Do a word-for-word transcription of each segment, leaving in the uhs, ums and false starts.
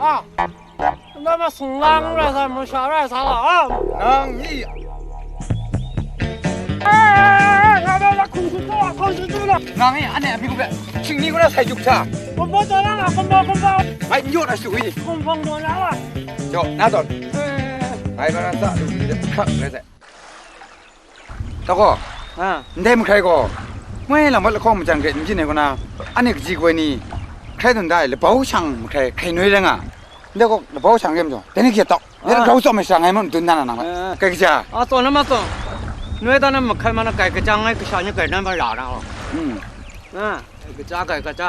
啊，那么松浪来噻，没啥来啥了啊。Nang ni. Eh, nga da la kung su to, kung su to la. Nang ni, ane mi ku be. Sing ni ku na sai juk sa. Kung po to la, kung po, kung po. Mai nyo na su yi. Kung po to la la. Jo, na to. Eh. Mai ba na sa, lu ni de, kak le de. Tako, a, ndai mahkrai gaw, moi lam mat lahkawng majan hkre n byin ai kaw na, anhte kaji kawai ni hkrai dun da ai labau shang mahkrai hkrai noi rai nga. Ndai gaw labau shang re majaw, dai ni hkye tau. Dai ni grau tsawm ai sha ngai mat madun na na nang hpe. Kai kaja? A, tsawm na ma tsawm. Noi dan na mahkrai ma na kai kaja ngai kasha ni kai nan ma ra na. Hmm. A. Kaja, kai kaja.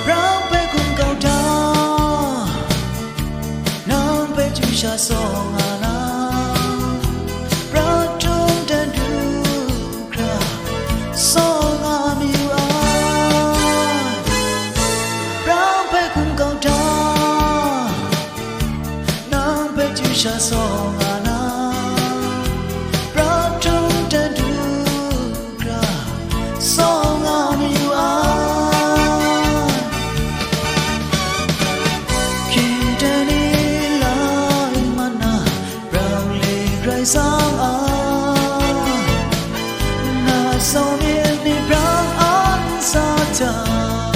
Brang hpe hkum kau da, nang hpe chyu sha saw nga na, brang htum dan du hkra, saw nga mayu ai. Brang hpe hkum kau da, nang hpe chyu sha saw nga na, brang htum dan du hkra, saw nga mayu ai. Hkying dan ni lai mat na, Brang le Karai Kasang a, na sau myit ni brang an sa jang,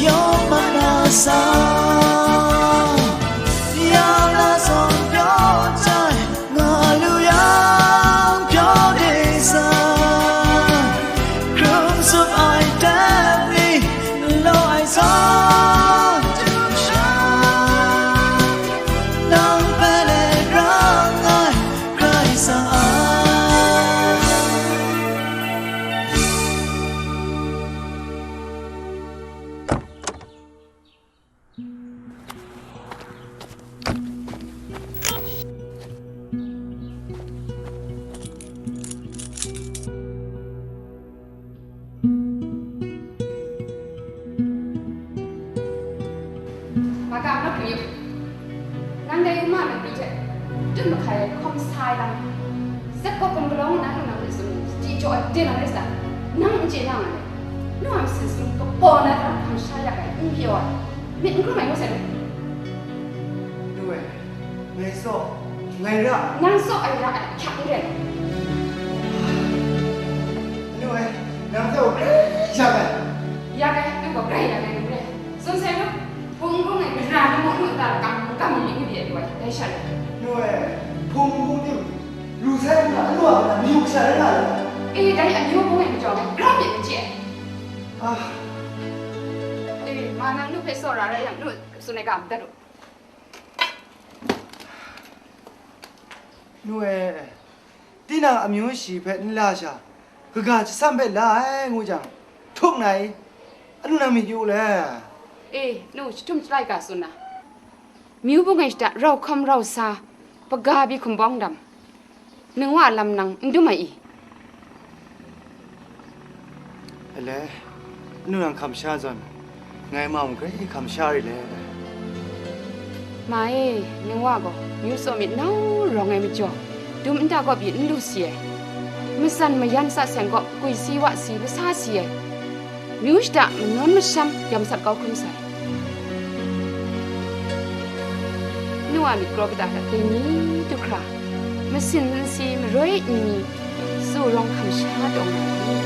yawng mat na sa, ya na zawn pyaw jai, nga lu yang pyaw de sa, hkrum tsup ai teng ni, law ai zawn du sha. Nang hpe le rang ai Karai Kasang a. Magam na pyi, nang dai yuma na pyi hte, tut mahkai ai hkawm sa ai lam, zat kawp hkum galaw nna nang hte tsun, sadi jaw ai den ai rai sa, nang n chye na nga ai. Nu a masin sung kabaw na hta hkam sha yak ai, n pyaw ai, myit n hkrum ai ngu sai nu. Nu e. Ngai saw, ngai ra. Nang saw ai ra ai hkyak n rai. Anu ai, nang hte gaw grai yak ai. Yak ai, nang gaw grai yak ai, nang rai. Tsun sai nu, hpung hpung e mara lamu nu nta lakam mungkam mi mi de lu ai, dai sha rai. Anu ai, hpung hpung tim lu sai nna, anu a hpe na mayu kasha rai nga ai. E, dai amyu hpung e majaw ngai grau myit n chye ai. Ah. E, ma nang nu hpe tsawra rai yang, nu tsun ai ga madat u. Nu e, tinang amyu shi hpe n la sha, kaga jasam hpe la ai ngu jang, htuk na i? Anu nang myit yu le? E, nu, jahtum jalai ga tsun na, myu bung ai shada rau hkam rau sa, paga bi hkumbawng dam, nang wa lam nang n dum ai i? Ele, anu nang hkam sha zawn, ngai ma mung grai hkam sha ri le. Ma e, nang wa gaw, myu tsaw myit nau rawng ai majaw, dum nta kaw pyi n lu si ai. Matsan mayan sa seng kaw, gwi si wa si, masa si ai. Myu shada manawn masham yam sat kau hkrum sai. Nu a myit kraw kata hta dai ni du hkra, masin nsi maroi nni, tsu rawng hkam sha taw nga ai ni?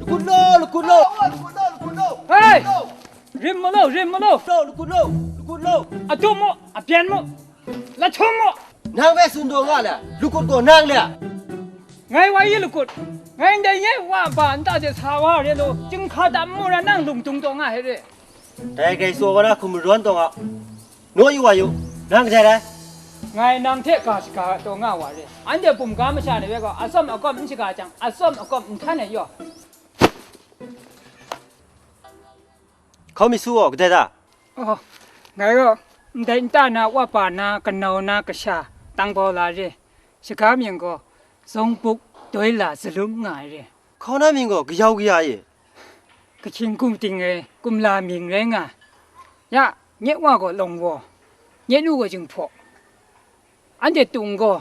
Lakut law, lakut law, lakut law, lakut law. Hei! Rim mu law, rim mu law. Law, lakut law, lakut law. Atum mu, abyan mu, lahtum mu. Nang hpe tsun taw nga le, lakut gaw nang le. Ngai wa yi lakut. Ngai ndai nye wa ba nta de sa wa re lo, chyinghka tam mu ra nang lung dung taw nga he re. Dai grai tsaw wa na hkum marawn taw nga, naw yu wa yu, nang kadai rai? Ngai nang hte ga shaga taw nga wa re. Anhte bumga masha ni we gaw, atsawm akawm n shaga jang, atsawm akawm n htan ai yaw. Hkau mi su gaw, kadai da? Oh, ngai gaw, ndai nta na, wa pa na, kanau na, kasha, tang bau la re. Shaga mying gaw, Zawng Buk Doi La Zalum nga ai re. Hkau na mying gaw, kayau kaya e. Kahkying kum ting e, kumla mying rai nga. Ya, nye wa gaw Lawng Waw, nye nu gaw Jinghpaw. Anhte tung gaw,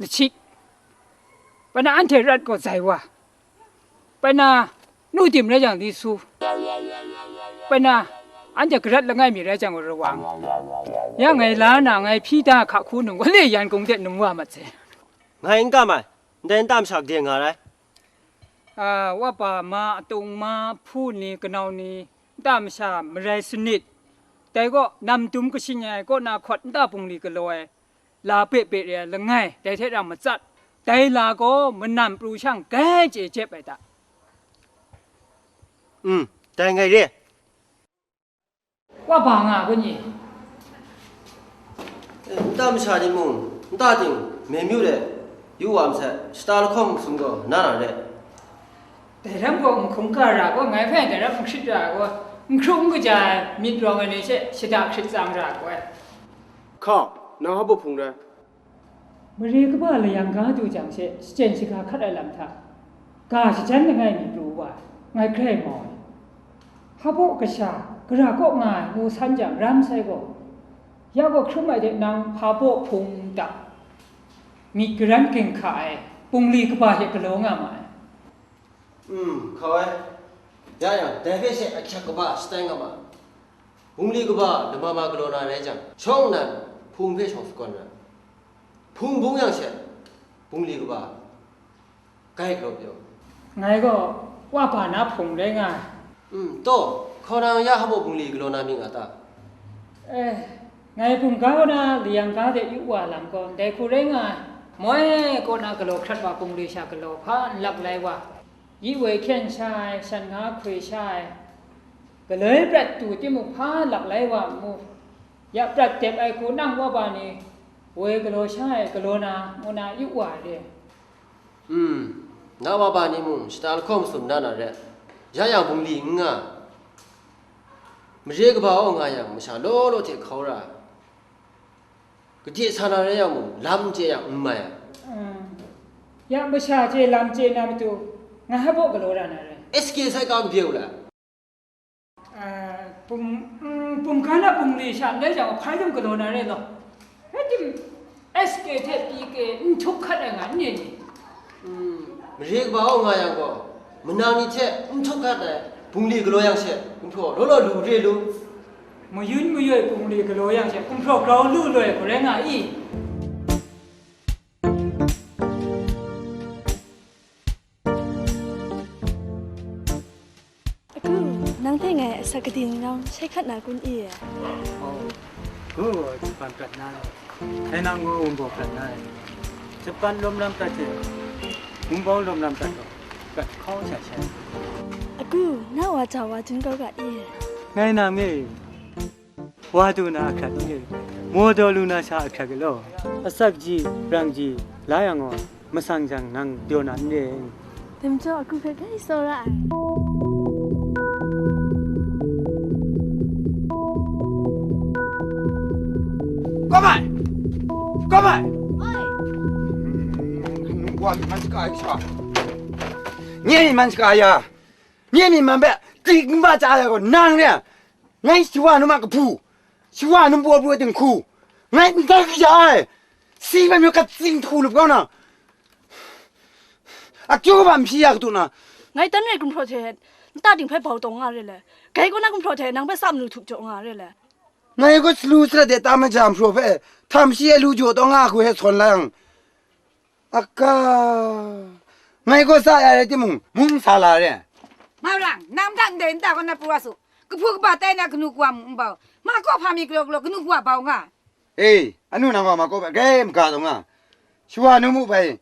Lachik. Pana anhte rat gaw, Zai Wa. Pana nu tim rai jang, Li Su. Pana anhte garat langai mi rai jang, Rawang. Ya ngai la na, ngai hpyi da hka hku num, wa le yan kung de num wa mat se. Ngai n kam ai, ndai nta masha gade nga rai. A, wa pa ma, atung ma, hpu ni, kanau ni, nta masha marai sanit. Dai gaw, nam dum kashing ai kaw na hkawt nta bungli galaw ai, la pe pe re ai langai, dai hte rang matsat. Dai la gaw manan pru shang grai chye jep ai ta. Mm, dai ngai re. Wa ba nga kun i? E, nta masha ni mung, nta ting, me myu de, yu wa masai, shata lahkawng masum gaw na na re. Dai ram gaw n hkungga ra gaw, ngai hpe dai ram n hkrit ra gaw, n hkru n kaja ai myit rawng ai ni she shada hkrit tsang ra gaw ai. Hka, nang hpa baw hpung rai? Mare kaba layang ga du jang she, shachyen shaga hkat ai lam hta, ga shajan langai mi pru wa, ngai grai mau ai. Hpa baw kasha, gara kaw nga ai ngu san jang, ram sai gaw, ya gaw hkrum ai de nang hpa baw hpung ta, myit garan ging hka ai, bungli kaba hte galaw nga ma ai. Mm, hkau ai. Ya yang, dai hpe she ahkyak kaba shatai nga ma. Bungli kaba lama ma galaw na rai jang, shawng nnan hpung hpe shawng sakawn ra. Hpung bung yang she, bungli kaba kai galaw pyaw. Ngai gaw wa ba na hpung rai nga ai. Mm, taw, hkau nang ya hpa baw bungli galaw na myit nga ta? Eh, ngai bungga kaw na layang ga de yu wa lam gaw, ndai hku rai nga ai. Moi kaw na galaw hkrat wa bungli sha galaw hpa n lak lai wa, yi woi hkyen sha ai, shan nga hkoi sha ai, galoi prat tu timung hpa lak lai wa n mu. Ya prat dep ai hku nang wa ba ni, woi galaw sha ai galaw na, ngu na yu wa ai re. Hmm, na wa ba ni mung shata lahkawng masum na na re, ya yang bungli n nga. Mare kaba aw nga yang masha law law hte hkau ra, gade sa na rai yang mung, lam n chye yang n mai ai. Mm. Ya masha chye lam chye na matu, ngai hpa baw galaw ra na rai. S K sai ka n bye u la? Ah, bum, mm, bumga na bungli sha ndai jang, hpai dum galaw na rai law. Rai tim, S K hte P K n htuk hkat ai nga n ni? Mm, mare kaba aw nga yang gaw, manang ni hte n htuk hkat ai bungli galaw yang she, gumhpraw law law lu re lu. Mayun mayoi bungli galaw yang she, gumhpraw grau lu loi gaw rai nga i? Aku, nang hte ngai asak kadi ni nawng shai hkat na kun i? Oh, ku, Japan prat na, ai nang gaw wunbawng prat na, Japan lawm lam prat hte, wunbawng lawm lam prat gaw, prat hkau sha shai. Aku, na wa ja wa dun kau ga i? Ngai nang e, wa du na ahkrat n re, maw daw lu na sha ahkrat galaw, asak ji, brang ji, la yang gaw, masang jang nang daw na n re. Dai majaw, aku hpe grai tsawra ai. Kawm ai! Kawm ai! Wa mi man shaka ai sha. Nye mi man shaka ya. Nye mi man hpe, tik n ba chya ai gaw, nang re. Ngai shawa num a kahpu, shawa num paw pru ai dinghku, ngai n tai kaja ai, si hpe mayu katsing htu lup kau na, akyu kaba n hpyi ya katu na. Ngai tan rai gumhpraw hte nta ting hpe bau taw nga re le, gai kaw na gumhpraw hte nang hpe sa malu htup jaw nga re le. Ngai gaw salu sarat de tam ai ja gumhpraw hpe htam shi ai lu jaw taw nga hku hte sawn la yang, Aka, ngai gaw sa ya rai timung, mung sa la re. Maurang, nang hta ndai nta kaw na pru wa su. Kahpu kaba tai na kanu kawa mung n bau. Ma kaw hpa mi galaw galaw kanu kawa bau nga. E, anu nang gaw ma kaw hpe grai maga taw nga. Shawa nu mu bai,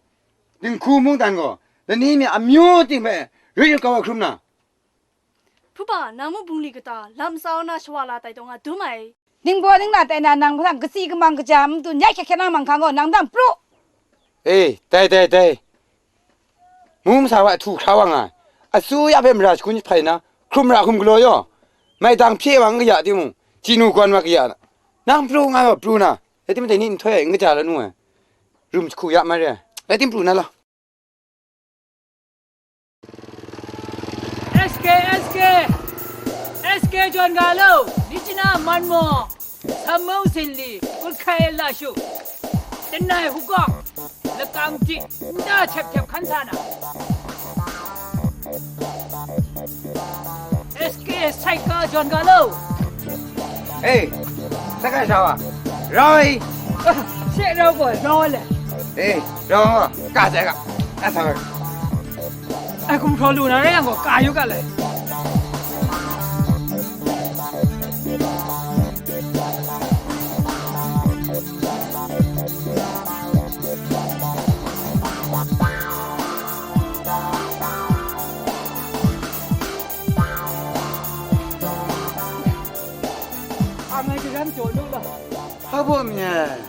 dinghku mungdan gaw, Lani mi amyu ting hpe roi kau ai hkrum na. Hpuba, nang mu bungli kata, lam sau na shawa la tai taw nga dum ai. Ningbaw ningla tai na nang hpang katsi kamang kaja matu nyai hkyak hkyak na manghkang gaw nang dang pru. E, dai, dai, dai. Mu masa wa htu hkra wa nga ai. Asuya hpe mara shagun jahpai na, hkrum ra hkum galaw yaw. Maidang hpye wa n kaya timung, chinu gawn wa kaya. Nang pru nga gaw pru na, rai timung dai ni nhtoi ai n kaja la nu ai. Rum jahku ya mai re ai. Rai tim pru na law. S K, S K, S K jawn ga lo, ni china man maw? Sammung sinli, kut hkai la shu, tenai hukawng, lakang di, nta hkyep hkyep hkan sa na, S K sai ka jawn ga lo. E, sakai sha wa, rau ai. She rau gaw, rau ai le. E, rau ai, ka sai ga, a sa ga. Ai, gumhpraw lu na rai yang gaw, ka yu ga le. Hpa ngai daram jaw lu law. Hpa baw mi ai?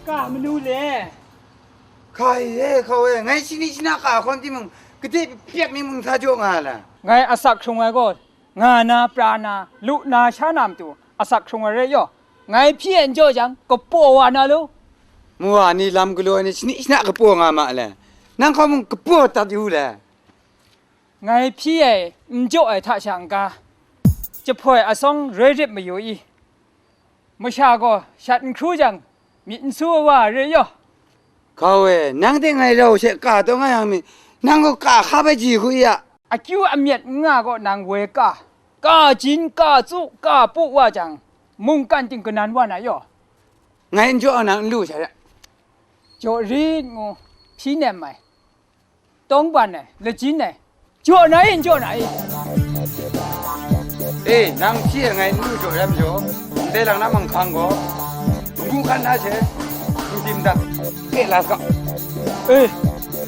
Ka manu le? Hkai e, hkau e, ngai shani shana ka hkawn timung, gade pyek mi mung sa jaw nga ai la? Ngai asak hkrung ai gaw, nga na, pra na, lu na, sha na matu, asak hkrung ai rai yaw, ngai hpyi e n jaw jang, kapaw wa na lu? Mu wa ni lam galaw ai ni shani shana kapaw nga ma le? Nang hkau mung kapaw dat yu le? Ngai hpyi ai, n jaw ai hta sha n-ga, jahpoi asawng roi rip mayu i? Masha gaw shat n hkru jang, myit n su ai wa re yaw. Hkau e, nang de ngai rau she ka taw nga yang mi, nang gaw ka hkap ai ji hku ya. Akyu amyat n nga gaw nang woi ka, ka jin, ka tsu, ka pu wa jang, mungkan ting kanan wa na yaw. Ngai n jaw nang n lu sha re. Jaw rit ngu, hpyi nem ai. Tawng ban ai, lajin ai, jaw na i, n jaw na i? E, nang hpyi ai ngai n lu jaw rai majaw, ndai lang na manghkang gaw, kamu hkan na she, n tim dat, ke la sa. E,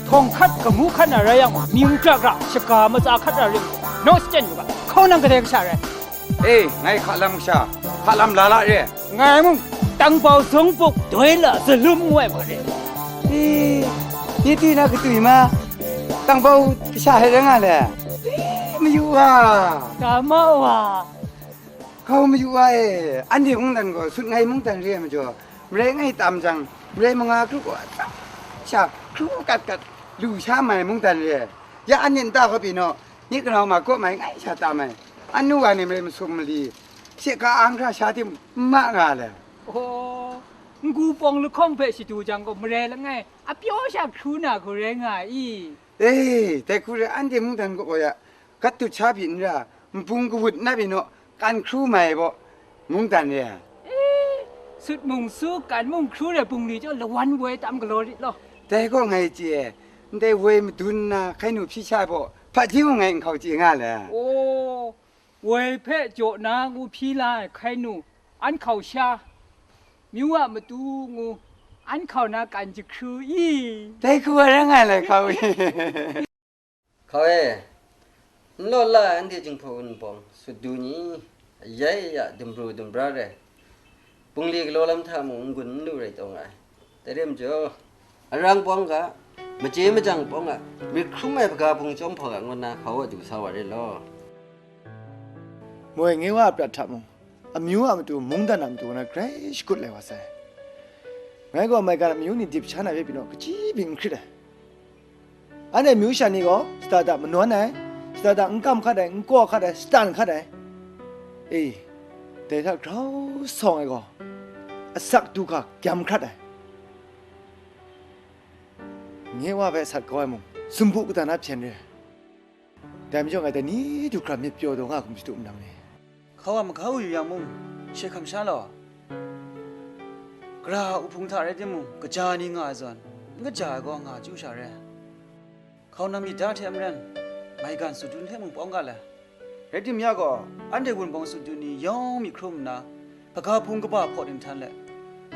htawng hkat kamu hkat na rai yang, mying kra kra, shaga matsa hkat na ring, naw shachyen yu ga, hkau nang kadai kasha rai? E, ngai hka lam kasha, hka lam la la re. Ngai mung, tangbau zung buk doi la zalum ngu ai wa re. E, ni twi na katwi ma, tangbau kasha hte rai nga le. E, mayu wa. Ga ma wa. Hkau mayu wa e, anhte mungdan gaw sut ngai mungdan re ai majaw, marai ngai tam jang, marai manga kru gaw atsam sha hkru kat kat lu sha mai mungdan re. Ya anhte nta hkawp pyi naw, Nye kanau ma kaw mai ngai sha tam ai, anu wa ni marai masum mali, she ka ang hkra sha tim n ma nga le. Aw, n-gu pawng lahkawng hpe shadu jang gaw marai langai, a pyaw sha hkru na hku rai nga ai i? E, dai hku rai, anhte mungdan kaw ya, gat dut sha pyi n ra, npung kawut nap pyi naw, kan hkru mai ai baw, mungdan re ai. E, sut mung su, kan mung hkru re bungli chyawm lawan woi tam galaw rit law. Dai gaw ngai chye ai, ndai woi madun nna hkai nu hpyi sha ai baw, hpaji mung ngai nhkau chye nga le. Aw, woi hpe jaw na ngu hpyi la ai hkai nu, an hkau sha, myu a matu ngu, an hkau na kan jahkru i? Dai hku wa rai nga ai lai hkau i? Hkau e, n law la ai anhte jinghpaw wunpawng sut du ni, ayai aya dumru dumra rai, bungli galaw lam hta mung n-gun n lu rai taw nga ai. Dai re majaw, arang pawng ga, maje majang pawng ga, myit hkrum ai hpaga hpung chyawm hpawng ga ngu nna hkau a du sa wa re law. Moi nge wa a prat hta mung, amyu a matu, mungdan a matu na grai shakut lai wa sai. Ngai gaw maigan a amyu ni dip sha na hpe pyi naw, kaji byin n hkrit ai. Anhte myu sha ni gaw shada da manawn ai, shada da n kam hkat ai, n kaw hkat ai, shatan hkat ai. E, dai hta grau sawng ai gaw, asak du hka gyam hkrat ai. Nye wa hpe sat kau ai mung, sumpu kata na hpyen re ai. Dai majaw ngai dai ni du hkra myit pyaw taw nga hkum shadu nang ni? Hkau a mahkau yu yang mung, she hkam sha law, gara a uhpung hta rai timung, kaja ni nga ai zawn, n kaja ai gaw nga chyu sha re. Hkau nang myit da hte maren, maigan sut dun hte mung pawng ga le. Rai tim ya gaw, anhte wunpawng sut dun ni yawng myit hkrum nna, hpaga hpung kaba hpaw dinghtan let,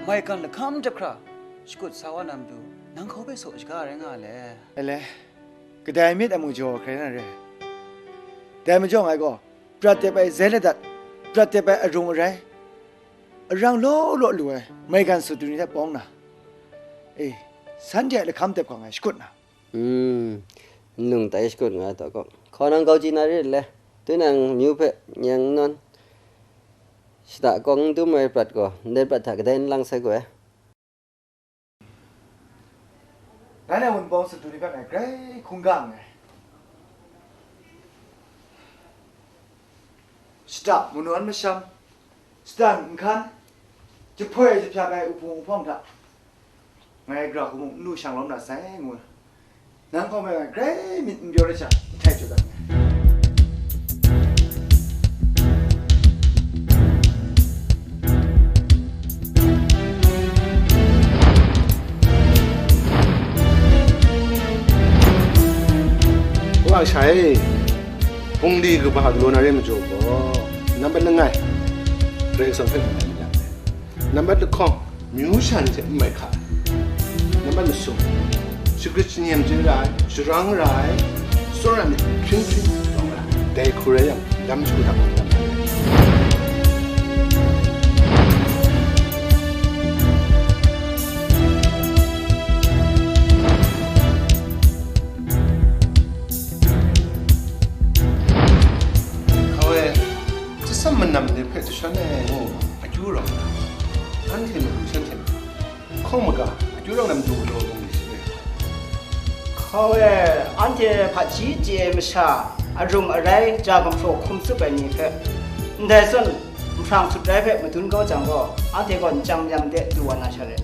maigan lahkam jahkra shakut sa wa na matu, nang hkau hpe saw shaga rai nga le. Ele, kadai myit a mung jaw hkrai na re. Dai majaw ngai gaw, prat dep ai zai ladat, prat dep ai arung arai, arang law law lu ai maigan sut du ni hte pawng na, e, san de a lahkam dep ga ngai shakut na. Hmm, nung tai shakut nga ai taw kawk, hkaw nang kau chyi na re le, tinang amyu hpe nyeng nawn, shada kawng n dum ai prat gaw, ndai prat hta kadai n lang sai gaw e. Ngai na Wunpawng sut du ni hpe ngai grai hkungga nngai. Shada manu an masham, shada nhkan, jahpoi jahpyak ai uhpung uhpawng hta, ngai gara hku mung n lu shang lawm na sai, ngu. Nang hkawm ai grai myit n pyaw ai sha, nhtai jaw dat nngai. Wa shai, bungli kaba galaw na re majaw gaw, nambat langai, Karai Kasang hpe n rai myit dai. Nambat lahkawng, myu sha ni hte n mai hka ai. Nambat masum, shagrit shani ai majaw ra ai, sharang ra ai, tsawra myit hpring hpring rawng ra ai. Dai hku rai yang, lam shagu hta hkungga nngai. Hkawe, Chyasam manam ni hpe jashawn ai ngu, akyu rawng, anhte madu shanhte hkawng maga, akyu rawng na madu galaw bungli shi re. Hkawe, anhte hpaji chye ai masha, arung arai, ja gumhpraw hkum tsup ai ni hpe, ndai zawn, nhprang sut rai hpe madun kau jang gaw, anhte gaw nchyang mayam de du wa na sha re.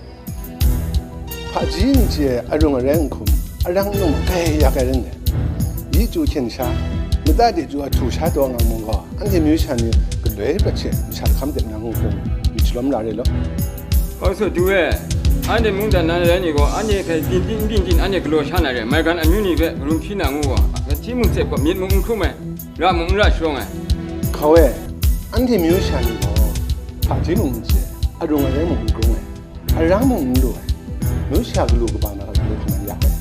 Hpaji n chye ai arung arai nhkum, arang num grai yak ai rin dai. Yi chyu hkyen sha, mada de chyu a htu sha taw nga mung gaw, anhte myu sha ni galoi prat she masha lahkam dep na hku hkrum myit shalawm la re law. Hkaw sut du e, anhte mungdan na rai ni gaw, anhte hpe byin ting n byin ting anhte galaw sha na re, maigan amyu ni hpe karum hpyi na ngu gaw, hti mung tsep gaw myit mung n hkrum ai, ra mung n ra sharawng ai. Hkawe, anhte myu sha ni gaw, hpaji mung n chye, arung arai mung n hkrung ai. Arang mung n lu ai, myu sha galu kaba na hta galu hkam yak ai.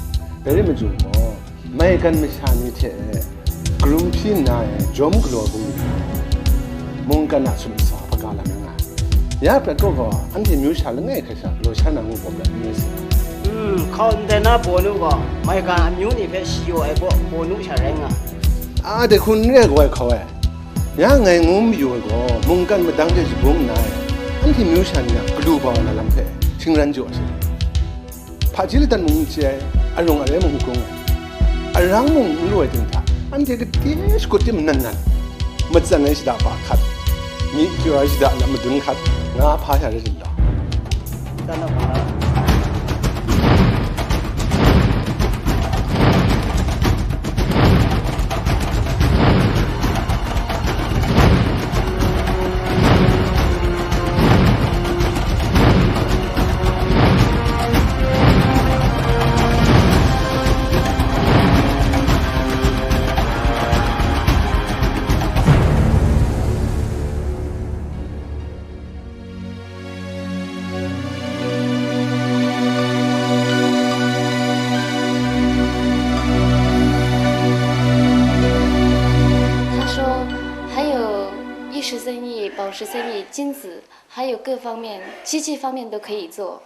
Dai rai majaw gaw, maigan masha ni hte garum hpyi nna e jawm galaw bungli, mungkan a sumsa hpaga lam rai nga ai. Ya prat kaw gaw, anhte myu sha langai hkrai sha galaw sha na ngu gaw prat n rai sai. Hmm, hkau ndai na Pawlu gaw, maigan amyu ni hpe shayaw ai gaw Pawlu sha rai nga ai. A, dai hku n re gaw ai hkau e. Ya ngai ngu mayu ai gaw, mungkan madang de shabung nna e, anhte myu sha ni a galu ba wa na lam hpe shingran jaw ai she. Hpaji ladat mung n chye ai, arung arai mung n hkrung ai, arang mung n lu ai ting hta, anhte gade shakut tim nan nan, matsan ai shada pa hkat, myi kyaw ai shada lam madun hkat, nga hpa sha rai rit law. Tsan na hpa. 他说，还有玉石生意、宝石生意、金子，还有各方面，机器方面都可以做。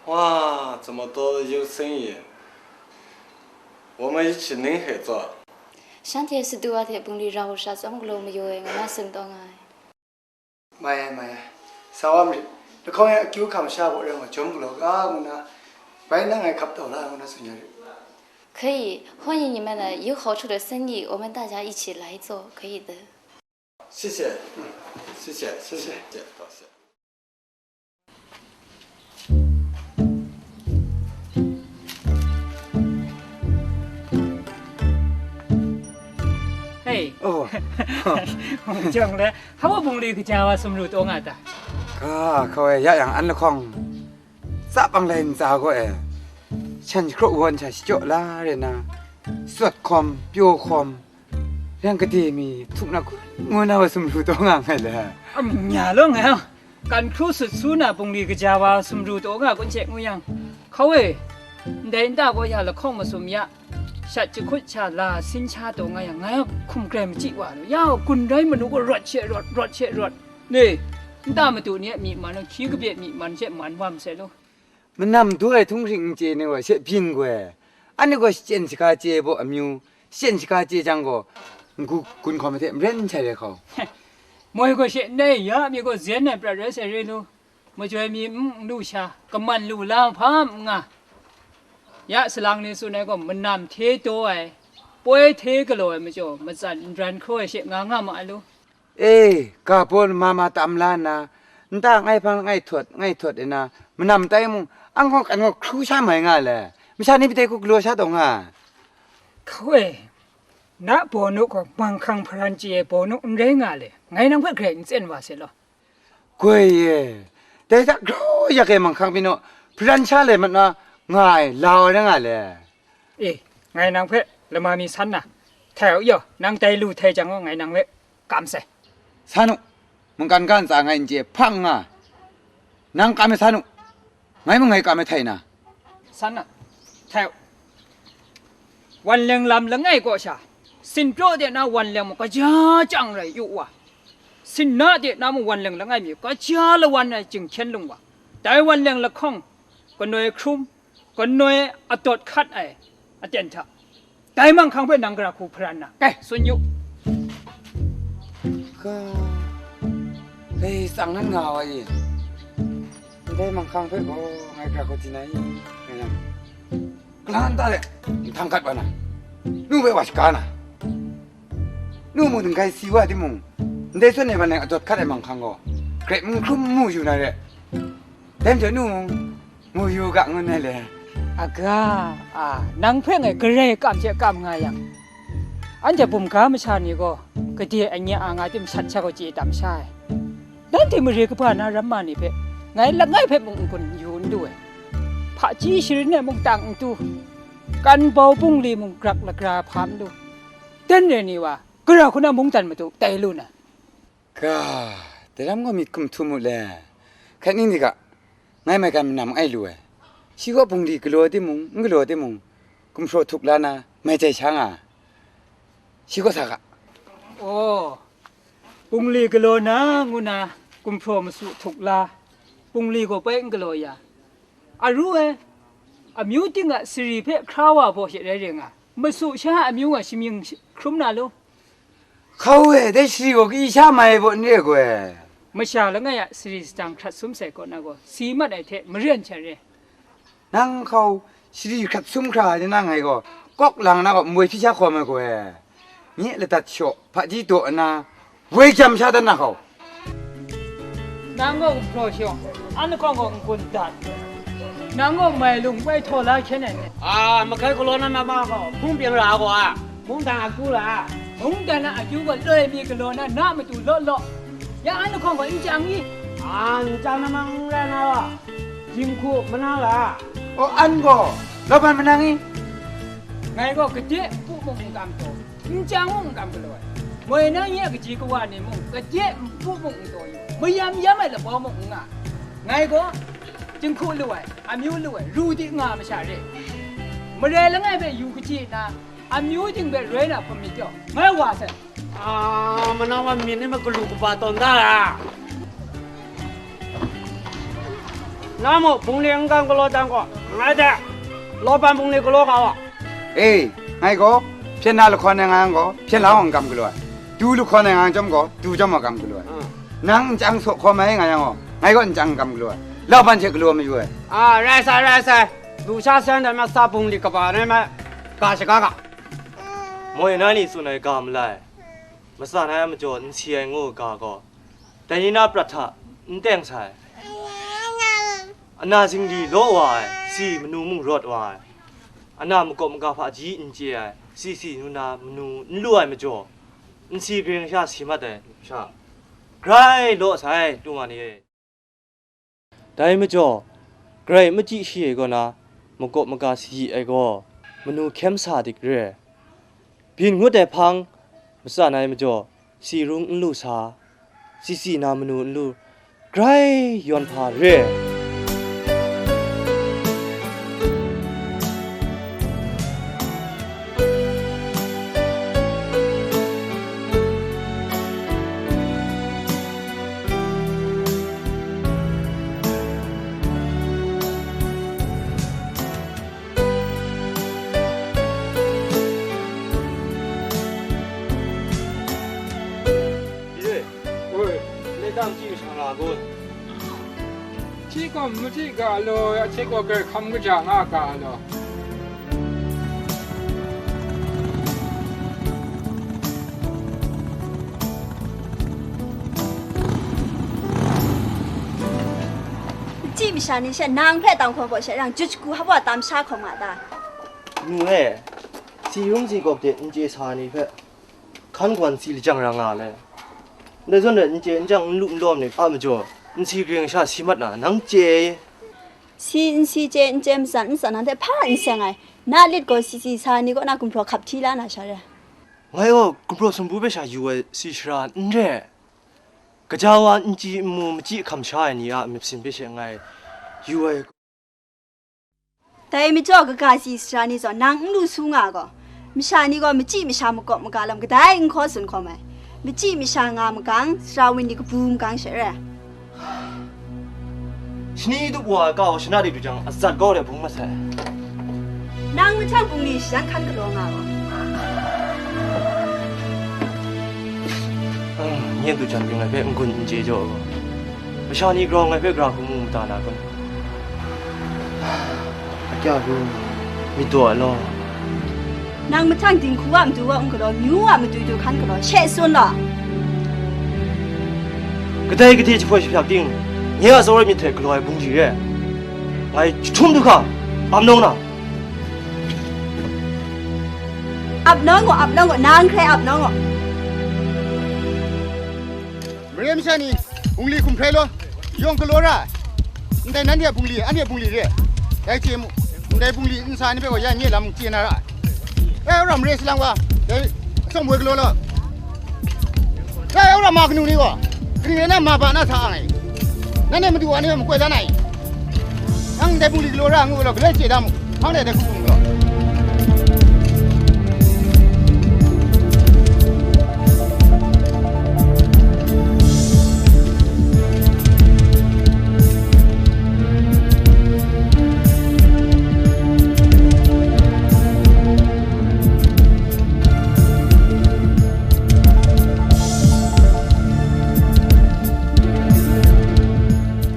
哇，这么多的有生意，我们一起能合作。 Shanhte sut du wa hte bungli rau sha tsawm galaw mayu ai, nga na tsun taw nga ai. Mai ai, mai ai. Sa wa marit. Lahkawng e akyu hkam sha baw rai nga, jawm galaw ga ngu na, bai nang ngai hkap taw la ngu na tsun ya rit. 可以，欢迎你们来，有好处的生意，我们大家一起来做，可以的。 谢谢，谢谢，谢谢，多谢。 Hei. Oh. Mung jang le, hpa bungli kaja wa sumru taw nga ta? Ga, hkawe ya yang an lahkawng, tsapang lai ntsa gaw e, shan jahkraw wan sha shachyaw la re na, sawt hkawm, pyaw hkawm, yang kade mi htuk na kun ngu na wa sumru taw nga nngai le. Amung nya law ngai a, kan hkru sut su na bungli kaja wa sumru taw nga kun she ngu yang, hkawe, ndai nta gaw ya lahkawng masum ya, Shat jahkut sha la sin sha taw nga yang, ngai a hkum grai machyi wa lu. Ya, gun rai manu gaw rawt she rawt, rawt she rawt. Ne, nta madu ni a myi man, hkyi kabye myi man she man wa masai lu. Manam du ai htunghking n chye ni gaw she byin goi. Anhte gaw shachyen shaga chye ai baw amyu, shachyen shaga chye jang gaw, n-gu gun hkawm ai hte maren n shai rai hkau. Moi gaw she n rai, ya mi gaw zen ai prat rai sai re lu. Majoi mi n lu sha, kaman lu la hpa n nga. Ya salang ni tsun ai gaw, manam hte daw ai, poi hte galaw ai majaw, matsan n ran hkraw ai she nga nga ma lu. E, ga baw lama ma tam la nna, nta ngai hpang langai htawt, ngai htawt ai na, manam tai mung, ang gaw kan gaw hkru sha mai nga le, masha ni pyi dai hku galaw sha taw nga. Hkawe, na bawnu gaw manghkang hparan chye ai bawnu n rai nga le, ngai nang hpe grai n tsen wa se law. Goi e, dai hta grau yak e manghkang byin u, hparan sha lai mat na nga ai, lau ai rai nga le. E, ngai nang hpe lama mi san na, htai u yaw, nang dai lu htai jang gaw, ngai nang hpe kam sai. San u, mungkan ga ntsa ngai n chye hpang nga, nang kam ai san u, ngai mung ngai kam ai htai na. San na, htai u. Wan leng lam langai kaw sha, sinpraw de na wan leng mung kaja chyang rai yu wa, sinna de na mung wan leng langai mi kaja lawan ai jinghkyen lung wa, dai wan leng lahkawng kanoi hkrum, kanoi adawt hkat ai aten hta, dai manghkang hpe nang gara hku hparan na, kai, tsun yu. Ga, dai tsang nan nga wa i? Ndai manghkang hpe gaw ngai gara hku di na i? Nga yang, kalan ta de, nhtang gat wa na, nu hpe wa shaga na, nu mung dinggai si wa timung, ndai zawn e man ai adawt hkat ai manghkang gaw, grep n hkrum n mu yu na re. Dai majaw nu mung, mu yu ga ngun ai le. Aga, a, nang hpe ngai garai kam hte kam nga yang, anhte bumga masha ni gaw gade anya a nga tim shat sha gaw chye tam sha ai. Nanhte mare kaba na ramma ni hpe ngai langai hpe mung n-gun yu n lu ai. Hpaji sharin e mung tang n tu, kan bau bungli mung grak lagra hpa n lu, dan re ni wa, gara hku na mungdan madu tai lu na. Ga, dai lam gaw myit hkum htum u le. Hkait ning de ga, ngai maigan manam n ai lu ai. Shi gaw bungli galaw timung, n galaw timung, gumhpraw htuk la na, mai jai sha nga. Shi gaw sa ga. Aw, bungli galaw na ngu na, gumhpraw masu htuk la, bungli gaw pai n galaw ya, aru ai, amyu ting a sari hpe hkra wa baw she rai ring a, masu sha a amyu nga shamying hkrum na lu. Hkau e, dai sari gaw ka'yi sha mai ai baw n re ai gaw e. Masha langai a sari sadang hkrat sum sai kaw na gaw, si mat ai hte maren sha re. Nang hkau sari hkrat sum hkra ai na ngai gaw, kawk lang na gaw, nboi hpyi sha hkawm ai gaw e. Nye ladat shaw, hpaji daw nna, woi jam sha dat na hkau. Nang gaw gumhpraw shawng, an lahkawng gaw n-gun dat, nang gaw mai lung woi htaw la hkyen ai ni? A, makai galaw na ma ma gaw, hpung pyeng ra gaw a, mungdan akyu ra, mungdan a akyu gaw loi mi galaw na, na matu law law, ya an lahkawng gaw n chyang i? A, n chyang na ma n rai na wa, jinghku manang ra. O, an gaw, Laban manang i? Ngai gaw gade npu mung n kam taw, n chyang mung n kam galaw ai. Moi na nye a kaji kawa ni mung gade npu mung n taw yu, mayam yam ai labau mung n nga. Ngai gaw jinghku lu ai, amyu lu ai, ru di nga masha re. Marai langai hpe yu kachyi nna, amyu ting hpe roi na hpun myit jaw, ngai wa sai. A, manang wa myit ni ma galu kaba tawn da la? Na mu, bungli n kam galaw jang gaw, ngai hte Laban bungli galaw ga wa. E, ngai gaw, hpyen na lahkawn ai nga yang gaw, hpyen la wa n kam galaw ai. Du lahkawn ai nga chyawm gaw, du chyawm wa kam galaw ai. Ah. Nang nchyang saw hkawm ai nga yang gaw, ngai gaw nchyang n kam galaw ai. Laban hte galaw mayu ai. A, rai sai, rai sai. Du sha sai ndai ma sa bungli kaba rai ma, ga shaga ga. Moi na ni tsun ai ga malai. Matsan ai majaw n si ai ngu ai ga gaw, dai ni na prat hta n teng sai. Ana zingri law wa ai, si manu mung rawt wa ai, ana makawp maga hpaji n chye ai, si si nu na manu n lu ai majaw, n si bring sha si mat ai sha, grai law sai, tu ma ni e. Dai majaw, Karai machyi shi ai kaw na, makawp maga sayi ai gaw, manu hkyem sa dik re ai. Byin ngut ai hpang, matsan ai majaw, si rung n lu sa, si si na manu n lu, grai yawn hpa re ai. Hti gaw n mahti ga law, ya hte gaw grai hkam kaja nga ga law. N chyi masha ni she nang hpe tang hkawm gaw she rang, jut shagu hap wa tam sha hkawm nga ta? Nu e, si yung si gawp de n chye sa ni hpe, hkan gawn si lajang ra nga le. Ndai zawn rai n chye n chyang n lu n lawm ni a majaw, n si gring sha si mat na, nang chye. Si n si chye n chye, matsan n matsan, nang hte hpa n seng ai. Na lit gaw si si sa ni kaw na gumhpraw hkap hti la na sha re. Ngai gaw gumhpraw sumpu hpe sha yu ai si sara n re. Gaja wa n chyi n mu machyi hkam sha ai ni a myit sin hpe she ngai yu ai. Dai majaw kaga si sara ni zawn nang n lu su nga gaw, masha ni gaw machyi masha makawp maga lam kadai n hkaw tsun hkawm ai. Machyi masha nga magang, sara wun ni kabu magang she re. Shani dup wa ai ka gaw shana de du jang, azat kau de bung masai. Nang mahtang bungli shajan hkan galaw nga gaw. Nye du jan bring ai hpe n-gun n chye jaw gaw, masha ni grau ngai hpe gra hkrum mu mada na kun? Akya ru, myit daw ai law. Nang mahtang dinghku a matu wa n galaw, myu a matu du hkan galaw, she tsun law. Kadai gade jahpoi jahpyak ting, nye a tsawra myit hte galaw ai bungli re, ngai jahtum du hka, ap nawng na. Ap nawng gaw, ap nawng gaw, nang hkrai ap nawng gaw. Mare masha ni, bungli hkum hkrai law, yawng galaw ra ai. Ndai nanhte a bungli, anhte a bungli re ai. Dai hte mu, ndai bungli nsa ni hpe gaw ya nye lam chye na ra ai. Rai, wora mare salang wa, dai atsawm woi galaw law. Rai, wora ma kanu ni gaw, kaning rai na ma ba na sa ang ai. Nanhte madu wa ni hpe makoi dan ai. Nang ndai bungli galaw ra ngu law, galoi chye da mu. Hpang de dai hku bung law.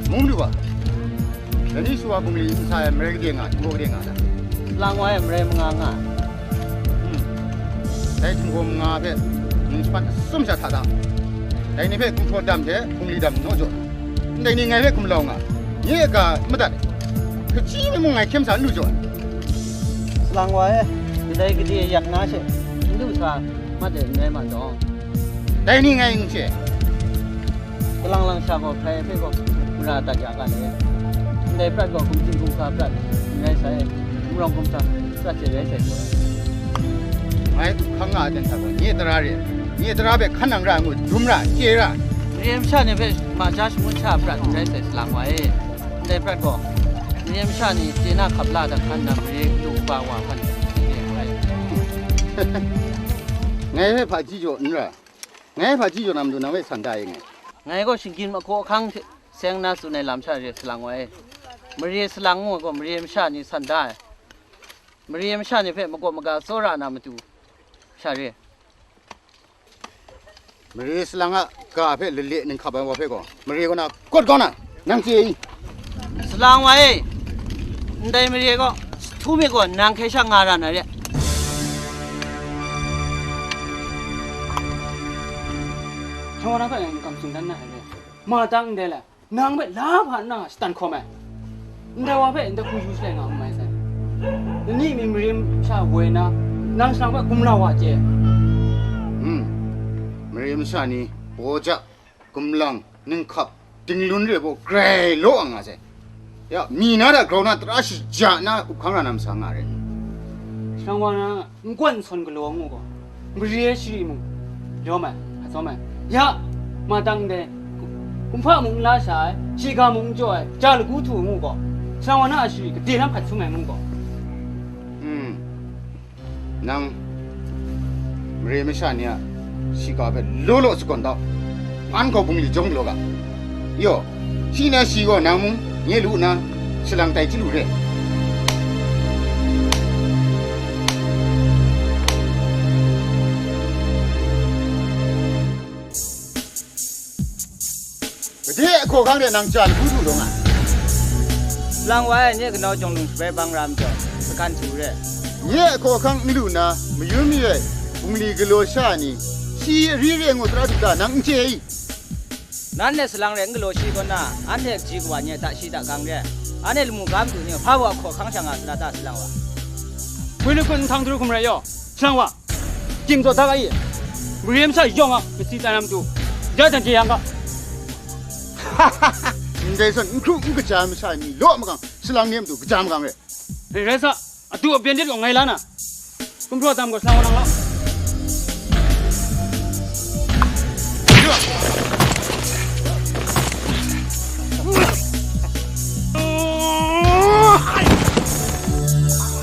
Mung lu wa, dai ni shawa bungli nsa e marai gade nga, htinggaw gade nga ta? Salang wa e marai manga nga. Hmm. Dai htinggaw manga hpe ning shapan asum sha hta ta? Dai ni hpe gumhpraw dam hte bungli dam naw jaw, ndai ni ngai hpe gumlau nga, nye a ga n madat ai. Hkaji mi mung ngai hkyen sa n lu jaw ai. Salang wa e, kadai gade yak na she, n du sa, mat de n rai ma dawng, dai ni ngai n chye. Kalang lang sha gaw hkrai hpe gaw mara dat ya ga le. Ndai prat gaw gumhting gumhka prat n rai sai, gumrawng gumhta prat hte rai sai gaw. Ngai hkang nga ai ten hta gaw, nye tara re, nye tara hpe hkan nang ra ai ngu dum ra, chye ra. Mare masha ni hpe ma ja shangun sha prat n rai sai, salang wa e. Ndai prat gaw, mare masha ni chye na hkap la dat hkan na mare lu kaba wa hkan n re ai. Ngai hpe hpaji jaw n ra, ngai hpaji jaw na matu nang hpe san da e ngai. Ngai gaw shinggyim ahkaw ahkang hte seng na tsun ai lam sha re, salang wa e. Mare salang ngu ai gaw, mare masha ni san da ai. Mare masha ni hpe makawp maga tsawra na matu sha re. Mare salang a ga hpe lale ninghkap ai wa hpe gaw, mare kaw na kawt kau na, nang chye i? Salang wa e, ndai mare gaw, htum e gaw nang hkrai sha nga ra na re. Hkrai wa na hpe ngai n kam tsun dan na ai re. Ma tang ndai le. Nang hpe la hpa nna shatan hkawm ai. Ndai wa hpe ndai hku yu shalai nga n mai sai. Nani mi mare masha woi na, nang shanang hpe gumlau wa chye. Hmm. Mare masha ni, baw ja, gumlang, ninghkap, dinglun re baw grai law nga sai. Ya, mi na hta grau na tara shaja na up hkang ra na masa nga re. Shanang wa na, n gawn n sawn galaw ngu gaw, mare shari mung lawm ai, a tsawm ai. Ya, ma tang ndai, kumhpa mung n la sha ai, shiga mung n jaw ai, ja lagu htu ngu gaw, shanang wa na a shari gade lam hkat sum ai ngu gaw. Hmm. Nang mare masha ni a shiga hpe law law sagawn tau, an gaw bungli jawng galaw ga. Yaw, shi na shi gaw nang mung nye lu nna, shalang tai chyalu re. Gade a Hkawhkang de nang jan hku du law nga. Salang wa ai, nye kanau jawng lung shabai bang ra majaw, sagan htu re. Nye a hkawhkang n lu na, mayun marai, bungli galaw sha ni, shi ari re ngu tara du ta, nang n chye i? Nanhte salang re n galaw shi kaw na, anhte kaji kawa nye ta shi ta gang re, anhte lamu ga madu nye hpa wa hkawhkang sha nga sa na ta, salang wa? Hpui lahkun nhtang daru hkum rai yaw, salang wa, tim zaw da ga i? Mare masha yawng a matsi tsan ai matu, ya jan je yang ga. Ndai zawn n hkru n kaja ai masha ni law magang, salang ni a matu kaja magang re. Rai rai sa, adu abyen dit gaw ngai la na. Gumhpraw dam gaw salang wa nang lau.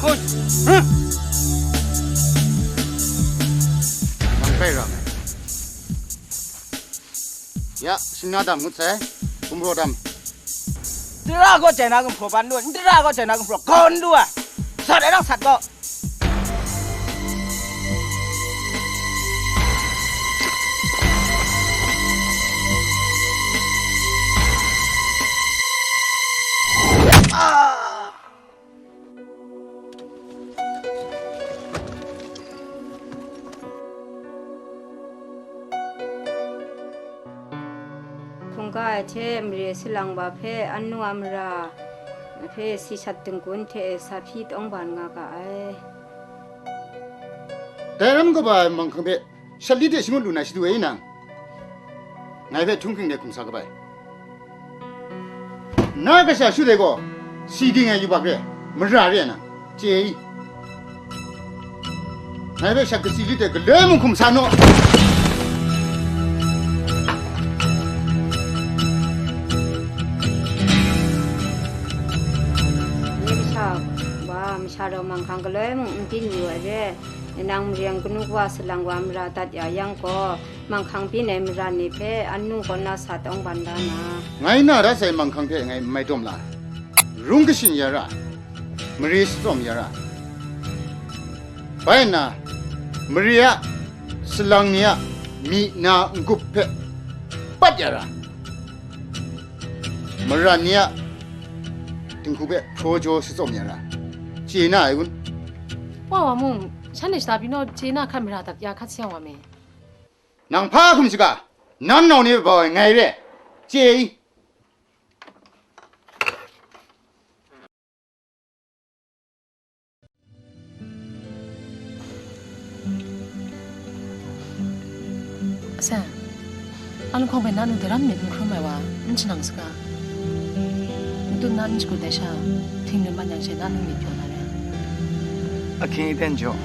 Hoi. Huh? Nang bai ra ai. Ya, shing na dam ngut sai, gumhpraw dam. Tara gaw jai na gumhpraw ban lu, n tara gaw jai na gumhpraw gaw n lu ai. Sat ai rang sat gaw. Hkungga ai hte mare salang wa hpe annu a mara hpe si shat dinggun hte sa hpyi tawng ban nga ga ai. Dai ram kaba ai manghkang hpe shat li de shangut lu na shadu e nang? Ngai hpe htunghking de hkum sa kabai. Na kasha shu dai gaw, si ging ai yubak re, mara re ai na, chye i? Ngai hpe shat kasi lit ai galoi mung hkum sa naw. Nye masha wa, masha rau manghkang galoi mung n byin yu ai re, nang mare kanu kawa salang wa mara dat ya yang gaw, manghkang byin ai mara ni hpe annu kaw na sa tawng ban da na. Ngai na ra sai manghkang hte ngai n mai dawm la, rung kashin ya ra, mare shatsawm ya ra, bai nna, mare a salang ni a myi na n-gup hpe pat ya ra, mara ni a dinghku hpe hpraw jaw shatsawm ya ra, chye na ai kun? Wa wa mung, shanhte shata pyi naw chye na hkat mara dat ya hkat sayang wa me. Nang hpa hkum shaga, nan nau ni bau ai ngai re, chye i? Asa, a lahkawng hpe na nu daram myit n hkrum ai wa, n shanang saga. Matut na n shakut ai sha, hpring rin mat yang she na nu myit pyaw na re. Ahkying aten jaw,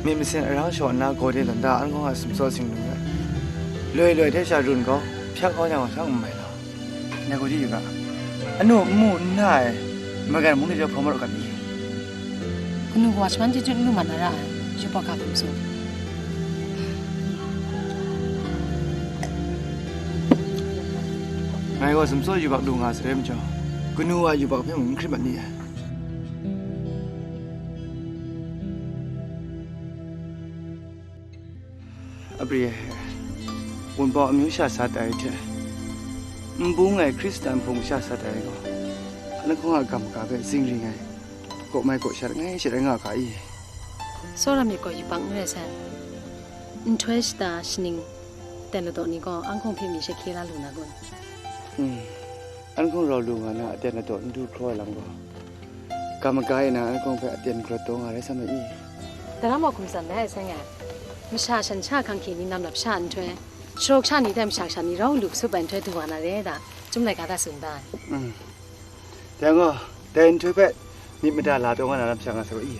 myit masin arang shaw nna gaw de landa an hkawng a sumtsaw singnu ai. Loi loi hte sha run kau, hpyak kau yang hkang n mai law. Ngai gaw di yu ga, anu n mu n na ai, maigan mung ni jaw hpraw marawt gat i? Kanu kawa shaman chyeju n lu mat na ra ai, yubak ga hkum tsun. Ngai gaw sumtsaw yubak lu nga sarai majaw, kanu wa yubak hpe mung n hkrit mat ni ai. Abri e, wunpawng amyu sha sat ai hte, nbung ai Hkristan hpung sha sat ai gaw, anhkawng a gam maga hpe zingring ai, kaw mai kaw shat langai she rai nga ga i? Tsawra myit gaw yubak n rai sai. Nhtoi shata shaning, ten ladaw ni gaw anhkawng hpe mi she hkye la lu na kun? Hmm. Anhkawng rau lu nga na aten ladaw n du hkraw ai lam gaw, gam maga e na anhkawng hpe aten grawt taw nga rai sa ma i? Dara mau hkum tsan dai, Seng e. Masha shan sha hkang hkye ni nam lap sha nhtoi, sharawk sha ni hte masha kasha ni rau lu hpasup ai nhtoi du wa na re da, Chyum laika hta tsun da ai. Mm. Dai gaw, dai nhtoi hpe myit mada la taw nga na lam sha nga sai gaw i?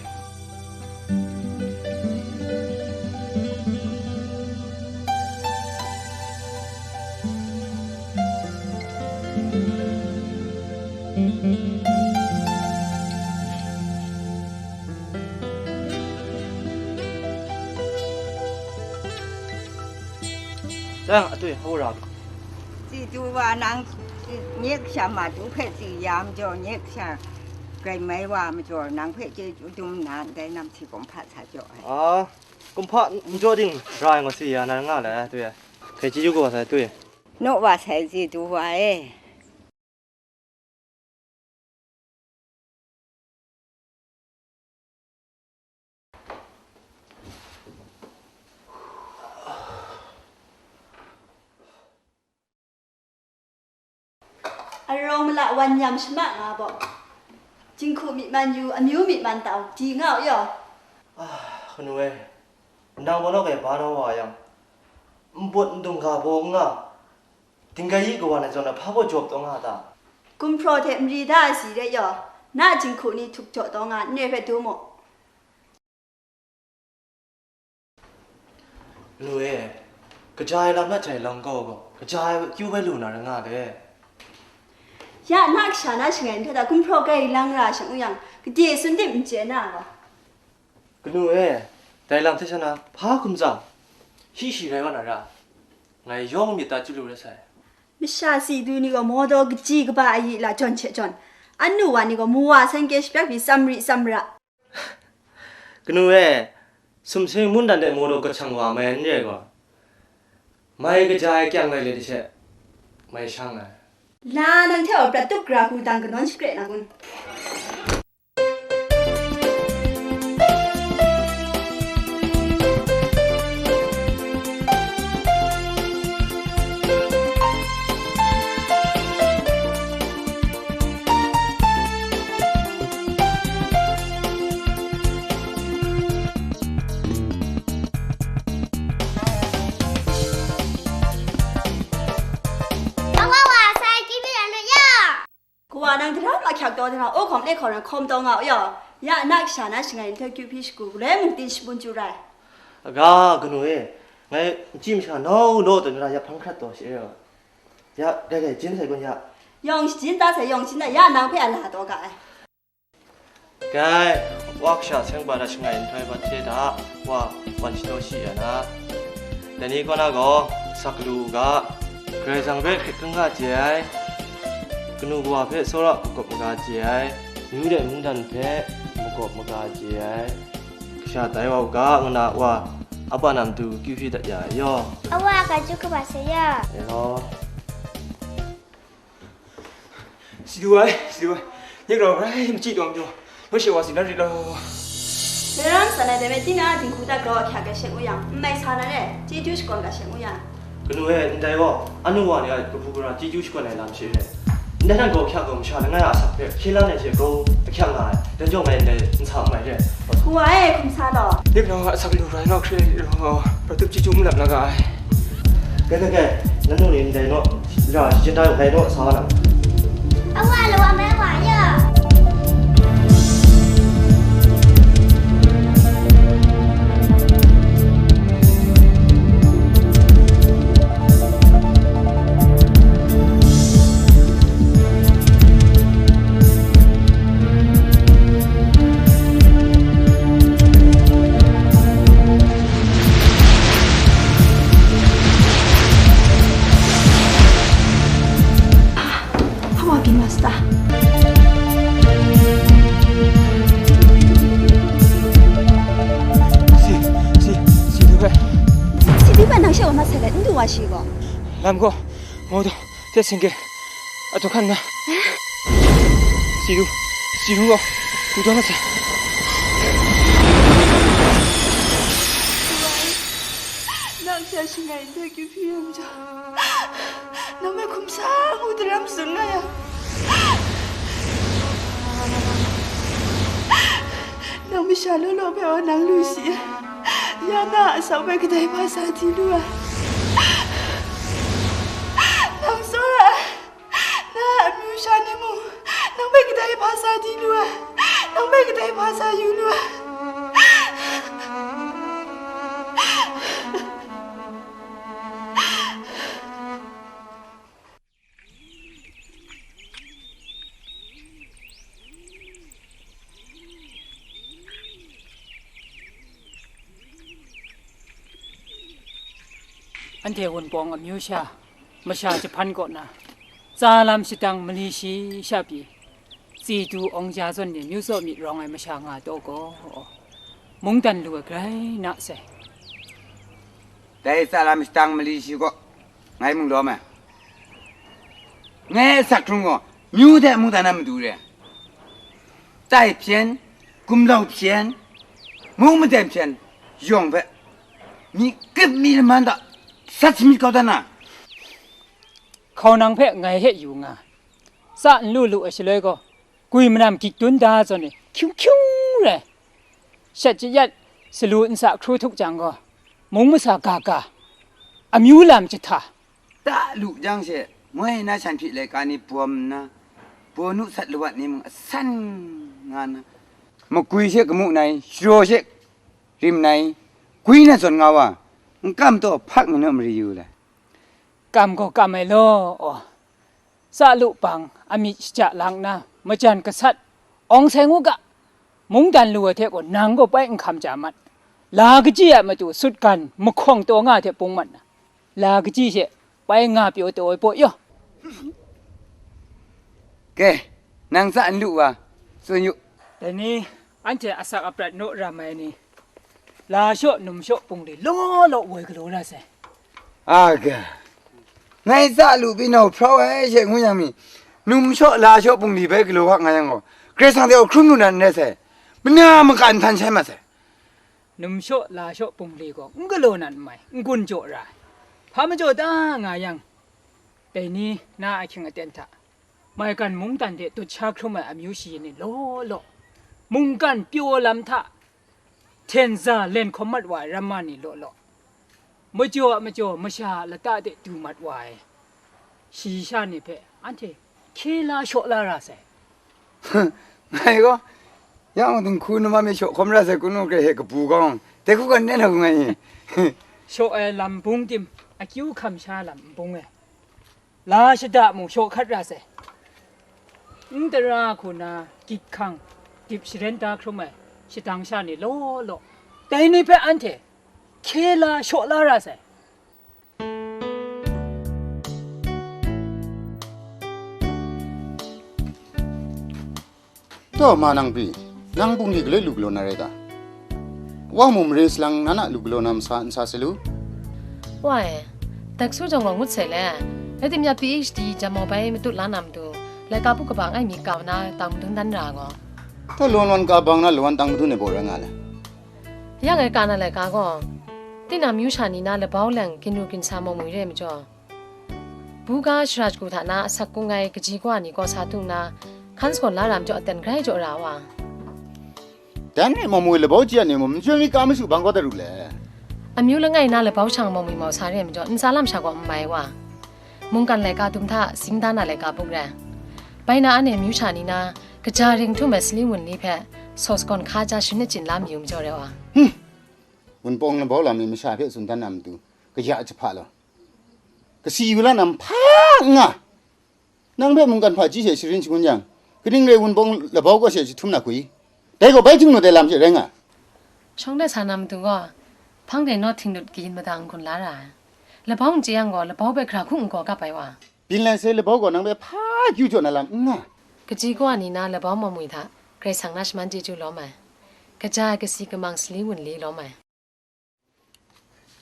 Dang, atoi, hau ra. Tsi du wa nang, nye kasha matu hpe tsi ya majaw, nye kasha grai mai wa majaw, nang hpe chyeju dum nna, ndai nam si kumhpa sa jaw ai. A, kumhpa n jaw ding ra ai ngaw si ya na nga lai, atoi. Hpe chyeju kaw sai, atoi. Naw wa sai, Zidu wa e. Arawng mala wan yam shama nga baw, jinghku myit man yu, amyu myit man tau, di nga u yaw. Ah, kanu e, nang gaw nawk e ba naw wa yang, nbut ndung ga baw n nga, dinggai yi kawa na zawn, hpa baw jawp taw nga a ta? Gumhpraw hte mari da ai si re yaw, na jinghku ni htuk jaw taw nga, n re hpe du mu. Lu e, kaja ai lam na jai lang gaw gaw, kaja ai kyu bai lu na rai nga de. Ya na kasha na shangai nhtoi hta gumhpraw grai lang ra shang u yang, gade sun tim n chye na gaw. Kanu e, dai lam hte sha na, hpa hkum tsang, shi shi rai wa na ra, ngai yawng myit ta chyu lu rai sai. Masha si du ni gaw mawdaw kaji kaba ayi la jawn hte jawn, anu wa ni gaw mawa san kye shapyak pyi tsam ri tsam ra. Kanu e, sumsing mungdan de mawdaw kachang wa mai n re gaw, mai kaja ai kyang lai let hte mai shang ai. La nang hte wa prat tup gra hku dang kanawn shakre na kun? Awa wa sai, T V lam ya. Kawa nang daram ahkyak taw dara, o hkawm le hkawm rai hkawm taw nga u yaw. Ya na kasha na shangai nhtoi kyu hpyi shagu, galoi mung tin shabun chyu rai. Aga, kanu e, ngai machyi masha nau naw taw ni ra ya hpang hkrat taw shi e. Ya, gai gai, jin sai kun ya. Yawng shajin ta sai, yawng shajin ta, ya nang hpe a la taw ga ai. Gai, wa kasha seng ba da shangai nhtoi bat hte da, wa wan shadaw shi ya na. Dai ni kaw na gaw, sak lu u ga, Karai Kasang hpe hkrit hkungga chye ai, kanu kawa hpe tsawra makawp maga chye ai, myu dai mungdan hpe makawp maga chye ai, kasha tai wa u ga, ngu na wa, a pa nam du kyu hpyi dat ya ai yaw. Awa, ga ju kaba se ya. E law. Si du ai, si du ai, nik rau rai machyi taw majaw, naw she wa si na rit law. Dai ram san ai dai me, tinang a dinghku hta grau ahkyak ga shet ngu yang, n mai sa na re, chyeju shakawn ga shet ngu yang. Kanu e, ndai gaw, anu wa ni a kahpu gara chyeju shakawn ai lam she re. Ndai hta grau ahkyak gaw masha langai a asak hpe hkye la ai hte grau ahkyak nga ai, dan jaw ngai ndai n sa n mai re. Hku wa e, hkum sa law. Nik rau a asak lu rai naw hkre rit law, prat tup chyeju n lap na ga ai. Gai, gai, gai, nanu ni ndai naw, ra shajin da u, ndai naw sa wa na. Awa, lawa mai wa ya. Hawa gin wa sata? Si, si, si du hpe. Si du hpe nang she wa mat sai let, n du wa shi gaw. Lam gaw, mau du. Hte seng ke, a du hkan na. Si du, si du gaw, du taw na sai. Nang hte shangai nhtoi kyu hpyi yu majaw, nang hpe hkum sa ngu daram tsun nga yang, nang masha law law hpe wa nang lu si ai. Ya na a asak hpe kadai hpa sa di lu ai. Nang tsawra ai. Na a amyu sha ni mung, nang hpe kadai hpa sa di lu ai, nang hpe kadai hpa sa yu lu ai. Anhte Wunpawng amyu sha, masha jahpan kaw na, tsa lam shatang mali shi sha pyi, Zitu Awng Ja zawn ni myu tsaw myit rawng ai masha nga taw gaw, mungdan lu ai grai na sai. Dai tsa lam shatang mali shi gaw, ngai mung lawm ai. Ngai a asak hkrung gaw, myu hte mungdan a matu re. Tai hpyen, gumlau hpyen, mung maten hpyen, yawng hpe, mi grip mi laman hta sat shamyit kau dan na. Hkau nang hpe ngai hte yu nga, tsa n lu lu ai shaloi gaw, gwi manam gyik dun da zawn e, hkyung hkyung rai. Shat jayat salu nsa hkru htuk jang gaw, mung masa ga ga, amyu lam jahta. Ta lu jang she, moi na shan hpyi laika ni bawm nna, bawnu sat lawat ni mung asan nga nna, magwi she kamu nai, sharaw she rim nai, gwi na zawn nga wa, n kam taw hpak mi naw mari yu lai. Kam gaw kam ai law, aw. Tsa lu bang, amyit shaja lang nna, majan gasat, awng sai ngu ga, mungdan lu ai hte gaw nang gaw pai n hkam ja mat. La kaji a matu sutgan mahkawng taw nga hte pung mat na, la kaji she pai nga pyaw taw ai paw yaw. Ke, nang tsa n lu wa, tsun yu. Dai ni, anhte asak aprat naw ram ai ni, la shaw num shaw pungli law law woi galaw ra sai. Aga, ngai tsa lu pyi nau hprau ai she ngu yang mi, num shaw la shaw pungli bai galaw wa nga yang gaw, Karai Kasang hte hkrum lu na n rai sai, mana maka n htan shai mat sai. Num shaw la shaw pungli gaw n galaw na n mai, n-gun jaw ra ai. Hpa majaw ta nga yang, dai ni na ahkying aten hta, maigan mungdan de dut sha hkrum ai amyu shayin ni law law, mungkan pyaw lam hta hten za len hkawm mat wa ai ramma ni law law, majaw a majaw masha a lata de du mat wa ai shayi sha ni hpe anhte hkye la shaw la ra sai. Ngai gaw, ya mung dinghku numam e shaw hkawm ra sai, kunu grai hte kabu kau, dai hku kan nen a hku ngai i. Shaw ai lam bung tim, akyu hkam sha lam n bung ai. La shada mung shaw hkat ra sai. N tara hku na gyit hkang, dip sharen da hkrum ai shadang sha ni law law, dai ni hpe anhte hkye la shaw la ra sai. Taw, ma nang pyi, nang bungli galoi lu galaw na rai ta? Wa mung mare salang na na lu galaw na masa n sa sa lu? Wa e, daksu jang wa ngut sai le, rai timung ya P H D jam mau bai matut la na matu, laika bu kaba ngai mi kau na tang madun dan ra gaw. Taw, lawan wan ka bang na lawan tang madun ai baw rai nga le. Yang e ka na laika gaw, tinang myu sha ni na labau leng ginru ginsa mau mwi re ai majaw, buga shara shagu hta na asak kung ai kaji kawa ni kaw sa du nna, hkan sagawn la ra majaw aten grai jaw ra wa. Dan e mau mwi labau ji ai ni mung, n joi mi ka mashu bang kaw dat ru le. Amyu langai na labau shang mau mwi mau sa re ai majaw, ntsa lam sha gaw n mai wa. Mungkan laika dum hta sing da na laika buk rai. Bai na an e myu sha ni na, kaja ring htum ai sali wunli hpe, saw sagawn hka ja shin achyin la mayu majaw re wa. Hum! Wunpawng labau lam mi masha hpe tsun dan na matu, kaya jahpa law, kasi yu la na hpa n nga. Nang hpe mungkan hpaji she sharin shangun yang, kaning rai wunpawng labau kaw she jahtum na hku i? Dai gaw bai htingnu dai lam she rai nga. Shawng de sa na matu gaw, hpang de naw htinglut kayin mada n gun la ra ai. Labau n chye yang gaw, labau hpe gara hku n gaw kap ai wa. Byin lai sai labau gaw nang hpe hpa kyu jaw na lam n nga. Kaji kawa ni na labau mau mwi hta, Karai Kasang na shaman chyeju lawm ai. Kaja ai kasi kamang sali wunli lawm ai.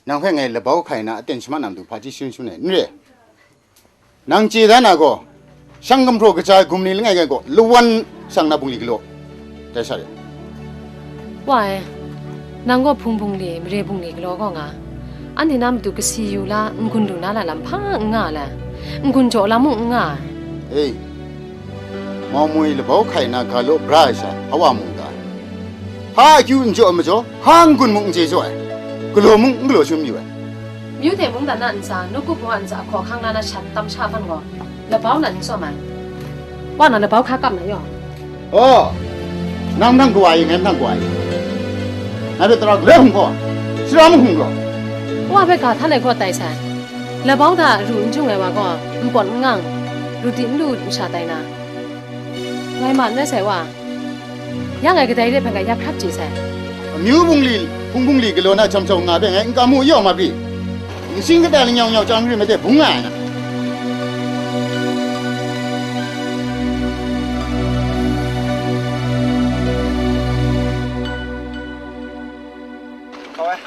Nang hpe ngai labau hkai na aten shaman na matu hpaji sharin shangun ai, n re? Nang chye da na gaw, shang gumhpraw kaja ai gumli langai ngai gaw, lawan shang na bungli galaw, tai sha re. Wa e, nang gaw hpung bungli, mare bungli galaw gaw nga, anhte na matu kasi yu la, n-gun lu na la lam hpa n nga le, n-gun jaw la mung n nga ai. Ei, mau mwi labau hkai na ga law bra ai sha, hpa wa mung ta? Hpa akyu n jaw ai majaw, hpa n-gun mung n chye jaw ai, galaw mung n galaw shangun mayu ai. Myu hte mungdan a ntsa, nawku hpung a ntsa hkaw hkang la na shat tam sha hpan gaw, labau nan n tsawm ai. Wa na labau hka kap na yaw. Aw, nang mahtang kawa i, ngai mahtang kawa i. Ngai hpe tara galoi hkungga, shara mahkung gaw. Wa hpe ga htan ai gaw tai sai. Labau hta ru n jung ai wa gaw, npawt n ngang, ru di n lu masha tai na, ngai ma n rai sai wa. Ya ngai kadai re hpe ngai ya hkrap chye sai. Amyu bungli, hpung bungli galaw na jam jau nga hpe ngai n kam mu yaw ma pri? Nsin kata lanyawng nyawng chyang rim ai hte bung nga ai na. Kau ai,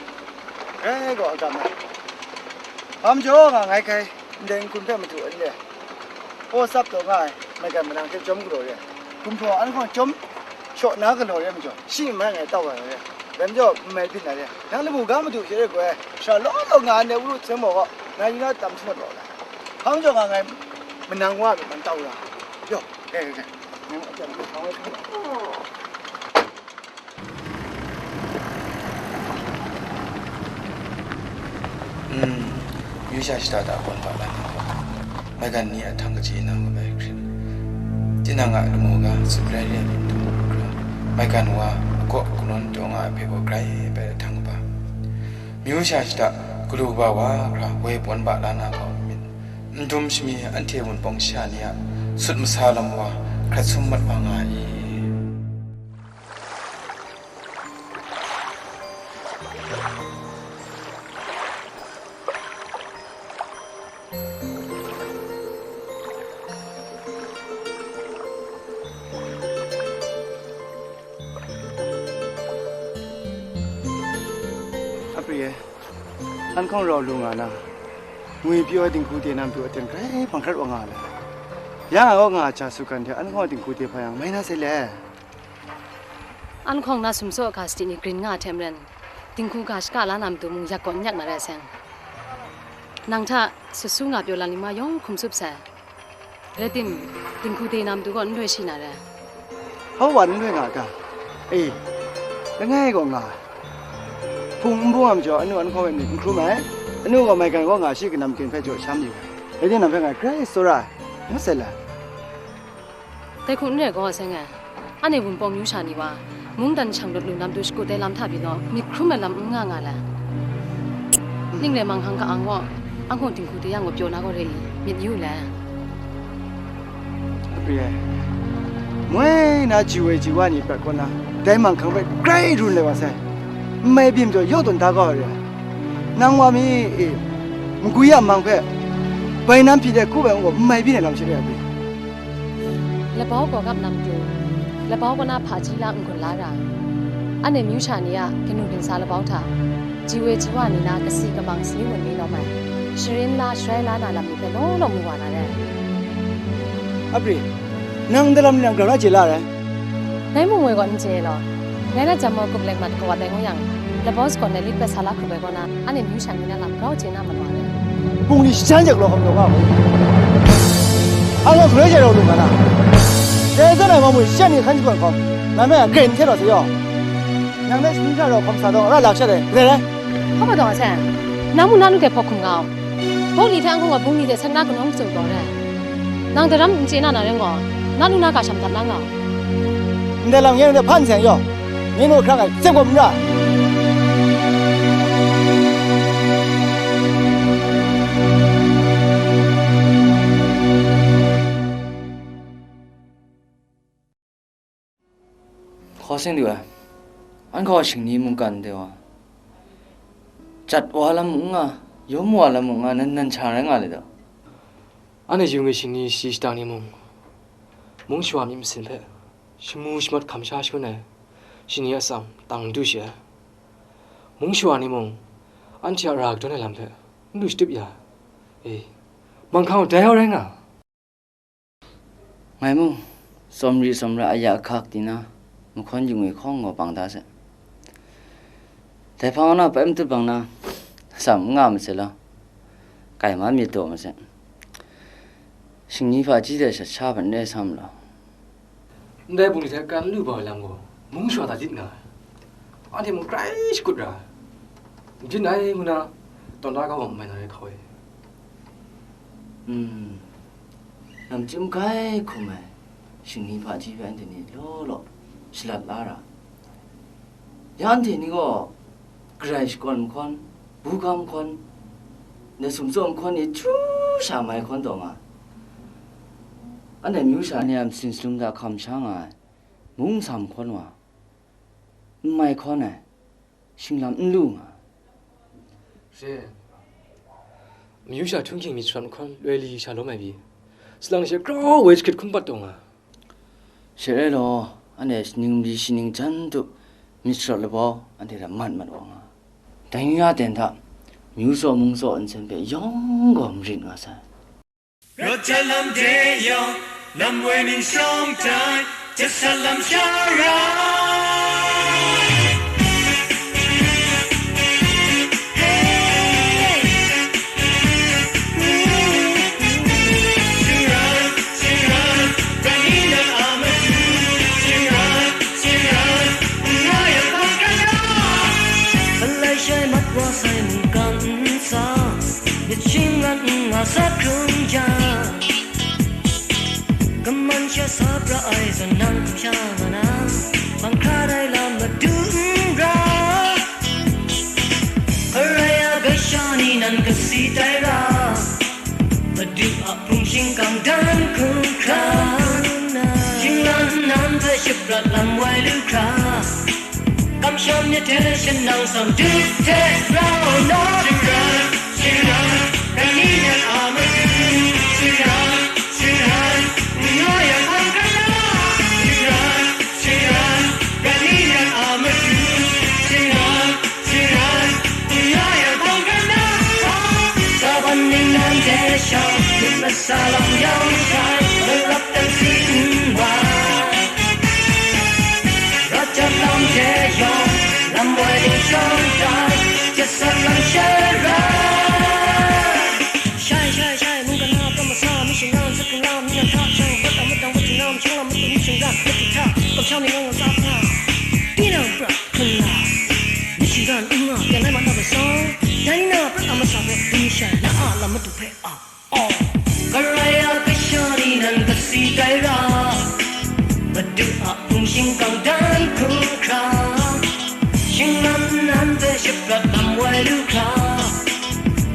grai gaw a gam ai. Hpa majaw nga ngai hkai, ndai n-gun hpe madu ai le. Hpaw tsap taw nga ai maigan manang hte chyawm galaw re ai. Gumhpraw an hkawng chyawm shaw na galaw re ai majaw, shi n mai ngai tau ai re. Dai majaw, n mai byin ai re. Nang lamu ga madu hte re gaw, sara law law nga ai ne, wuru hte maw gaw, ngai yu na tam htum mat wa ai. Hpang jaw nga ngai manang wa myit man tau ra. Yaw, gai, gai, gai. Nang a chyawm lu hpang wai hpang. Myu sha shada da kawn ba la na, maigan ni a htang kaji na kaba ai hkrit, tinang a lamu ga sut rai re ai myit n du hkra, maigan wa a kaw kanawn taw nga ai hpe gaw grai bai a htang kaba. Myu sha shada galu kaba wa hkra woi pawn ba la na kau myit, n dum shami anhte wunpawng sha ni a sut masa lam wa hkrat sum mat wa nga i? Apri e, an hkawng rau lu nga na, ngwi pyaw ai dinghku de na matu aten grai hpang hkrat wa nga ai. Ya nga gaw nga a ja su kan hte an hkawng a dinghku de hpa yang mai na sai le. An hkawng na sumsaw ga sadi ni grin nga ai hte maren, dinghku ga shaka la na matu mung yak gaw n yak na rai seng. Nang hta sut su nga pyaw lam ni ma yawng hkum tsup sai. Rai tim, dinghku de na matu gaw n loi shi na rai. Hpa wa n loi nga a ta? E, langai gaw nga ai. Hpung n bung ai majaw, anu an hkawng e myit n hkrum ai. Anu gaw maigan kaw nga shi kanam ken hpe jaw sham yu ai. Rai timung, nang hpe ngai grai tsawra ai, ngut sai la. Dai hku n rai gaw, seng e, anhte wunpawng myu sha ni wa, mungdan shang lut lu na matu shakut ai lam hta pyi naw, myit hkrum ai lam n nga nga le. Ning le manghkang ka-ang gaw, anhkawng dinghku de yang gaw pyaw na gaw re i, myit yu le. Apri e, moi na ji woi ji wa ni prat kaw na, dai manghkang hpe grai run lai wa sai. N mai byin majaw yaw tawn da kau ai re ai. Nang wa mi e, magwi a mang hpe bai nam hpyi de kup ai ngu gaw, n mai byin ai lam shi re ai. Labau gaw gap na matu, labau kaw na hpaji la n-gun la ra, anhte myu sha ni a kanu ginsa labau hta, ji woi ji wa ni na kasi kamang sani wun ni lawm ai, sharin la sharai la na lam ni hpe law law mu wa na rai. Apri, nang ndai lam ni nang grau na chye la rai? Ngai mung woi gaw n chye law. Ngai na jam maw kup leng mat kawat ai ngu yang, labau sakawn ai lit hpe sa la hkrup ai kaw na, anhte myu sha ni na lam grau chye na mat wa ai. Bungli shajan jak law hkawm taw nga hku. Ang gaw galoi ja rau lu nga na. Dai zawn ai wa mung shajan ni hkan shakawn hkawm, ngai hpe a grai n hte naw se yaw. Nang dai shaning hta rau hkawm sa taw, ra lak shat ai, re rai? Hpa majaw a sai, nang mung na nu hte hpaw hkum nga u. Bawng ni hte anhkawng gaw bungli hte seng na kanawng matsun gaw re ai. Nang daram n chye na na rai gaw, na nu na ga sham dat na nga u. Ndai lam ngai nang hte hpa n seng yaw, ngai nu hkra ngai tsep gawp n ra. Hkaw seng du ai, an gaw shingni mungkan de wa, jat wa lam mung n nga, yawm wa lam mung n nga, nan nan sha rai nga le daw. Anhte yu ngwi shingni shayi shadang ni mung, mung shawa myit masin hpe shamu shamat hkam sha shangun ai shingni atsam tang n du shi ai. Mung shawa ni mung, anhte a ra kadawn ai lam hpe n lu shatup ya, e, manghkang dai hau rai nga. Ngai mung, tsawmri tsawmra aya ahkak di na, mahkawn yu ngwi hkawng gaw bang da se. Dai hpang na pai matut bang na, atsam n nga masai law, kai man myit taw masai. Shingni hpaji hte shat sha hpan n rai sam law. Ndai bungli hte kan lu bau ai lam gaw, mung shawa ta lit nga ai. Anhte mung grai shakut ra ai. N byin ai ngu na, tawn da kau wa n mai na rai hkau e. Hmm. Namchyum grai hkum ai shingni hpaji hpe anhte ni law law shalat la ra. Ya anhte ni gaw garai shakawn mahkawn, buga mahkawn, ndai sumtsaw mahkawn ni chyu sha mai hkawn taw nga. Anhte myu sha ni a masin shalum hta hkam sha nga ai, mung sa mahkawn wa, n mai hkawn ai, shinglam n lu nga. Re, mayu sha htunghking myit sharawt mahkawn loi li sha lawm ai pyi, salang she grau woi jahkrit hkum pat taw nga. She rai law, anhte shaning mali shaning jan tup myit sharawt labau anhte hta mat mat wa nga. Dai yu ya ten hta, myu tsaw mung tsaw nsen hpe yawng gaw marit nga sai. Rawt jat lam de yawng, lam woi ning shawng tai, jet sat lam sha rai. Shing rai, shing rai, rai ni nan a matu. Shing rai, shing rai, n nga yang hpang kata. Malai shai mat wa sai mungkan nsa, myit shingran n nga sa hkrung yang, kaman sha sa pra ai zawn nang hkum sha nga na, hpang hkra rai lam madu n ra. Hparai a kasha ni nan kasi tai ra, Madu a hpung shingkang dan hkung hkra, shingran nnan hpe shaprat lam wai lu hkra, kamsham myit hte shanang tsawm du hte rau nna. Shingran, shingran, rai ni nan a matu. Shingran, shingran, n nga yang hpang kata. Shingran, shingran, rai ni nan a matu. Shingran, shingran, n nga yang hpang kata. Sa wan ning nan de shang, myit masa lam yawng shai, malap dan si n wai. Rawt jat lam de yawng, lam woi ning shawng tai, jet sat lam sha rai. Shai, shai, shai, mungkan na pram masa, mi shingran, sa hkung lam, mi nan hta, shang, bat, a, matang, bat, htung lam, shang lam, matu, mi shingran, matu hta, kamsham ni ngang, ngang, sa hkra, tinang pra, hkun la, mi shingran, n nga, yan ai mat na hpe sa, dai ni na, prat a masa hpe, dum shai, la a, lam madu hpe, a, aw. Hparai a kasha ni nan kasi tai ra, Madu a hpung shingkang dan hkung hkra, shingran nnan hpe shaprat lam wai lu hkra,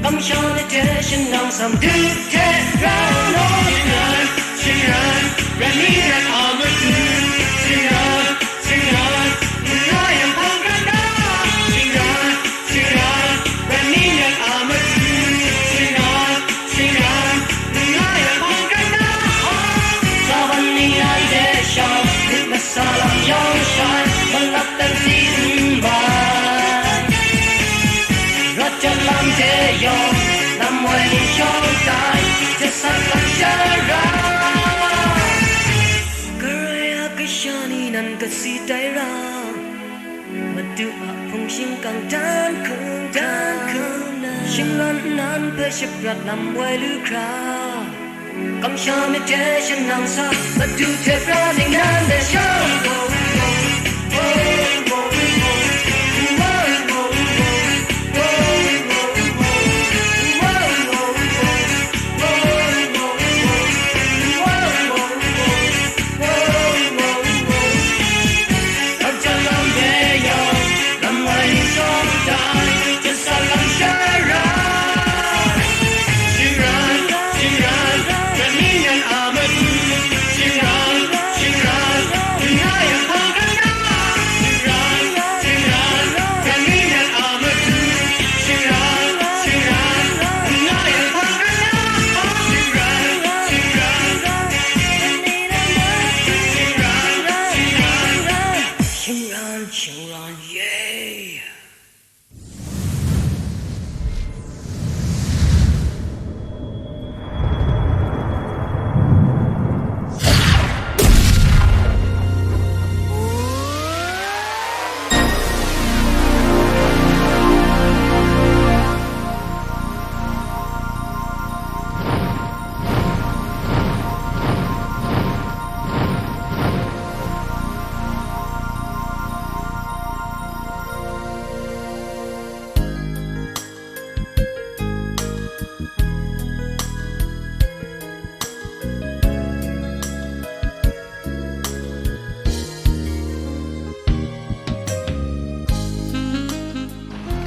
kamsham myit hte shanang tsawm du hte rau nna. Shingran, shingran, rai ni nan a matu. Shingran, shingran, n nga yang hpang kata. Shingran, shingran, rai ni nan a matu. Shingran, shingran, n nga yang hpang kata. Sa wan ning nan de shang, myit masa lam yawng shai, malap dan si n bai. Rawt jat lam de yawng, lam woi ning shawng tai, jet sat lam sha rai. Hparai a kasha ni nan kasi tai ra, Madu a hpung shingkang dan hkung dan hkung na, shingran nnan hpe shaprat lam wai lu hkra, kamsham myit hte shanang sa, Madu hte pra ning nan de shang. Shingran, shingran, yay!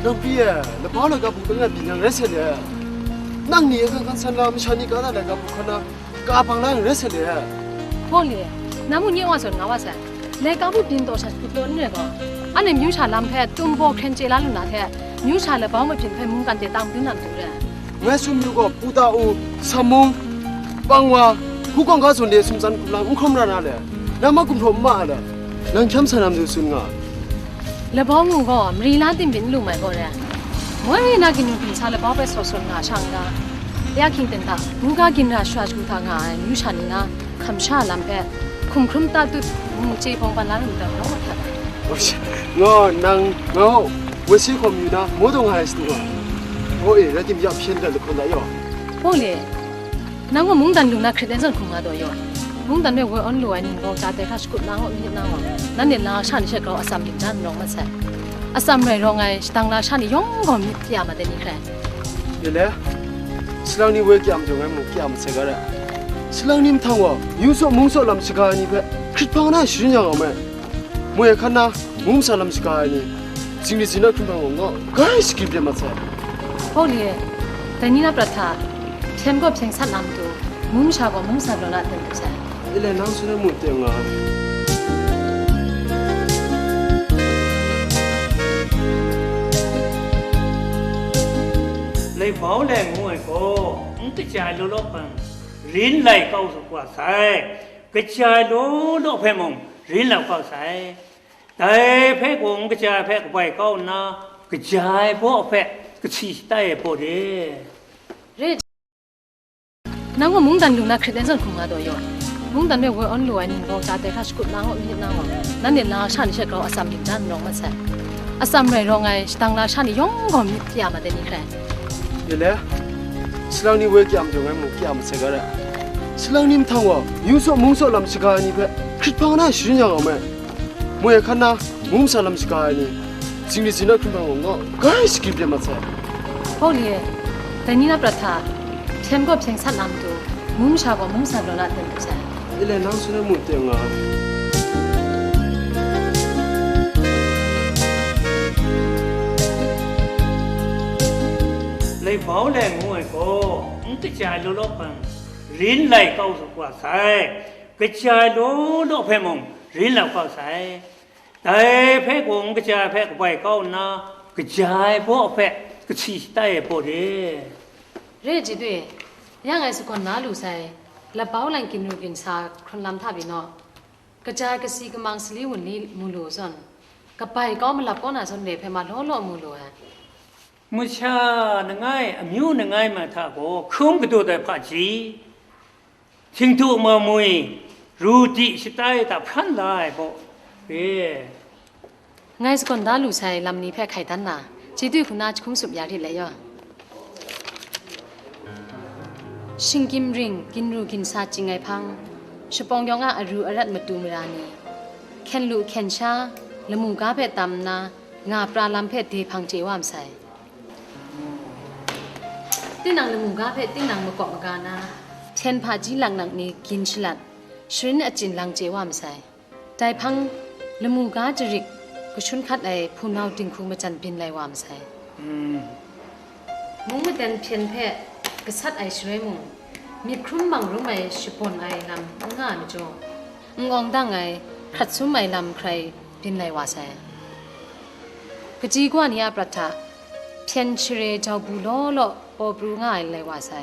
Nang pyi e, labau laika bu kanu byin yang rai sat le. Nang ni e hkan hkan san la, masha ni ga da laika bu hkan na, ka bang la yang rai sat le. Hpaw le, nang mung nye wa zawn nga wa sai. Laika bu byin taw sha shut law n rai gaw, anhte myu sha lam hpe tum baw hkren chye la lu na hte, myu sha labau mahpyin hpe mungkan de tang dun na matu re. Ngai sum yu gaw, Puta U, Samung, Pangwa, Hkungga zawn de sumtsan hkum lang n hkrum ra na le, nang ma gumhpraw n ma ai le, nang hkyam sa na matu tsun nga. Labau ngu gaw, mari la tim byin n lu mai gaw re. Moi na kanu hpyi sa labau hpe saw sawn nga sha n ga. Ya hkying ten hta, buga ginra shara shagu hta nga ai amyu sha ni na, hkam sha lam hpe, hkum hkrum tatut, mu chye bawng ban la lu dat, nang wa hta. Nga, nang, nga, woi si hkawm yu na, mu dawng nga ai sadu wa. Ngu e, rai tim ya hpyen dat lahkawn da yaw. Paw le, nang gaw mungdan lu na hkrit ai zawn hkum nga daw yaw. Mungdan hpe woi awn lu ai ni gaw, ta tai hkra shakut na gaw, myit na gaw, nanhte lasha ni she grau atsam ginjan n rawng mat sai. Atsam rai rawng ai, shadang lasha ni yawng gaw myit ya ma dai ni hkrai. Ye le, salang ni woi kya majaw ngai mung kya masai ga ra. Salang ni mahtang gaw, yu saw mung saw lam shaga ai ni hpe hkrit hpang na sharin ya nga mai. Moi hkan na, mung masa lam shaga ai ni, zingri zingrat hkrit hpang gaw, nga gai shagri byen mat sai. Hpawli e, dai ni na prat hta, hpyen gaw hpyen sat na matu, mung masha gaw mung masat law la ten du sai. Ele nang tsun ai mung teng nga. Laibau lai ngu ai gaw, n kaja ai law law hpang, rin lai kau wa sai, kaja ai law law hpe mung, rin lau kau sai. Dai hpe gaw n kaja ai hpe kabai kau nna, kaja ai baw hpe kasi shatai ai baw de. Re, nang gaw mungdan lu na hkrit ai zawn hkum nga daw yaw. Mungdan hpe woi awn lu ai ni gaw, ta tai hkra shakut na gaw, myit na gaw, nanhte lasha ni she grau atsam ginjan n rawng mat sai. Atsam rai rawng ai, shadang lasha ni yawng gaw myit ya ma dai ni hkrai. Ye le, salang ni woi kya majaw ngai mung kya masai ga ra. Salang ni mahtang gaw, yu saw mung saw lam shaga ai ni hpe hkrit hpang na sharin ya nga mai. Moi hkan na, mung masa lam shaga ai ni, zingri zingrat hkrit hpang gaw, nga gai shagri byen mat sai. Hpawli e, dai ni na prat hta, hpyen gaw hpyen sat na matu, mung masha gaw mung masat law la ten du sai. Ele nang tsun ai mung teng nga. Laibau lai ngu ai gaw, n kaja ai law law hpang, rin lai kau wa sai. Kaja ai law law hpe mung, rin lau kau sai. Dai hpe gaw n kaja ai hpe kabai kau nna, kaja ai baw hpe kasi shatai ai baw de. Re ai chyeju e, ya ngai sagawn na lu sai, labau lan ginru ginsa hkrun lam hta pyi-naw, kaja ai kasi kamang sali wunli mu lu zawn, kabai kau malap kau na zawn re hpe ma law law mu lu ai. Masha langai, amyu langai ma hta gaw hkrum gadut ai hpaji, htingtu mamwi, ru di shatai hta hpran la ai gaw re. Ngai sagawn da lu sai lam ni hpe hkai dan na, chyeju hku na jahkum sup ya rit let yaw. Shinggyim ring, ginru ginsa ching ai hpang, shapawng yawng a aru arat matu mara ni, hkyen lu hkyen sha, lamu ga hpe tam nna, nga pra lam hpe de hpang chye wa masai. Tinang lamu ga hpe tinang makawp maga na, hpyen hpaji laknak ni gin shalat, sharin achyin lang chye wa masai. Dai hpang, lamu ga jarik kashun hkat ai hpunau dinghku majan byin lai wa masai. Mung madan hpyen hpe gasat ai shaloi mung, myit hkrum mang rum ai shabawn ai lam n nga ai majaw, n awng dang ai, hkrat sum ai lam hkrai byin lai wa sai. Kaji kawa ni a prat hta, hpyen share jau bu law law paw pru nga ai lai wa sai.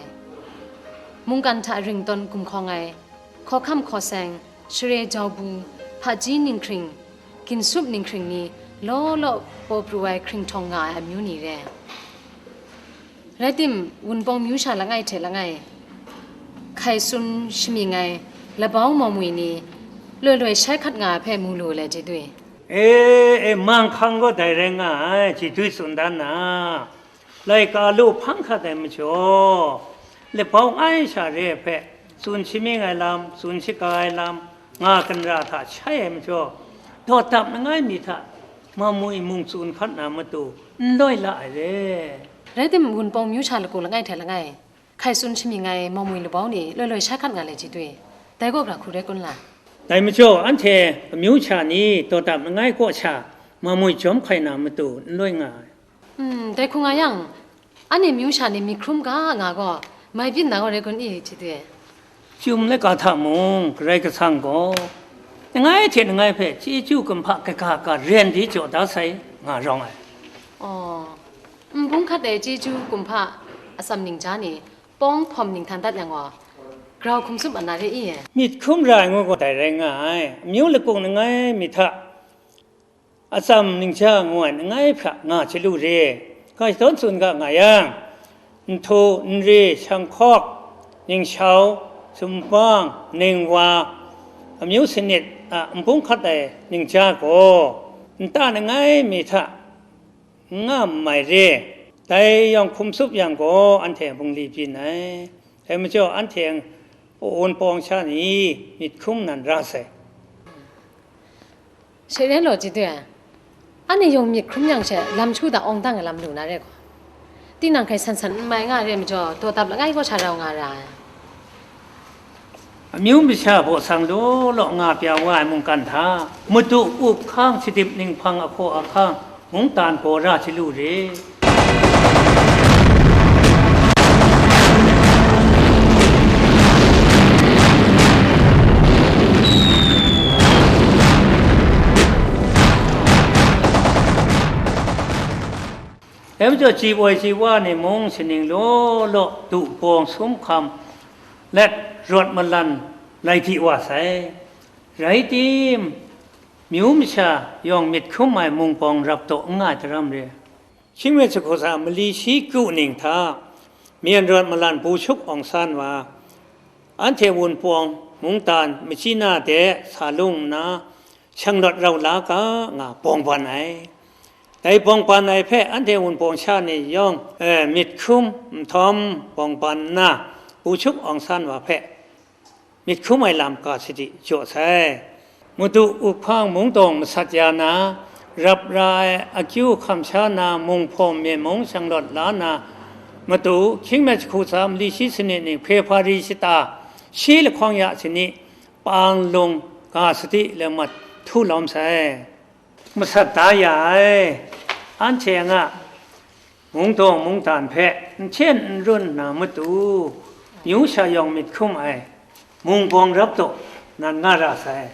Mungkan hta ringtawn gumhkawng ai, hkawhkam hkawseng, share jau bu, hpaji ninghkring, ginsup ninghkring ni law law paw pru ai hkringhtawng nga ai amyu ni re. Rai tim, Wunpawng myu sha langai hte langai, hkai tsun shamying ai labau mawmwi ni, loi loi shai hkat nga ai hpe mu lu le, chyeju. E, e, manghkang gaw dai rai nga ai, chyeju tsun dan na, laika lu hpang hkat ai majaw, labau ngai sha re ai hpe, tsun shamying ai lam, tsun shaga ai lam, nga kanra hta shai ai majaw, dawt dap langai mi hta, mamwi mung tsun hkat na matu, n loi la ai re. Rai tim, Wunpawng myu sha laku langai hte langai, hkai tsun shamying ai mamwi labau ni loi loi shai hkat nga le, chyeju. Dai gaw gara hku rai kun la? Dai majaw, anhte amyu sha ni dawt dap langai kaw sha mamwi jawm hkai na matu n loi nga ai. Hmm, dai hku nga yang, anhte myu sha ni myit hkrum ga nga gaw, mai byin na gaw rai kun i, chyeju? Chyum laika hta mung, Karai Kasang gaw, langai hte langai hpe chyeju kumhpa kaga ga ren di jaw da sai, nga rawng ai. Aw, nbung hkat ai chyeju kumhpa atsam ningja ni, pawng hpawm ninghtan dat yang gaw, grau hkum tsup ai na re i? Myit hkrum ra ai ngu gaw dai rai nga ai, amyu lakung langai mi hta, atsam ningja ngu ai langai hpra nga chyalu re, ga shadawn tsun ga nga yang, nhtu, nre, shanghkawk, ningshau, zumbang, ningwa, amyu sanit a nbung hkat ai ningja gaw, nta langai mi hta n nga mai re. Dai yawng hkum tsup yang gaw, anhte bungli byin ai. Dai majaw, anhte wunpawng sha ni myit hkrum nan ra sai. She ren law, Chitoi, anhte yawng myit hkrum yang she, lam shu da awng dang ai lam lu na re gaw, tinang hkrai san san n mai nga re majaw, daw tap langai kaw sha rau nga ra ai. Amyu masha baw sang law law nga pya wa ai mungkan hta, madu up hkang shadip ninghpang ahkaw ahkang, mungdan gaw ra chyalu re. Dai majaw, ji woi ji wa ni mung shaning law law du bawng sum hkam let rawt malan lai di wa sai. Rai tim, myu masha yawng myit hkrum ai mung bawng rap taw n nga ai daram re. Hkying mi jahku sa mali shi kru ning hta, myen rawt malan bu shup awng san wa, anhte wunpawng mungdan machyi na de sa lung nna, shanglawt rau la ga nga bawng ban ai. Dai bawng ban ai hpe anhte wunpawng sha ni yawng, eh, myit hkrum nhtawm bawng ban nna, bu shup awng san wa hpe, myit hkrum ai lam ga sadi jaw sai. Madu up hkang mungdawng masat ya na, rap ra ai akyu hkam sha na, mung hpawm myen mung shanglawt la na, madu hkying mi jahku sa mali shi sanit ni hpe hpa ri shata, shi lahkawng ya sani, pang lung ga sadi lamat htu lawm sai. Masat da ya ai, anhte nga, mungdawng mungdan hpe n hten n run nna matu, myu sha yawng myit hkrum ai, mung bawng rap taw nan nga ra sai.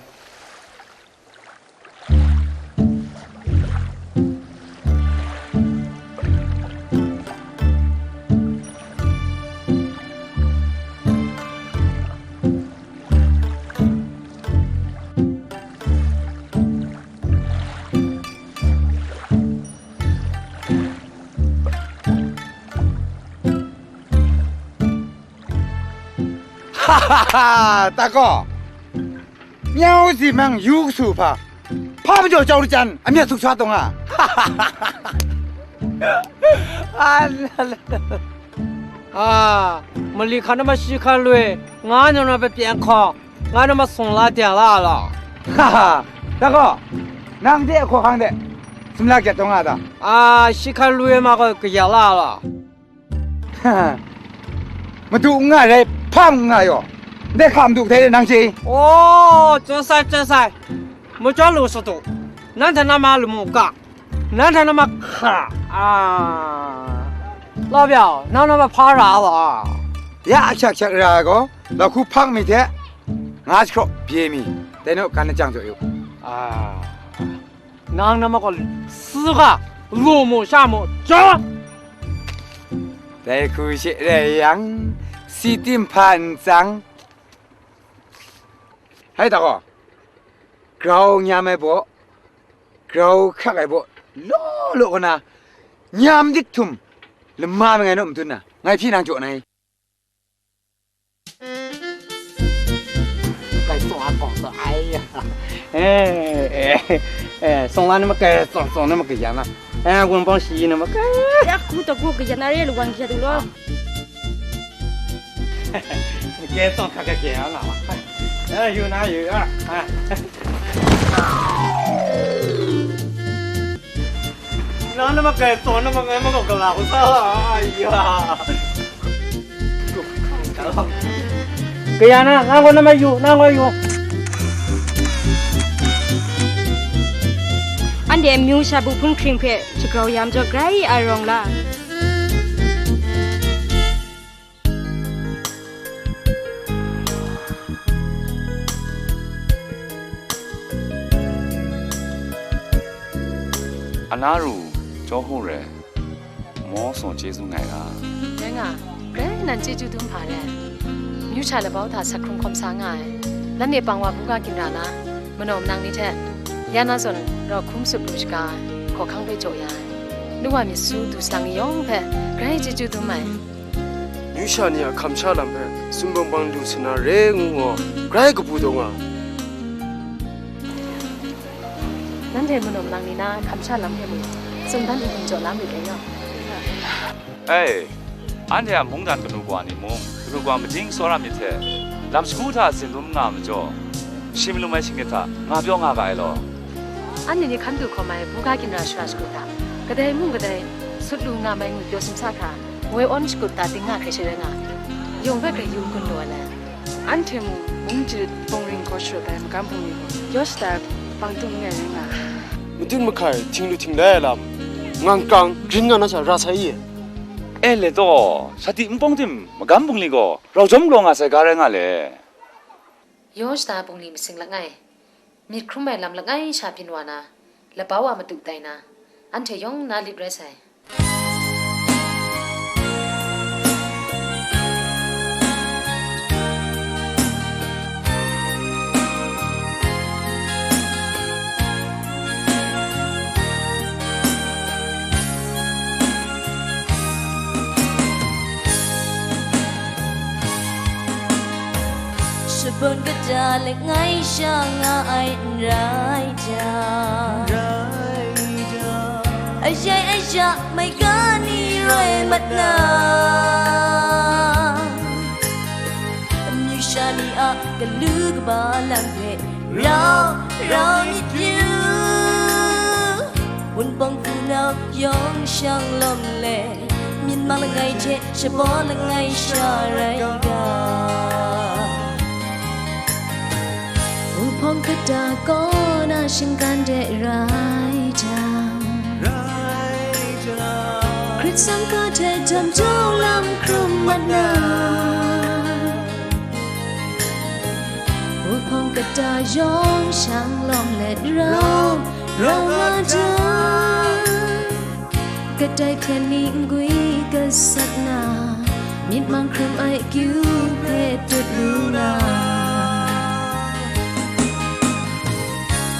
Ha ha ha! Tako, myau si mang yu kasu hpa, hpa majaw jau lachan, amyat suk sha taw nga. A, mali hkan nama shi hkan lui, nga nang na hpe pyen hkawk, nga nama sung la deng la a law? Ha ha, tako, nang de hkaw hkang de, sumla gyat taw nga ta? A, shi hkan lui ma gaw kaya la a law? Madu n nga rai, hpa n nga yaw, ndai hka madu hte nang chye? O, chyaw sai, chyaw sai, majaw lu sa tu, nanhte nama lamu ga, nanhte nama hka, a, Labyau, nang nama hpa ra wa, ya ahkyak ahkyak ra ai gaw, lahku hpang mi hte nga jahkraw bye mi, dai naw kan lachyang jaw yu, a. Nang nama gaw si ga, lu mu sha mu, jaw! Dai hku she rai yang, si tim hpa n tsang. Hai tako, grau nyam ai baw, grau hkrak ai baw, law law kaw na, nyam dik htum, lama mangai naw madun na, ngai hpyi nang jaw na i? Kai tsawng a kawng taw, ai ya. Eh, eh, eh, song la ni ma kai, tsawng tsawng ni ma kai ya na. Eh, wun bawng shi ni ma kai. Ya, ku taw ku kai ya na re, lu wang kya tu lo. Kai tsawng ka ka kai ya na. Eh, yu na yu ya. Eh. Nang nama kai tsawng nama ngai ma gaw gala ku sa la, ai ya. Kaya na, nang gaw nama yu, nang gaw yu. Anhte amyu sha bu hpun hkring hpe shagrau ya majaw grai ai rawng la. Anaru, Jawhu re, maw sung chyeju ngai ga. Dai nga, grai nan chyeju dum hpa re. Myu sha labau hta sak hkrung hkawm sa nga ai. Lanne pang wa buga ginra na, manaw manang ni hte, ya na zawn rau hkum tsup lu shaga ai, hkawhkang hpe jaw ya ai. Nu wa myit su du salang ni yawng hpe, grai chyeju dum ai. Sha ni a hkam sha lam hpe sum bang bang lu sa na re ngu gaw, grai kabu taw nga. Nanhte manaw manang ni na hkam sha lam hpe mung, tsun dan n-gun jaw la myit dai nga. Ai, anhte a mungdan kanu kawa ni mung, kanu kawa majing tsawra myit hte, lam shagu hta tsin dum nga majaw, shi malum ai shinglet hta nga pyaw nga ga ai law. Anhte ni hkan du hkawm ai buga ginra shara shakut hta, kadai mung kadai sut lu nga mai ngu pyaw sumsa hkra, woi awn shakut ta ting nga hkrai sha rai nga, yawng hpe grai yu n-gun lu ai le. Anhte mung, mung jarit bawng ring gaw sharawt ai magam bungli gaw, yaw shada bang tung n rai rai nga ai. Matut mahkai, htinglu htinglai ai lam, ngang kang, grin nga na sha ra sai i? E le taw, sha tim npawng tim magam bungli gaw, rau jawm galaw nga sai ga rai nga le. Yaw shada bungli masing langai, myit hkrum ai lam langai sha byin wa na, labau wa madu tai na, anhte yawng na lit rai sai. Shabun kata langai sha nga ai n rai jang, ajai aja maiga ni roi mat na, amyu sha ni a galu kaba lam hpe rau rau myit yu. Wunpawng hpunau yawng shang lawm let, myit mang langai hte shabaw langai sha rai ga. Wunpawng kata kaw na shinggan de rai jang, hkrit tsawm hkra hte jam jaw lam hkrum mat na, wunpawng kata yawng shang lawm let rau rau nga jang, kadai hpyen ni n-gwi gasat na, myit mang hkrum ai akyu hpe tut lu na,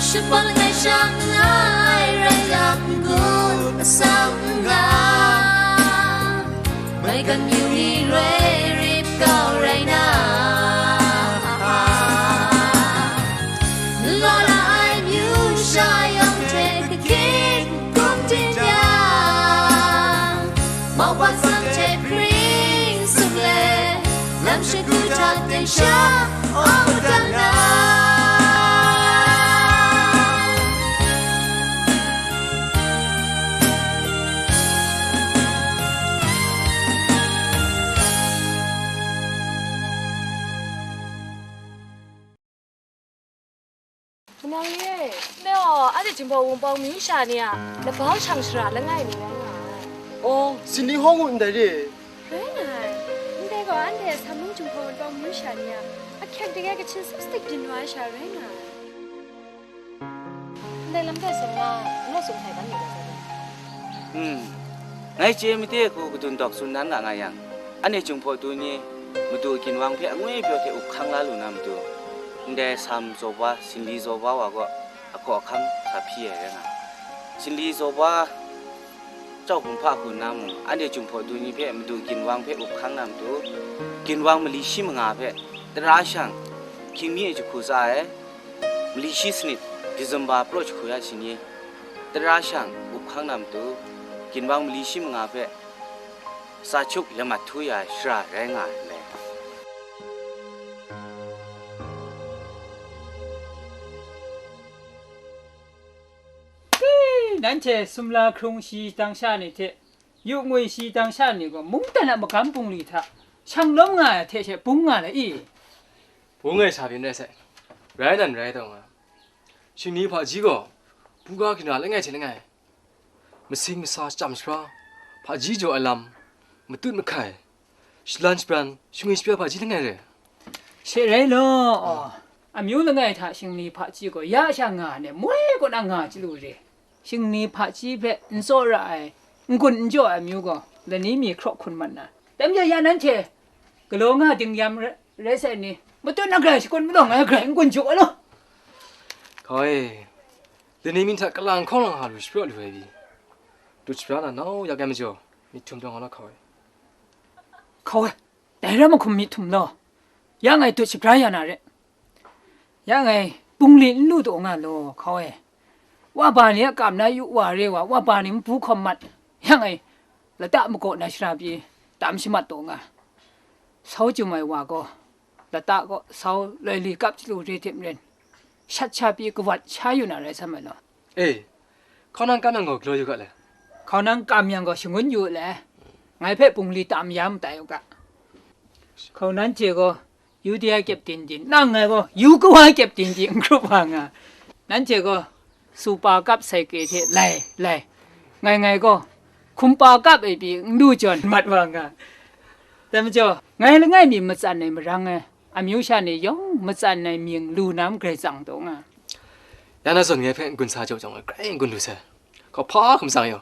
shapang langai sha n nga ai rai yang, n-gun asak n nga, maigan yu ni roi rip kau rai na, n law la ai myu sha yawng hte kahkying hkum ting yang, maupan sang hte pring sum le, lam shagu hta teng sha awng madat na. Manang ye, me aw, anhte Jinghpaw Wunpawng myu sha ni a labau shang shara langai mi rai nga ai. Oh, Cindy Hawng u ndai re? Rai nga ai. Ndai gaw, anhte Sammung Jinghpaw Wunpawng myu sha ni a ahkyep ding ai kachin sipstik byin wa ai sha rai nga ai. Ndai lam hpe seng na, n law tsun htai dan yu ga, Zaden. Hmm. Ngai chye made hku kadun dawk tsun dan nga nga yang, anhte Jinghpaw tu ni Madu ginwang hpe angwi pyaw hte up hkang la lu na matu, ndai Sam zaw wa, Sinli zaw wa wa gaw ahkaw ahkang sa hpyi ai rai nga ai. Sinli zaw wa, Chyau hpung hpa hku nna mung, anhte Jinghpaw tu ni hpe Madu ginwang hpe up hkang na matu, ginwang mali shi manga hpe tara shang, hkying mi e jahku tsa ai, mali shi sanit, December praw jahku ya shi ni, tara shang up hkang na matu, ginwang mali shi manga hpe sa chup lamat htu ya ai shara rai nga ai n dai. Hei, nanhte sumla hkrung shi dang sha ni hte, yu ngwi shi dang sha ni gaw, mungdan a magam bungli hta shang lawm nga ai hte she bung nga le i? Bung ai sha byin rai sai, rai nan rai taw nga. Shingni hpaji gaw, buga ginra langai hte langai, masing masa shachyam shapra, hpaji jaw ai lam, matut mahkai, shalan shabran, shingwi shapya hpaji langai re. She rai law, amyu langai hta shingni hpaji gaw ya sha nga ai, moi kaw na nga chyalu re. Shingni hpaji hpe n tsawra ai, n-gun n jaw ai amyu gaw, lani mi hkraw hkun mat na, dam ya ya nanhte galaw nga ding yam ra-, rai sai ni, matut na grai shakut malawng ai grai n-gun jaw ai law. Hkau e, lani mi hta kalang hkawng lang ha lu shapyaw lu ai pyi, dut shapra na nau yak ai majaw, myit htum taw nga law hkau e. Hkau e, dai ra mahkum myit htum law, ya ngai dut shabrai ya na re. Ya ngai bungli n lu taw nga law, hkau e. Wa ba ni a kam na yu wa re wa, wa ba ni npu hkawm mat, ya ngai lata magaw na shara pyi tam shamat taw nga. Sau chyum ai wa gaw, lata gaw sau loi li kap chyalu re hte maren, shat sha pyi kawat sha yu na rai san mai law. E, hkau nang kam yang gaw galaw yu ga le. Hkau nang kam yang gaw shangun yu le. Ngai hpe bungli tam ya matai u ga. Hkau nanhte gaw Yudia kyep din din, nang ngai gaw yu kawa kyep din din n hkrup wa nga. Nanhte gaw supa kap saike hte lai, lai, ngai ngai gaw hkumpa kap e pyi n lu jawn mat wa nga. Dai majaw, ngai langai mi matsan ai marang e, amyu sha ni yawng matsan ai mying lu na magrai tsang taw nga. Ya na zawn ngai hpe n-gun sa jaw jang, grai n-gun lu sai. Hkau hpa hkum tsang yaw.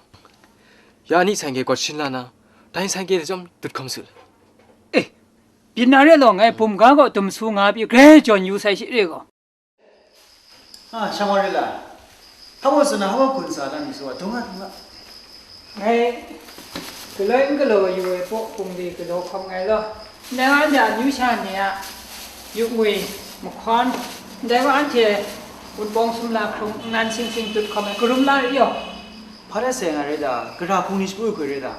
Ya ni san ge gawt shin la na, dai san ge lachyawm dut hkawm su le. E, byin na re law, ngai bum ga gaw dum su nga pyi grai jawn yu sai shi re gaw. A, Shamarila, hpa wa tsun na, hpa wa gun sa na mi su wa, dung a, dung a. Ngai galoi n galaw yu ai paw bungli galaw hkawm ngai law, ndai wa anhte amyu sha ni a yu ngwi mahkawn, ndai wa anhte wunpawng sumla hkrung nnan sing sing dut hkawm ai karum la ri yaw. Hpa rai sai nga rai da, gara hpung ni shapru hkoi rai da.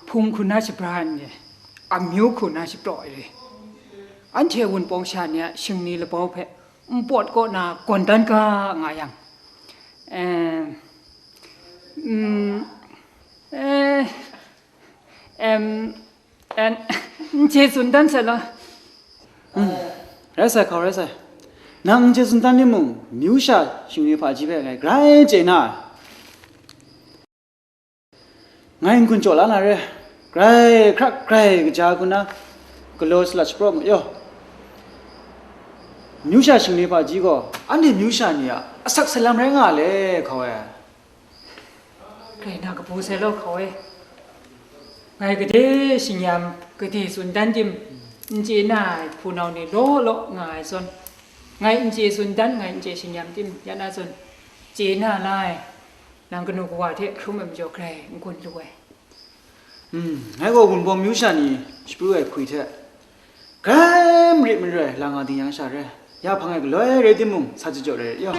Hpung hku na shabra ai ni, amyu hku na shapraw ai re. Anhte wunpawng sha ni a shingni labau hpe npawt kaw na gawn dan ga nga yang, em, mm, eh, em, en, n chye tsun dan sai law. Mm, rai sai, hkau rai sai. Nang n chye tsun dan ni mung, myu sha shingni hpaji hpe ngai grai chye na ai. Ngai n-gun chyaw la na re, grai hkrak grai kaja hku na galaw salat shapraw mu yaw. Myu sha shingni hpaji gaw, anhte myu sha ni a asak salam rai nga le, hkau ai. Grai na kabu sai law, hkau ai. Ngai gade shingyam, gade tsun dan tim, n chye na ai hpunau ni law law nga ai zawn, ngai n chye tsun dan, ngai n chye shingyam tim, ya na zawn, chye na la ai. Nang kanu kawa hte hkrum ai majaw grai n-gun lu ai. Hmm, ngai gaw wunpawng myu sha ni shapru ai hpwi hte, grai marit maroi la nga ding yang sha re, ya hpang ai galoi rai timung, sa jajaw rai yaw.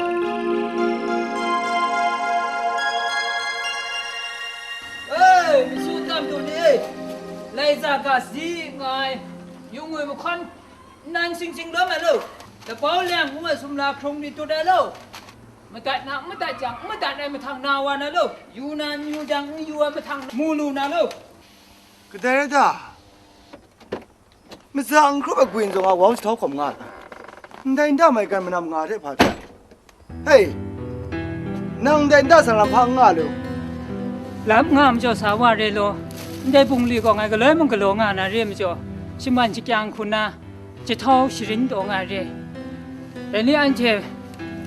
E, mi su tam tu ni e, lai za ga si nga ai, yu ngwi mahkawn, nnan sing sing lawm ai lo, labau leng ngu ai sumla hkrung ni tut ai lo. Madat na, madat jang, madat ai mahtang na wa na lo, yu na, n yu jang, n yu ai mahtang mu lu na lo. Kadai rai da, matsa n hkrup ai gwi nzawng a wau jahtau hkawm nga ai, ndai nda maigan manam nga hte hpa hte. Hei, nang ndai nda sang lam hpa n nga lu. Lam nga majaw sa wa re law, ndai bungli gaw ngai galoi mung galaw nga na re majaw, shaman shakyang hku na, jahtau sharin taw nga re. Dai ni anhte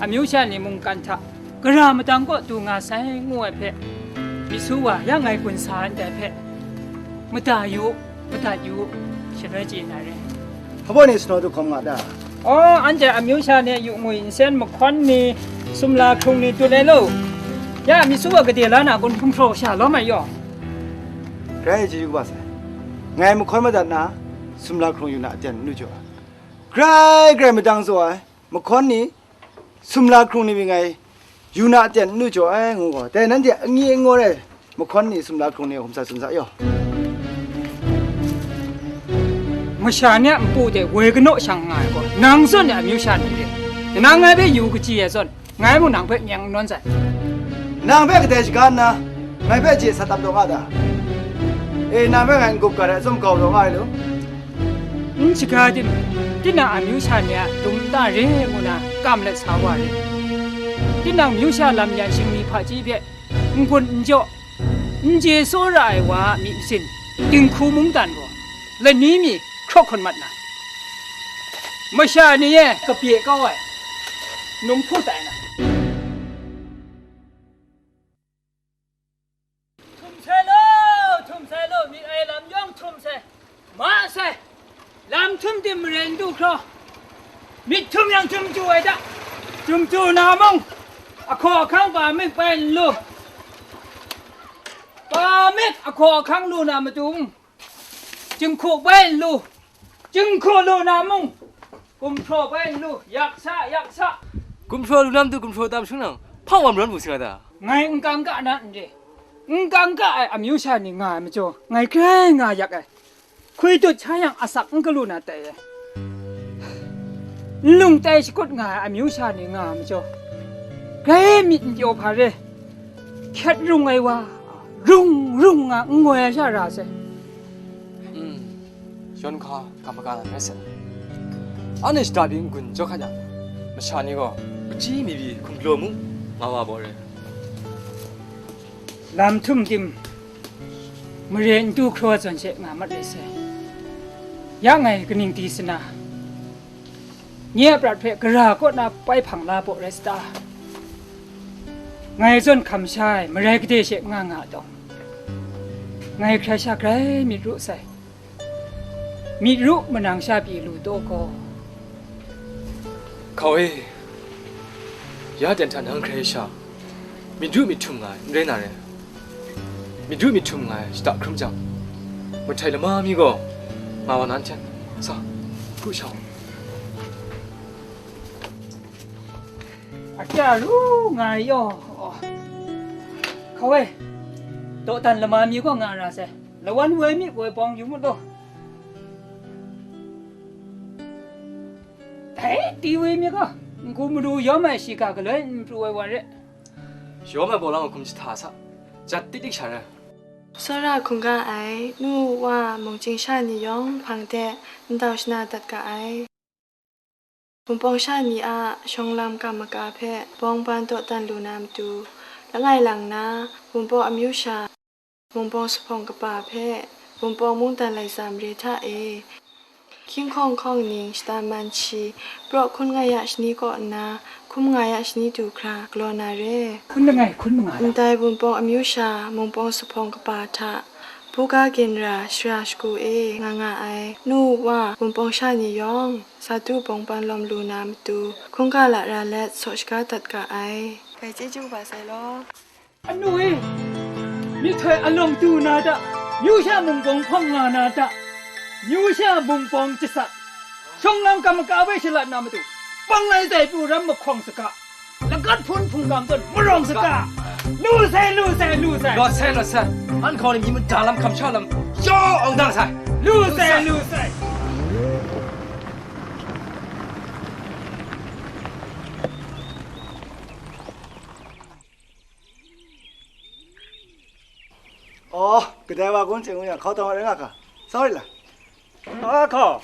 amyu sha ni mungkan hta gara madang kaw du nga sai ngu ai hpe, mi su wa ya ngai gun sa ndai hpe, mada yu, madat yu, shaloi chye na re. Hpa ni sanaw du hkawm nga da. Aw, anhte amyu sha ni yu ngwi nsen mahkawn ni, sumla hkrung ni tut ai lo. Ya, mi su wa gade la na kun hkum hpraw sha lawm ai yaw. Grai chyeju kaba sai. Ngai mahkawn madat na, sumla hkrung yu na aten n lu jaw ai. Grai grai madang zaw ai, mahkawn ni, sumla hkrung ni mi ngai, yu na aten n lu jaw ai, ngu gaw, dai nanhte angyi angaw ai, mahkawn ni, sumla hkrung ni, hkum sa tsun sa yaw. Masha ni a npu de woi kanaw shang nga ai gaw, nang zawn ni a amyu sha ni re, nang ngai hpe yu kachyi ai zawn, ngai mung nang hpe nyeng n nawn sai. Nang hpe kadai shaga nna, ngai hpe je sa tam taw nga ta? E, nang hpe ngai n-gup gat ai atsawm gau taw nga ai lu? N shaga tim, tinang amyu sha ni a dum nta re ngu na kam let sa wa re. Tinang myu sha lam yan shingni hpaji hpe n-gun n jaw, n je tsawra ai wa a myi masin, dinghku mungdan gaw, lani mi hkraw hkun mat na, masha ni e kapye kau ai, num hpu tai na. Htum sai law, htum sai law, myit ai lam yawng htum sai, ma sai, lam htum tim maren du hkraw, myit htum yang htum chyu ai da, htum chyu na mung, ahkaw ahkang pa myit bai n lu, pa myit ahkaw ahkang lu na matu, Jinghku bai n lu, jinghku lu na mung, gumhpraw bai n lu, yak sa, yak sa. Gumhpraw lu na matu gumhpraw tam shang nang, hpa wa marawn bu si nga ta? Ngai n kangka na n re, n kangka ai amyu sha ni nga ai majaw, ngai grai nga yak ai. Hkui tut sha yang asak n galu na tai ai. N lung tai shakut nga ai amyu sha ni nga ai majaw, grai myit n pyaw hpa re. Hkyet rung ai wa, rung rung nga n ngoi ai sha ra sai. Mm, yawn hka ga maga na rai sai. Anhte shada pyi n-gun jaw hkat yang, masha ni gaw, kaji mi pyi hkum galaw mu, nga wa baw re. Lam htum tim, mare n du hkraw zawn she nga mat rai sai. Ya ngai kaning di sana? Nye a prat hpe gara kaw na pai hpang la baw rai sata? Ngai zawn hkam sha ai marai gade she nga nga tawng, ngai hkrai sha grai myit ru sai. Myit ru manang sha pyi lu taw gaw. Hkau e, ya ten hta nang hkrai sha, myit ru myit htum nga ai n rai na re. Myit ru myit htum nga ai shada hkrum jang, mahtai lama mi gaw nga wa na n hten, sa, hku shang. Akya ru nga ai yaw. Hkau e, dawdan lama mi gaw nga ra sai. Lawan woi mi woi bawng yu mu law. Dai ti woi mi gaw, n-gu madu yawm ai shiga galoi n pru ai wa re. Yawm ai bawlang hkum jahta sa, jat tik tik sha rai. Tsawra hkungga ai, nu wa mungchying sha ni yawng hpang de ndau shana dat ga ai. Wunpawng sha ni a shawng lam kam maka hpe bawng ban dawdan lu na matu, langai lang na, Wunpawng amyu sha, Wunpawng zuphpawng kaba hpe, Wunpawng mungdan lai tsa mare hta e, hkying hkawng hkawng ning shata man shi, praw hkun nga ya shani kaw nna, hkum nga ya shani du hkra galaw na re. Hkun langai, hkun manga. Ndai Wunpawng amyu sha, Wunpawng zuphpawng kaba hta, buga ginra shara shagu e nga nga ai, nu wa, Wunpawng sha ni yawng, sa du bawng ban lawm lu na matu, hkungga lara let saw shaga dat ga ai. Ngai chyeju kaba sai law. Anu e, myihtoi alawng du na ta, myu sha mung bawng hpawng nga na ta, myu sha mung bawng jasat, shawng lam kam maka bai shalat na matu, bang lai dai pru ram mahkawng saga, lagat hpun hpungkam zawn marawng saga, lu sai, lu sai, lu sai. Lawt sai, lawt sai. An hkau ni myi mada lam, hkam sha lam, yawng awng dang sai. Lu sai, lu sai. Oh, kadai wa kun hte ngu yang, hkau tawng ai rai nga ga. Sa rit la. A hkau,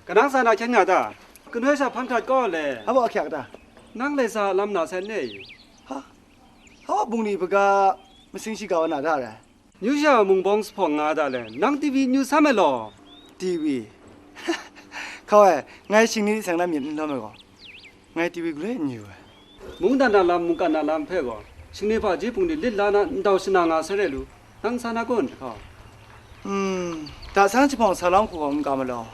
kanang sa na hkyen nga ta? Kanoi sha hpan hkrat kau le. A baw ahkyak ta? Nang lai sa lam na sai ne i? Ha? Hpa wa bungli hpaga masing shiga wa na da rai? Myu sha mung bawng zuphpawng nga da le, nang T V n yu sam ai law? T V? Hkau e, ngai shingni seng na myit n lawm ai gaw, ngai T V galoi n yu ai. Mungdan na lam, mungkan na lam hpe gaw, shingni hpaji bungli lit la na ndau shana nga sai re lu, nang sa na kun, hkau? Hmm, da sang jahpawng sa lawm hku gaw n kam ai law.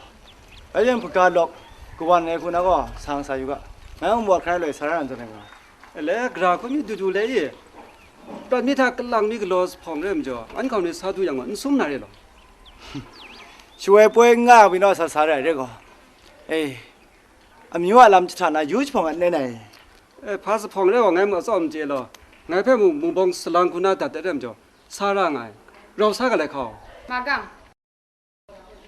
Rai yang hpaga lawk kawan ai hku na gaw, sa nga sa yu ga, ngai mung wa hkrai loi sa ra n zawn ai gaw. Ele, gara hkun mi du du le i, prat mi hta kalang mi galaw zuphpawng re majaw, an hkau ni sa du yang gaw, n sum na re law. Shawoi poi n nga ai pwi naw sa sa rai re gaw. E, amyu a lam jahta na yu jahpawng ai n rai nai. E, hpa zuphpawng re gaw, ngai mu atsawm n chye law, ngai hpe mung mung bawng salang hku na dat ai re majaw, sa ra nga ai, rau sa ga lai hkau. Magang.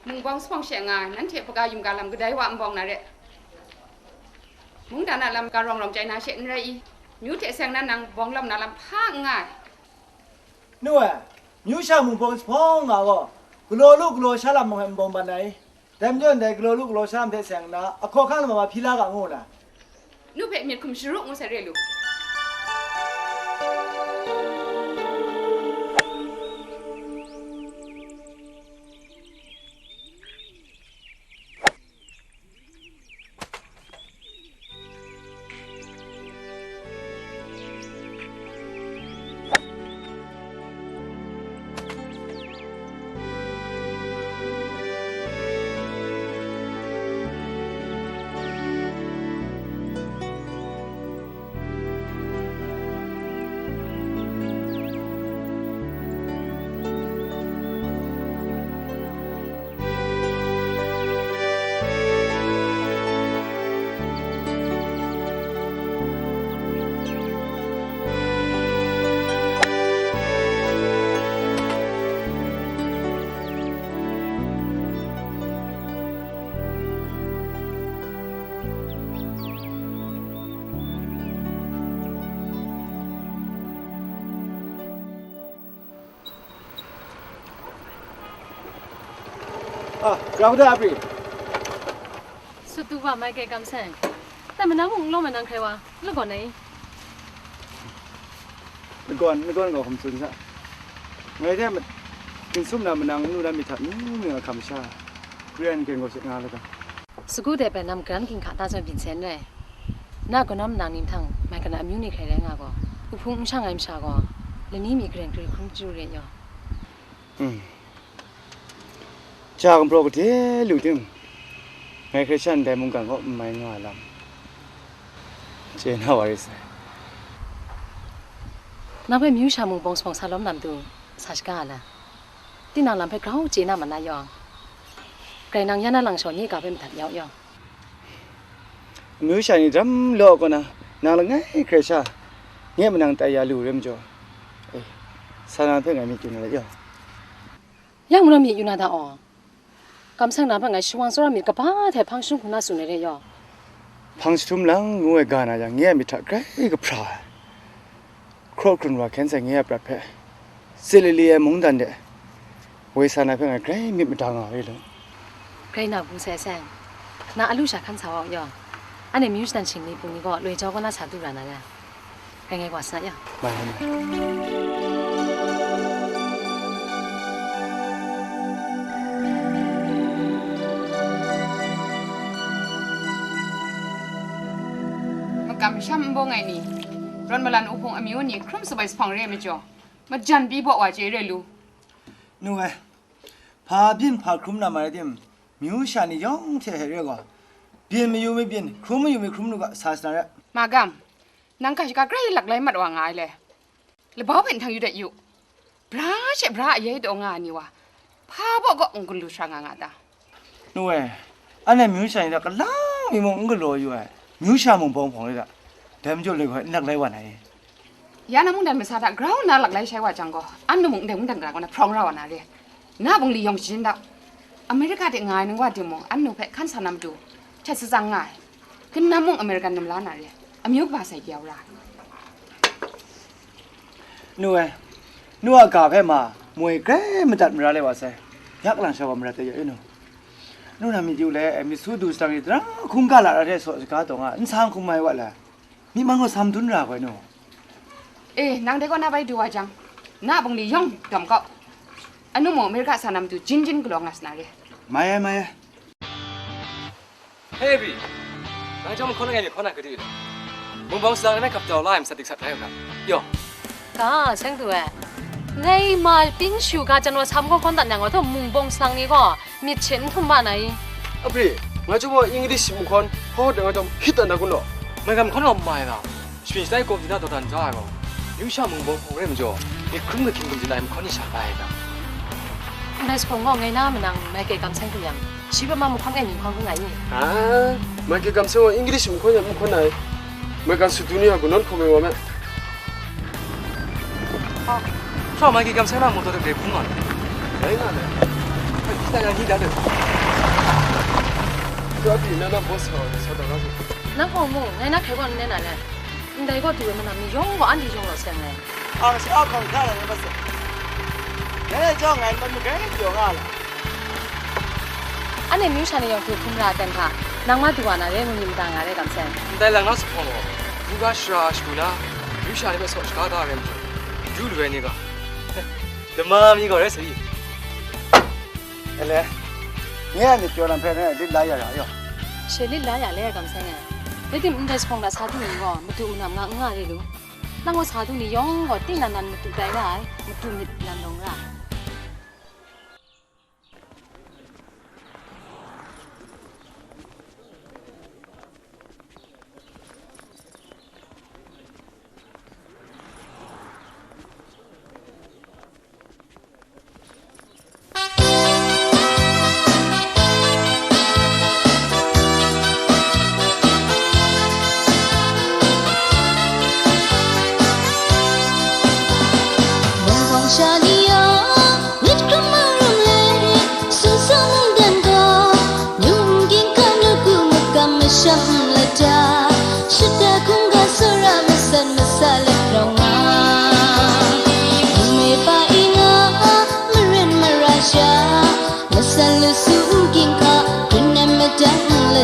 Mung bawng zuphpawng she nga ai, nanhte hpaga yum ga lam kadai wa n bawng na re. Mungdan a lam ga rawng rawng chyai na she n rai i? Myu hte seng nan nang bawng lawm na lam hpa n nga ai. Nu e, myu sha mung bawng zuphpawng nga gaw, galaw lu galaw sha lam mung n bawng ban ai. Dai majaw ndai galaw lu galaw sha lam hte seng nna, ahkaw hkang lama ma hpyi la ga ngu na. Nu hpe myit hkum sharu ngu sai re lu. Ah, grau da, Abri. Sut du wa mai ke kam seng. Tai manang mung n law manang hkrai wa, lagawn ai. Lagawn, lagawn gaw hkum tsun sa. Ngai hte ma-, ginsum na manang nu na myit hta myu myu a hkam sha, kren kren gaw sha nga laga. Sagu de bai nam gran ginhka ta zawn byin sen rai. Na kanawn manang ni mahtang mai kana amyu ni hkrai rai nga gaw, uhpung n shang ai masha gaw, lani mi karen kari hkrum chyu re yaw. Mm. Cha gumhpraw kahte lu tim, ngai hkrai shan ndai mungkan kaw n mai nga ai lam, chye na wa ri sai. Nang hpe myu sha mung bawng sabawng sa lawm na matu, sa shaga ai la? Tinang lam hpe grau chye na ma na yaw? Grai nang ya na lang shaw nye ga hpe madat yau yaw. Amyu sha ni daram law kaw na, nang langai hkrai sha, nye manang tai ya lu re majaw, eh, sa na hpe ngai myit yu na le yaw. Yang maw myit yu na da aw? Kamsham na hpe ngai shawang tsawra myit kaba hte hpang shangun hku na tsun ai re yaw. Hpang jahtum lang ngu ai ga na yang, nye a myit hta grai kahpra ai. Hkraw hkrun wa hkyen sai nye a prat hpe, tsilili ai mungdan de woi sa na hpe ngai grai myit mada nga re lu. Grai na bu sai sai, na alu sha hkan sa wa u yaw. Anhte myu shadan shingli pung ni gaw loi jau kaw na sa du ra na re. Ngai ngai wa sa ya. Mai, mai, mai. Makam masham n bawng ai ni, rawn malan uhpung amyu ni hkrum sawbai sa hpawng re ai majaw, majan pyi baw wa chye re lu. Nu ai, hpa byin hpa hkrum na ma rai tim, myu sha ni yawng hte hte re gaw, byin mayu mi byin, hkrum mayu mi hkrum lu ga, sa sa na re. Magam, nang ga shaga grai laklai mat wa nga ai le. Labau hpe nhtang yu dat yu. Bra she bra a yai taw nga ai ni wa, hpa baw kaw n gun lu sha nga nga ta? Nu e, anhte myu sha ni hta kalang mi mung n galaw yu ai, myu sha mung bawng hpawng re ta, dai majaw loi hkoi n laklai wa na e. Ya na mungdan masa hta grau nna laklai shai wa jang gaw, annu mung ndai mungdan gara kaw na hprawng ra wa na re. Na bungli yawng shayin dau. Amerika de nga ai ningwa timung, annu hpe hkan sa na matu, htet satsang nga ai. Kanam mung Amerikan nam la na re, amyu kaba sai kya u ra. Nu e, nu a ga hpe ma moi grai madat mara le wa sai, yak lang sha wa marat de ya e nu. Nu na myit yu le, myit su du sadang ni dara hkungga lara hte saw saga taw nga, n sa n hkum ai wa la, myi man gaw sa madun ra ai nu. E, nang dai kaw na bai du wa jang, na bungli yawng dawm kau. Anu mung Amerika sa na matu jin jin galaw nga sa na re. Mai ai, mai ai. Hei, Abri, nang chyawm mahkawn langai mi hkawn na kadi le? Mung bawng salang ngai hkap jau la ai masat dik sat rai u ga. Yaw. Ga, seng du e. Ngai ma pyin shu ga jan wa sam gaw hkawn dat yang gaw, mung bawng salang ni gaw myit hte n htum ma na i? Abri, ngai chyawm gaw English mahkawn hawt ai ngai chyawm hkit dat na kun law. Ngai ga mahkawn gaw mai ga. Shapying shatai kawp di na dawdan ja ai gaw, yu sha mung bawng hpawng re majaw, myit hkrum kahkying gun jin ai mahkawn ni sha bai ai ga. Ndai sa hpawng gaw ngai na manang Michael Kamseng hku yang, shi hpe ma mahkawn e myit hkawng hkrum nga i? Ah, Michael Kamseng gaw English mahkawn yan mahkawn ai. Michael Sudunia gun nawn hkawm ai wa me. Hpa, Michael Kamseng na motor de hpung nga. Rai nga le. Kita yang ni da de. Tua di na na boss hawng sa da na. Nang hpawng mung, ngai na hkrai gaw n len na le. Ndai gaw du ai manam ni yawng gaw anhte yawng law seng ai. Ang shi a hkawng hkra na ngai mat sai. Ngai e jawng ngai n mat magrai pyaw nga la. Anhte myu sha ni yawng du hkrum ra ai ten hta, nang ma du wa na re ngu ni mada nga re kam seng. Ndai lang na sa hpawng gaw, buga shara shagu na, myu sha ni hpe saw shaga da ai rai majaw, yu lu ai ni ga, lama mi gaw rai sa i. Ele, nye a myit pyaw lam hpe ngai lit la ya ra yaw. She lit la ya le, kam seng e. Rai tim, ndai sa hpawng hta sa du ni gaw, madu manam nga n nga re lu. Nang gaw sa du ni yawng gaw, ting nan nan madu tai ra ai, madu myit nan lawng ra ai.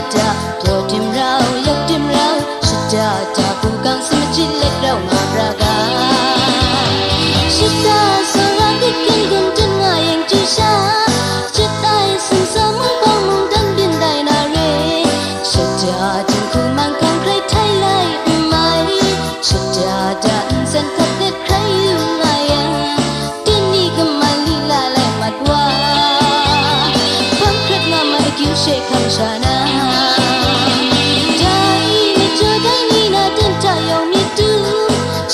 Da, pyaw tim rau, yak tim rau, shada da, hpung gang si machyi let rau nga ra ga. Shada, sara kyit hkyen gun tun nga yang chyu sha, shada, sumsawm mung hpawng mung dan byin dai na re. Shada, jinghku man hkang hkrai htai lai n mai, shada da nsen hkap let hkrai yu nga yang, tinang ni kaman lila lai mat wa, hpang hkrat nga mai akyu she hkam sha na. Dai ni jaw dai ni na ten hta yawng myit du,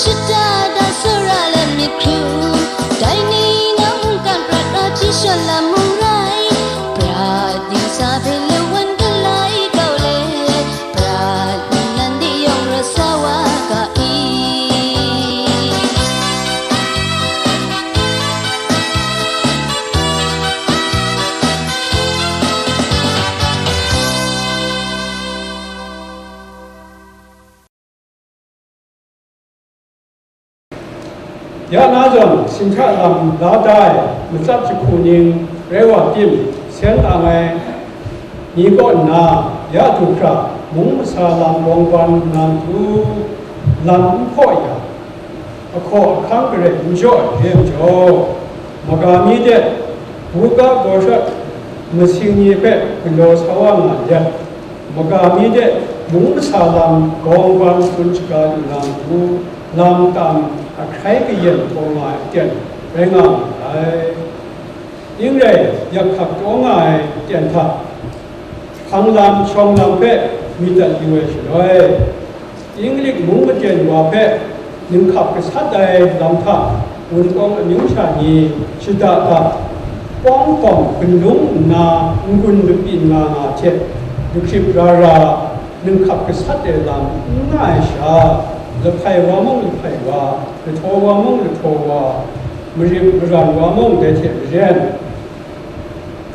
shada da sara let myit hkrum, dai ni na mungkan prat na hti shan lam mung rai, prat ning sa hpe lawan galai kau let, prat nnan de yawng rawt sa wa ga i. Ya na zawn, sinhta lam la da ai matsat jahku ning rai wa tim, sen ang ai ni kaw nna, ya du hkra, mung masa lam gawng ban nna matu lam n hpaw ya, ahkaw ahkang garai n jaw ai re majaw, maga mi de, buga gawshat masing ni hpe galaw sa wa nga let, maga mi de mung masa lam gawng ban tsun shaga lu na matu, lam tam ahkrai kayen taw nga ai aten rai nga mu ai. Ning rai, yak hkak taw nga ai aten hta, hpang lam shawng lam hpe myit dat yu ai shaloi, Inglik mung maten wa hpe ninghkap gasat ai lam hta, Wunpawng amyu sha ni shada hta, pawng hkawm gun lung nna n-gun lapyin nga nga hte, lahkrip ra ra, ninghkap gasat ai lam n nga ai sha, lahpai wa mung lahpai wa, lahtaw wa mung lahtaw wa, marit maran wa mung dai hte maren,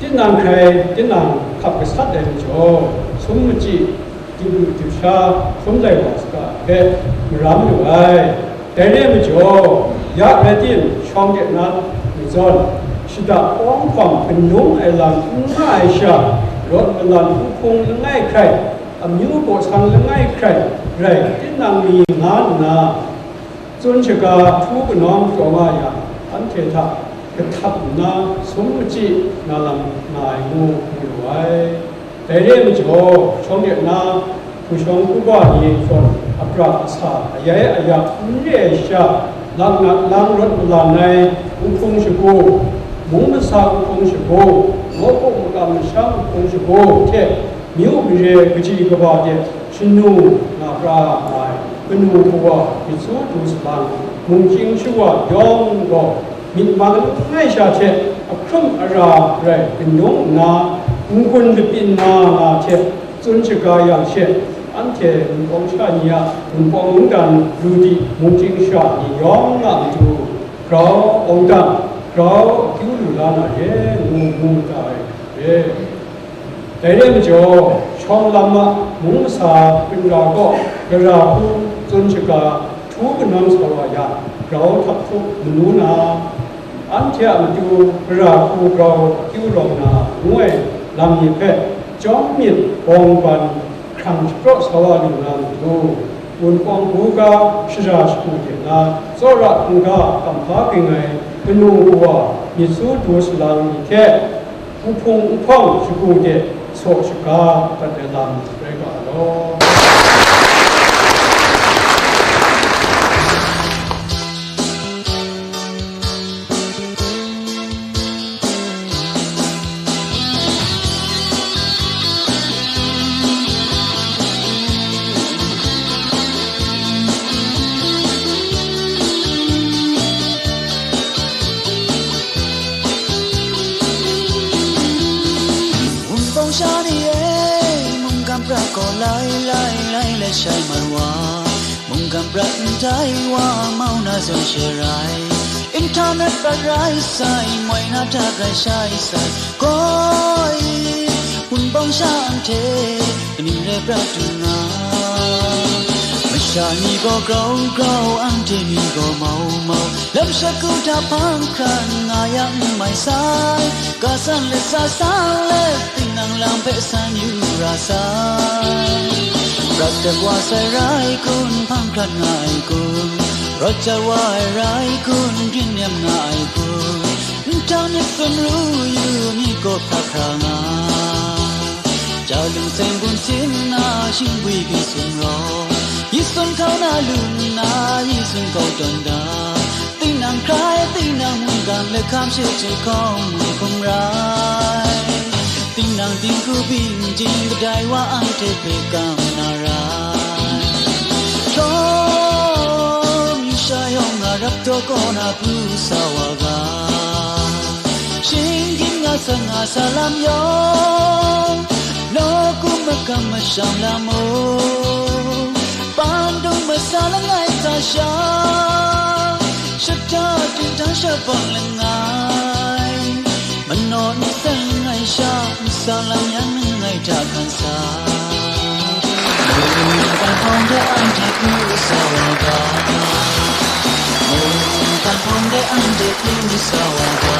tinang hkrai tinang hkap gasat ai majaw, sum machyi, dip lu dip sha, hkrum lai wa saga hpe maram lu ai. Dai re ai majaw, ya rai tim, shawng de na ni zawn, shada pawng hkawm gun lung ai lam n nga ai sha, rawt malan uhpung langai hkrai, amyu baw sang langai hkrai rai tinang mi nga nna, tsun shaga htu kanawng taw nga yang, anhte hta kahtap nna sum machyi na lam nga ai ngu mu lu ai. Dai re ai majaw, shawng de na hpu shawng hpu ba ni zawn apra asa, ayai ayak n re ai sha, laknak lang rawt malan ai uhpung shagu, mung masa uhpung shagu, nawku makam masham uhpung shagu hte myu mare kaji kaba de shanu nga pra ai kanu kawa myit su du salang, mungchying shawa yawng gaw myit mang langai sha hte ahkrum ara rai gun lung nna, n-gun lapyin na nga hte tsun shaga yang she, anhte Wunpawng sha ni a Wunpawng mungdan lu di mungchying sha ni yawng a matu grau awng dan, grau akyu lu la na re ngu mu mada ai re. Dai re ai majaw, shawng lam a mung masa hpring ra gaw gara hku tsun shaga htu kanawng sa wa yang, grau htak hkrup manu na, anhte a matu gara hku grau akyu rawng na ngu ai lam ni hpe chyawm myit bawng ban hkrang shapraw sa wa lu na matu, Wunpawng buga shara shagu de na, tsawra n-ga kamhpa ging ai kanu kawa myit su du salang ni hte, Nhpung nhpawng shagu de saw shaga dat ai lam rai ga ai law. Wunpawng sha ni e, mungkan prat gaw lai lai lai lai shai mai wa, mungkan prat n tai wa, mau na zawn she rai, internet prat rai sai, moi na hta grai shai sai, gaw i, Wunpawng sha anhte, kaning rai prat du nga, Sha ni gaw grau grau, anhte ni gaw mau mau, lam shagu hta hpang hkran nga yang n mai sai. Ga san let sa sang let, tinang lam hpe san yu ra sai. Rawt dat wa sai rai kun, hpang hkran nga ai kun? Rawt dat wa ai rai kun, byin nem nga ai kun? Nhtang myit sumru yu, myit gaw hpra hkra nga. Ja lung seng bun sin na, shingbwi byin sumraw, yi sun hkau na lu nna, yi sun hkau tawn da. Tinang hkrai, tinang mungkan, lahkam she chye hkawng mun hkum rai. Tinang dinghku byin jing, kadai wa anhte hpe kam na rai. Hkawm yu sha yawng, nga rap taw kaw na pru sa wa ga. Shinggyim nga sa nga sa lam yawng, nawku makam masham lam mung, pandung masa langai hta sha, shata dingdang shabang langai, manaw n seng ai sha, n sa lam yang langai hta hkan sa. Mungkan hpawng de anhte pru sa wa ga. Mungkan hpawng de anhte pru sa wa ga.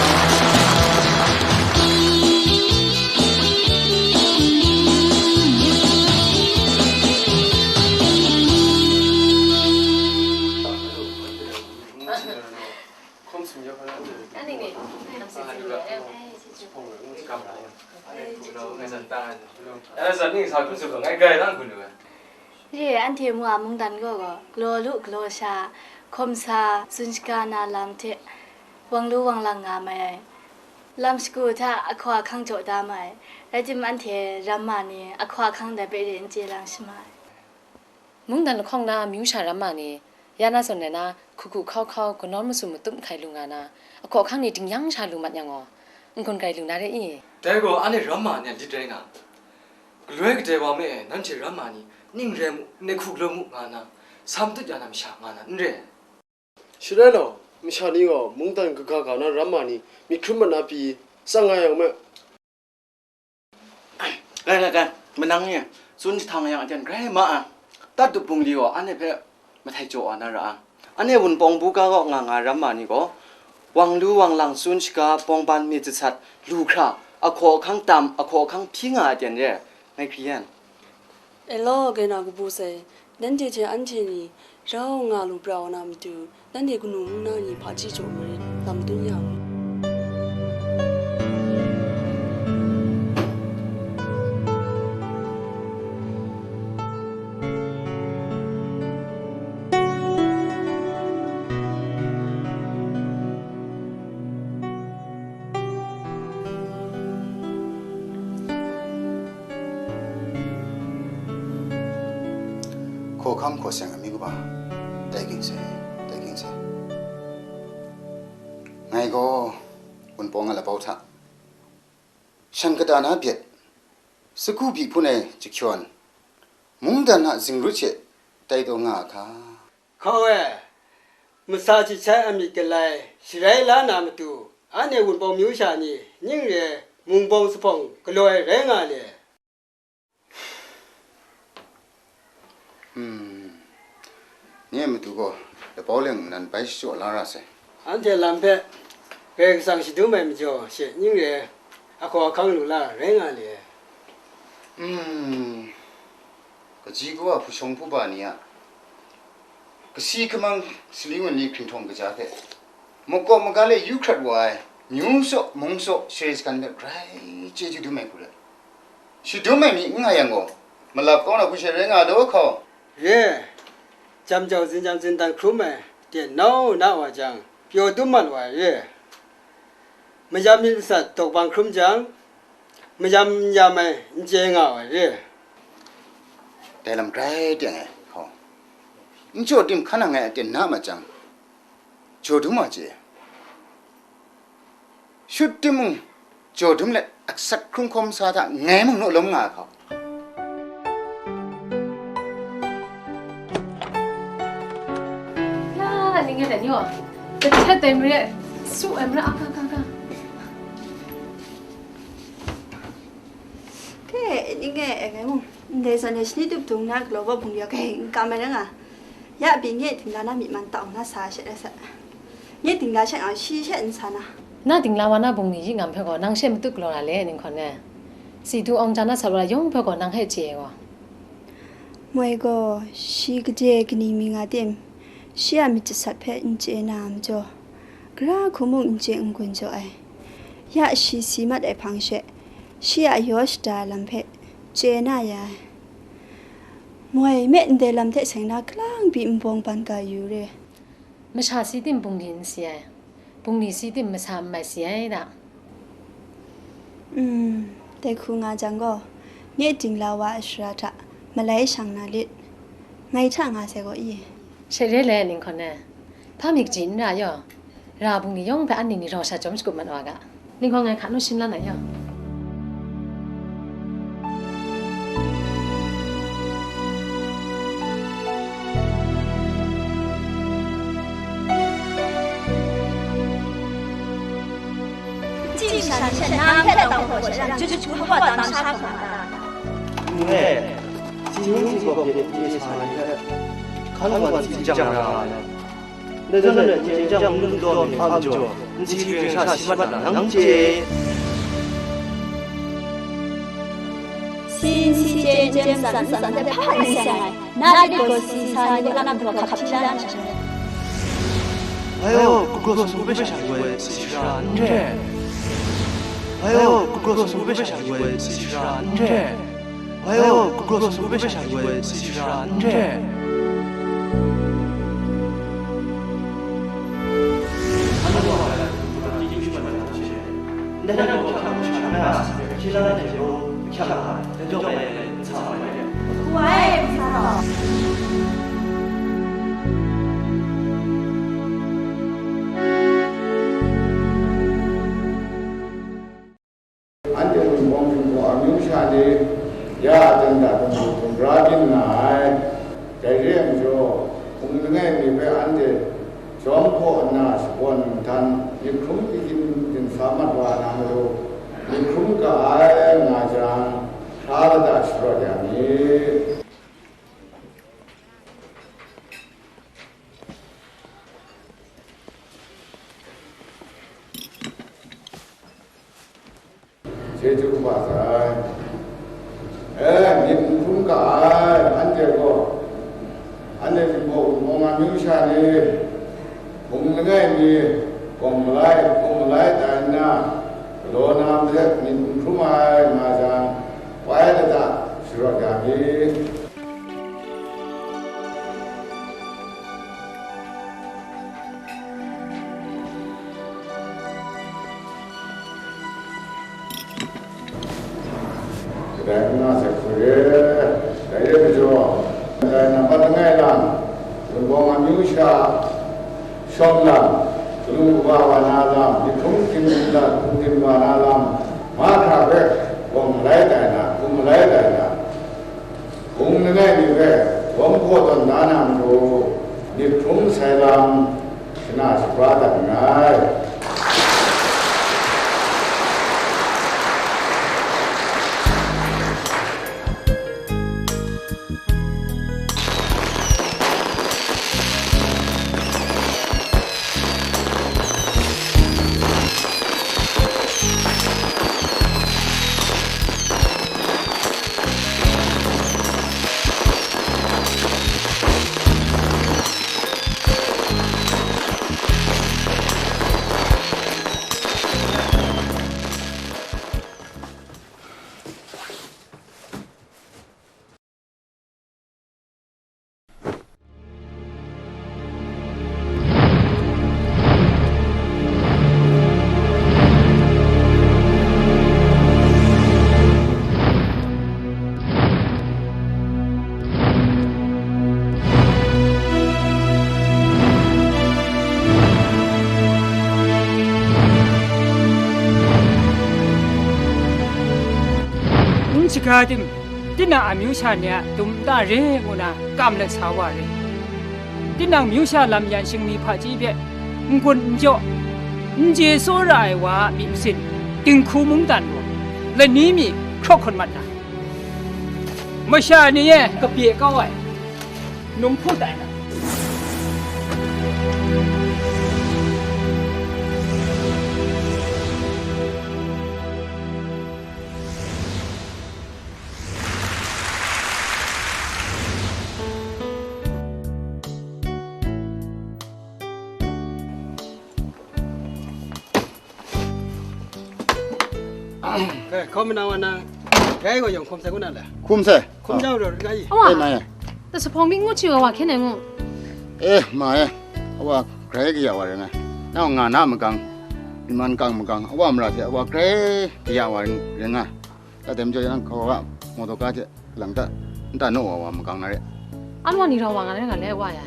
Re, anhte mu a mungdan gaw gaw, galaw lu galaw sha, hkawm sa, tsun shaga na lam hte, wang lu wang lang nga mai ai. Lam shagu hta ahkaw ahkang jaw da ma ai. Rai timung, anhte ramma ni ahkaw ahkang dai hpe re n chye lang sha ma ai. Mungdan lahkawng na amyu sha ramma ni, ya na zawn rai na, hku hku hkau hkau, kanawn masum matup hkai lu nga na, ahkaw ahkang ni ding yang sha lu mat yang gaw, n-gun grai lu na re i? Dai gaw, anhte ramma ni a lit rai nga. Galoi kadai wa me e, nanhte ramma ni ning re mu, nehku galaw mu nga na, sa matut ya na masha nga na, n re? Shi rai law, masha ni gaw mungdan kaga ga na ramma ni myit hkrum mat na pyi tsang nga yang me. Rai, rai, rai, manang ni tsun jahtang yang aten grai ma ai. Tat dup bungli gaw anhte hpe mahtai jaw wa na ra ai. Anhte Wunpawng buga kaw nga nga ramma ni gaw, wang lu wang lang, tsun shaga, bawng ban, myit jasat, lu hkra, ahkaw ahkang tam, ahkaw ahkang hpyi nga ai aten re ai, ngai hkri yan. E law, grai na kabu sai, nanhte hte anhte ni rau nga lu pra wa na matu, nanhte kanu mung na ni hpaji jaw marit, lam dun yang. Hkaw hkam hkaw seng amyu kaba, tai ging sai, tai ging sai. Ngai gaw Wunpawng a lapau hta shan kata na byet, sagu byi hpun ai jahkyawn, mungdan a zingrut she tai taw nga a hka? Hkaw e, masa chyit sai a myit galai sharai la na matu, anhte Wunpawng myu sha ni ning re ai, mung bawng zuphpawng galaw ai rai nga le. Hmm. Nye matu gaw lapau leng nnan bai shachyaw la ra sai. Anhte lam hpe Karai Kasang shadum ai majaw she ning re ai, ahkaw ahkang lu la rai nga le. Hmm. Kaji kawa hpu shawng hpu ba ni a, kasi kamang sali wan ni hkringhtawng kaja hte, makawp maga le yu hkrat wa ai, myu saw, mung saw, share sagan hpe grai chyeju dum ai hku rai. Shadum ai mi n nga yang gaw, malap kau na hku she rai nga law hkaw. Re, jam jau zinjang zindan hkrum ai, ten nau na wa jang, pyaw dum mat wa ai re. Mayam myit masat dawk bang hkrum jang, mayam n yam ai n chye nga wa ai re. Dai lam grai teng ai hkaw, n jaw tim hkan nang ai aten na mat jang, jaw dum wa chye. Shut timung, jaw dum let asak hkrung hkawm sa hta ngai mung naw lawm nga ai hkaw. Ya, ning e dan yaw, kahtet ai mare, su ai mare, a, ka, ka, ka. Ke, ning e, e, ngai mung, ndai zawn e shani tup dung na galaw bawp hpung ya, ke, n kam ai na nga. Ya pyi, nye dingla na myi man tau na sa she rai sa. Nye dingla she ang shi she n sa na. Na dingla wa na bungli yi ngam hpe gaw nang she matut galaw ra le, Ninghkawn e. Si du awng ja na sat wa yawng hpe gaw nang hpe chye ai gaw. Moi gaw, shi gade kaning mi nga tim, shi a myit jasat hpe n chye na a majaw, gara hku mung n chye n gun jaw ai. Ya shi si mat ai hpang she, shi a yaw shada ai lam hpe chye na ya ai. Moi, me ndai lam hte seng na kalang pyi nbawng ban ga yu re. Masha si tim bungli n si ai, bungli si tim masa n mai si ai da. Mm, dai hku nga jang gaw, nye dingla wa a shara hta malai shang na lit, ngai hta nga sai gaw i? She re le, Ninghkawn e. Hpa mi kaji n ra yaw, ra bungli yawng hpe anhte ni rau sha chyawm shagup mat wa ga. Ninghkawn, ngai hka nu shim la na yaw. 这一闪现，男配当火，让这就不怕当杀手了。因为，今天这个别的这一场，你看，看管紧张啊。 Dai zawn, dai hte chyam n lu taw mi hpa majaw, n si hpring sha si mat na nang chye. Si n si chye, n chye matsan, matsan hte hpa n seng ai, na lit gaw si sa ni a lam gaw hkap hkap hpyi la na sha. Bai o, gumhpraw sumgu hpe sha lu ai si shara n re. Bai o, gumhpraw sumgu hpe sha lu ai si shara n re. Bai o, gumhpraw sumgu hpe sha lu ai si shara n re. Anhte Wunpawng Hpinghpaw amyu sha ni, ya a jan hta hkum hkum bra byin nga ai. Dai re ai majaw, hpung langai mi hpe anhte jawm hkaw nna shakawn nhtan, myit hkrum kying din sa mat wa na majaw, myit hkrum ga ai nga jang, hkra lata sharawt ya mi. Chyeju kaba sai. E, myit n hkrum ga ai, anhte gaw, anhte Jinghpaw Wunpawng amyu sha ni, hpung langai mi, gawng malai, hpung malai tai nna, galaw na hpe myit n hkrum ai nga jang, bai lata sharawt ya mi. Kadai n nga sai hku re, dai re majaw, kadai nampat langai lam, Wunpawng amyu sha shawng lam, galu kaba wa na lam, myit hkrum kying din lat, hkrum din wa na lam, mahkra hpe gawng malai tai na, hkum malai tai na, hpung langai mi hpe gawm hkaw tawn da na majaw, myit hkrum sai lam, shana shapra dat nngai. N shaga tim, tinang amyu sha ni a dum nta re ngu na kam let sa wa re. Tinang myu sha lam yan shingni hpaji hpe n-gun n-jaw, n je tsawra ai wa a myi masin, dinghku mungdan gaw lani mi hkrawk hkun mat na, masha ni e kapye kau ai, num hpu tai na, Hkoi, hkawm na wa na, grai gaw yawng hkawm sai kaw na le? Hkum sai. Hkawm jau rau rit nga i. Awa, eh, ma e. Ta sa hpawng mi ngu chi wa wa hkyen ai ngu. Eh, ma e. Awa, grai kaya wa rai nga. Nang nga na magang, iman kang magang, awa mara hte awa grai kaya wa rai nga. Ta dem jaw yang hkawa motoka hte lang ta, nta naw wa wa magang na re. An wa ni rau wa nga rai nga le, wa ya.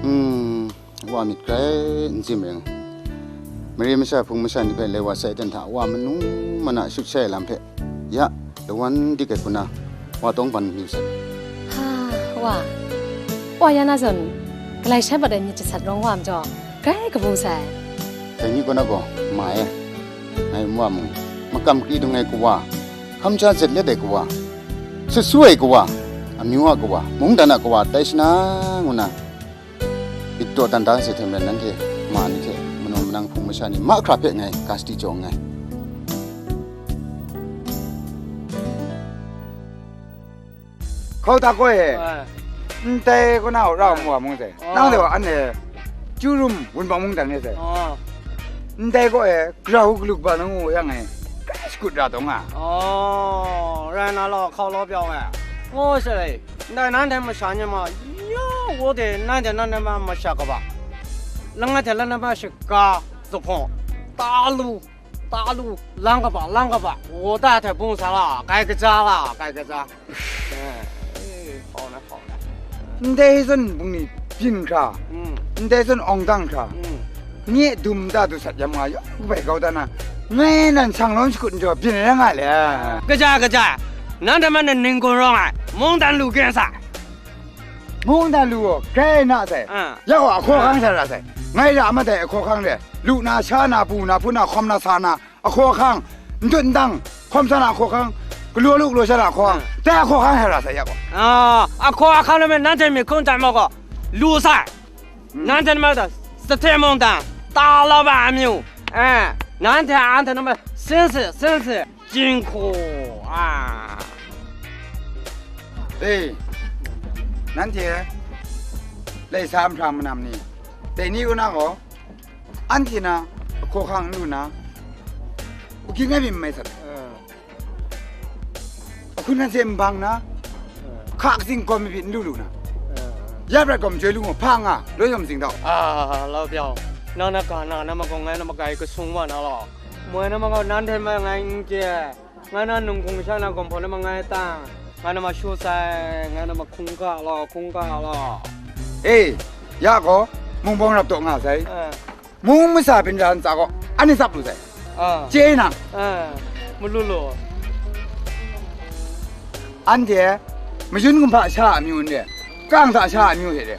Hmm, wa myit grai n tsim ring. Mare masha hpung masha ni hpe loi wa sai ten hta, wa manu mana shut shai ai lam hpe, ya, lawan dik ai hku na, wa tawng ban myu sai. Ha, wa. Wa ya na zawn, galai shai bat ai myit jasat rawng wa majaw, grai kabu sai. Dai ni kaw na gaw, ma e, ngai nwa mung, makam kri dung ai kawa, hkamja zet let ai kawa, sut su ai kawa, amyu a kawa, mungdan a kawa tai shana ngu na, Lit daw dan da se hte maren nanhte ma ni hte manaw manang hpung masha ni mahkra hpe ngai ga sadi jaw nngai. Hkau ta gaw e, ai, ndai kaw na ra mu wa mung sai. Ah. Nang de wa anhte Chyu Rum Wunpawng mungdan re sai. Ah. Ndai gaw e, grau galuk ba na ngu yang e, grai shakut ra taw nga. Oh, rai na law, hkau law pyau e. Ngu sai. Ndai nanhte masha ni ma, ya, wo de, nanhte nanhte ma masha kaba, langai hte langai ma shaga, zuphpawng, talu, talu, lang kaba, lang kaba, wo ta hte bung sa la, kai kaja la, kai kaja. Eh, eh, hpau na, hpau na. Ndai zawn bungli byin hkra, mm, ndai zawn awng dang hkra, mm. Nye dum ta du sat yam nga yawng kabai kau ta na, ngai nan sang lawm shakut njaw byin ai nga le. Kaja, kaja, nang hta ma nan ning gun rawng ai, mungdan lu gen sa. Mungdan lu gaw grai na sai. Ah. Ya gaw ahkaw ahkang sa ra sai. Ngai ra madai ahkaw ahkang re. Lu na, sha na, pu na, hpun na, hkawm na, sa na, ahkaw ahkang, ndut ndang, hkawm sa na ahkaw ahkang, galaw lu galaw sha na ahkaw ahkang, ah, dai ahkaw ahkang sa ra sai ya gaw. Ah, ahkaw ahkang na me nanhte myit hkun tai ma gaw, lu sai. Nanhte nama da, sahte mungdan, ta la ba amyu, eh, nanhte a anhte nama, sinsi, sinsi, jinghku, ah. E, nanhte, laisa mahpra manam ni, dai ni kaw na gaw, anhte na, ahkaw ahkang n lu na, uki ngai mi n mai sat. Ahkun hkan se n bang na, hka katsing gawn mabyin n lu lu na, ya prat gaw majoi lu ngu hpa nga, law yawm zing dau. A, Lau Pyau, nang na ga na, na ma gaw ngai na makai kasung wa na law, moi na ma gaw nanhte ma ngai n chye, ngai na nung hkung sha na gawm hpaw na ma ngai tang, ngai na ma shu sai, ngai na ma hkungga law, hkungga law. E, ya gaw, mung bawng rap taw nga sai. Eh. Mung masa byin ra ntsa gaw, anhte tsap lu sai. Ah. Chye nang. Ah, malu lu. Anhte mayun kumhpa sha a amyu n re, kang hta sha a amyu hte re.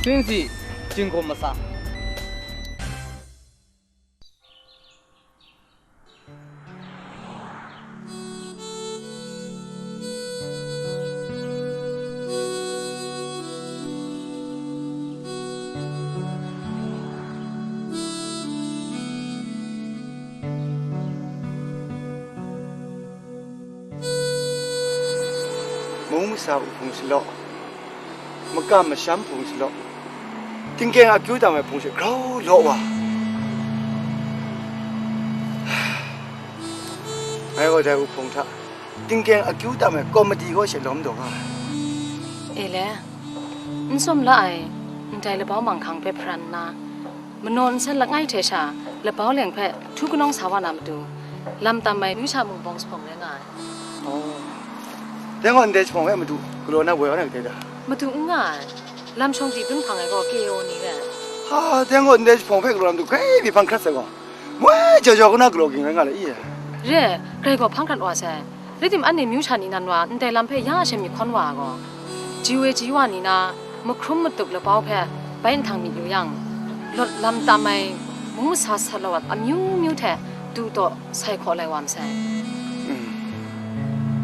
Sinsi, jinghku masa. Mung masa u hpung sha law, makam masham hpung sha law, tingkeng akyu tam ai hpung she grau law wa. Ngai gaw dai u hpung hta tingkeng akyu tam ai komadi kaw she lawm daw nga ai. E le, n sawm la ai ndai labau manghkang hpe hparan nna, manaw nsen langai hte sha labau leng hpe htu kanawng sa wa na matu, lam tam ai myu sha mung bawng jahpawng rai nga ai. Oh. Dai gaw ndai jahpawng hpe madu galaw na woi wa na kadai da? Madu n nga ai. Lam shawng di dun hpang ai gaw K O ni re. Ha, dai gaw ndai jahpawng hpe galaw na madu grai mi hpang hkrat sai gaw, moi jau jau kaw na galaw ging rai nga le i? Re, grai gaw hpang hkrat wa sai. Rai tim, anhte myu sha ni nan wa ndai lam hpe ya sha myit hkawn wa ai gaw, ji we ji wa ni na mahkrum matup labau hpe bai nhtang myit yu yang, lawt lam tam ai mung masa sat lawat amyu myu hte du taw sai hkaw lai wa masai. Mm.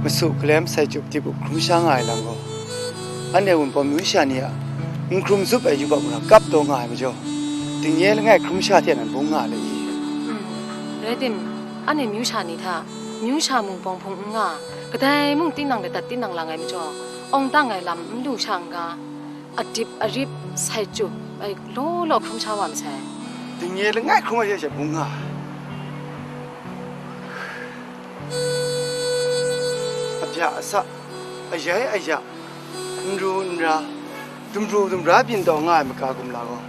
Masu kalem sai cup dip u hkrum sha nga ai lam gaw, anhte Wunpawng myu sha ni a n hkrum zup ai yubak mara kap taw nga ai majaw, dingnye langai hkrum sha hte nan bung nga ai le i? Mm. Rai tim, anhte myu sha ni hta, myu sha mung bawng hpung n nga, kadai mung tinang ladat tinang lang ai majaw, awng dang ai lam n lu sha n ga, adip arip sai cup ai law law hkrum sha wa masai. Dingnye langai hkrum ai hte she bung nga ai. Abya asa, ayai aya, n ru n ra, dumru dumra byin taw nga ai maga gumla gaw,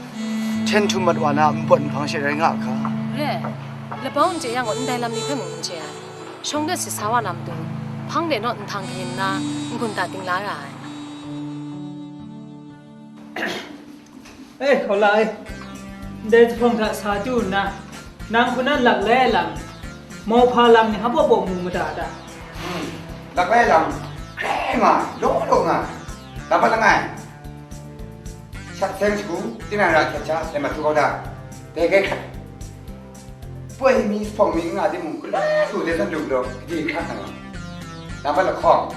hten htum mat wa na npawt nhpang she rai nga a hka? Re, labau n chye yang gaw, ndai lam ni hpe mung n chye ai. Shawng de sit sa wa na matu, hpang de naw nhtang kayin nna, n-gun ta dingla ra ai. E, hkau la e, ndai jahpawng hta sa du nna, nang hku na laklai ai lam, mauhpa lam ni hpa baw baw mu mada ta? Hmm, laklai ai lam, hkrai nga, law law nga, lam pat langai. Shat seng shagu, tinang ra hkyat sha, dai mat htu kau da, dai kai hkrat. Poi mi, jahpawng mi n nga timung, galu lu de san lu galaw, gade hkrat na nga. Nambat lahkawng,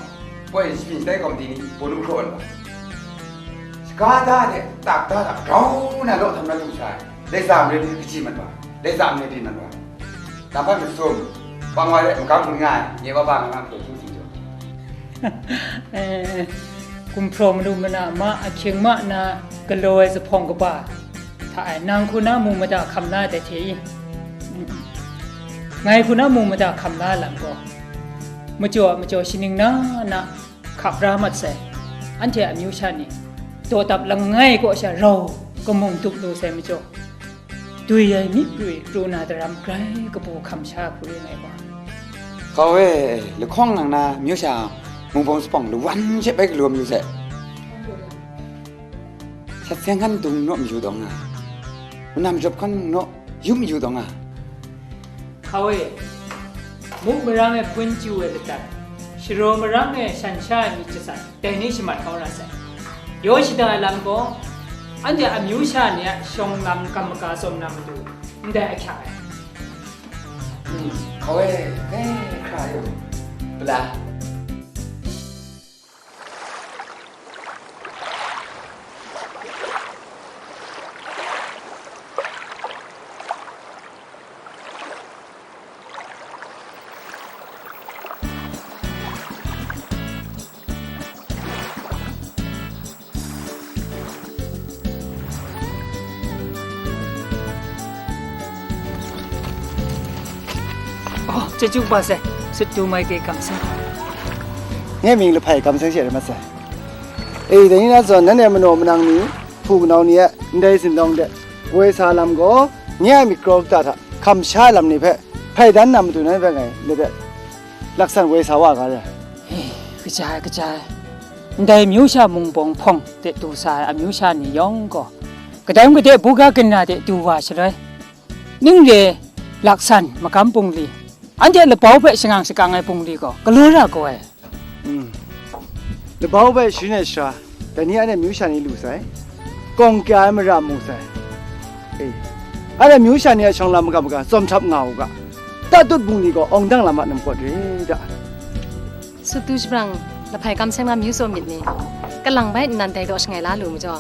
poi shapying shatai kawmti ni, bawnu hkraw ai wa. Shaga da de, tak da da, grau na law htam na lu sa ai, laisa mare hpe kaji mat wa, laisa mare byin mat wa. Nambat masum, bang wa de, magam gun nga ai, nye wa ba nga nga hpe hkying sing jaw. Eh, gumhpraw madu mana ma ahkying ma na galaw ai jahpawng kaba hta e, nang hku na mu mada hkam la ai dai hte i? Ngai hku na mu mada hkam la ai lam gaw, majaw a majaw shaning na na hkap ra mat sai, anhte amyu sha ni, dawdap langai kaw sha rau kamung dup lu sai majaw, dwi ai myi prwi pru na daram grai kabu hkam sha hku ring ai wa. Hkau e, lahkawng nang na myu sha mung bawng jahpawng lawan she bai galaw mayu sai. Shat seng hkan dung naw mayu taw nga, manam jawp hkan naw yup mayu taw nga. Hkau e, muk marang e hpun chyu ai ladat, sharaw marang e shan sha ai myit jasat, dai ni shamat kau ra sai. Yaw shada ai lam gaw, anhte amyu sha ni a shawng lam kam maga tsawm na matu, ndai ahkyak ai. Hmm, hkau e, e, hkra yu, pala. Oh, chyeju kaba sai, sut du mai ke kamsham. Ngai mying lahpai kamsham she rai mat sai. E, dai ni na zawn, nanhte manaw manang ni, hpu kanau ni e ndai zinlawng de woi sa lam gaw, nye a myit karaw kata hta hkam sha ai lam ni hpe hpai dan na matu, nanhte hpe ngai lade laksan woi sa wa ga re. E, kaja ai, kaja ai. Ndai myu sha mung bawng hpawng de du sa ai amyu sha ni yawng gaw, kadai mung gade buga kina de du wa shaloi, ning re laksan magam bungli, anhte labau hpe shangang shakang ai bungli gaw galaw ra gaw ai. Hmm. Labau hpe sharin ai sara, dai ni anhte myu sha ni lu sai, kawng kya ai mara mu sai. E, anhte myu sha ni a shawng lam maga maga tsawm htap nga u ga, tatut bungli gaw awng dang lam a namkawt re da. Sut du shabrang, lahpai kamsham na myu tsaw myit ni, kalang bai nnan dai daw shangai la lu majaw,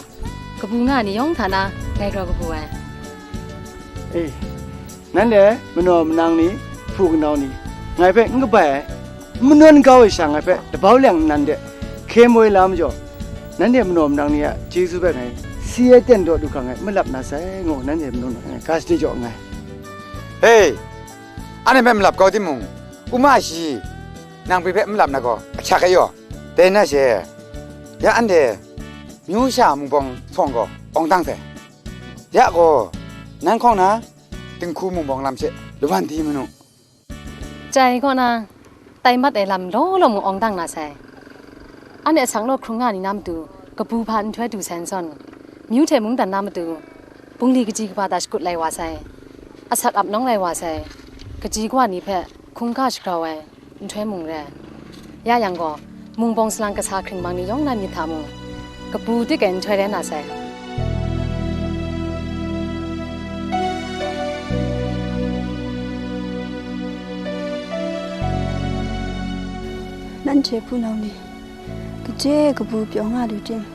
kabu nga ai ni yawng hta na ngai gaw kabu ai. E, nanhte manaw manang ni, hpu kanau ni, ngai hpe n kabai ai, n manawn kau ai sha, ngai hpe labau leng nnan de hkye moi la majaw, nanhte manaw manang ni a chyeju hpe ngai si ai ten daw du hkra ngai malap na sai, ngu nanhte manaw manang ngai ga shade jaw nngai. Hei, anhte hpe malap kau timung, uma shi, nang pyi hpe malap na gaw ahkyak ai yaw, dai na she, ya anhte myu sha mung bawng jahpawng gaw awng dang sai. Ya gaw, nang hkawng na dinghku mung bawng lam she lawan di manu. Chyai kaw na, tai mat ai lam law law mung awng dang na sai. Anhte asak naw hkrung nga ni na matu, kabu hpa nhtoi du sai n zawn, myu hte mungdan na matu, bungli kaji kaba ta shakut lai wa sai, asak ap nawng lai wa sai, kaji kawa ni hpe hkungga shagrau ai nhtoi mung rai. Ya yang gaw, mung bawng salang kasa hkring mang ni yawng na myit hta mung, kabu tik ai nhtoi rai na sai. Nanhte hpunau ni, kaje kabu pyaw nga lu tim,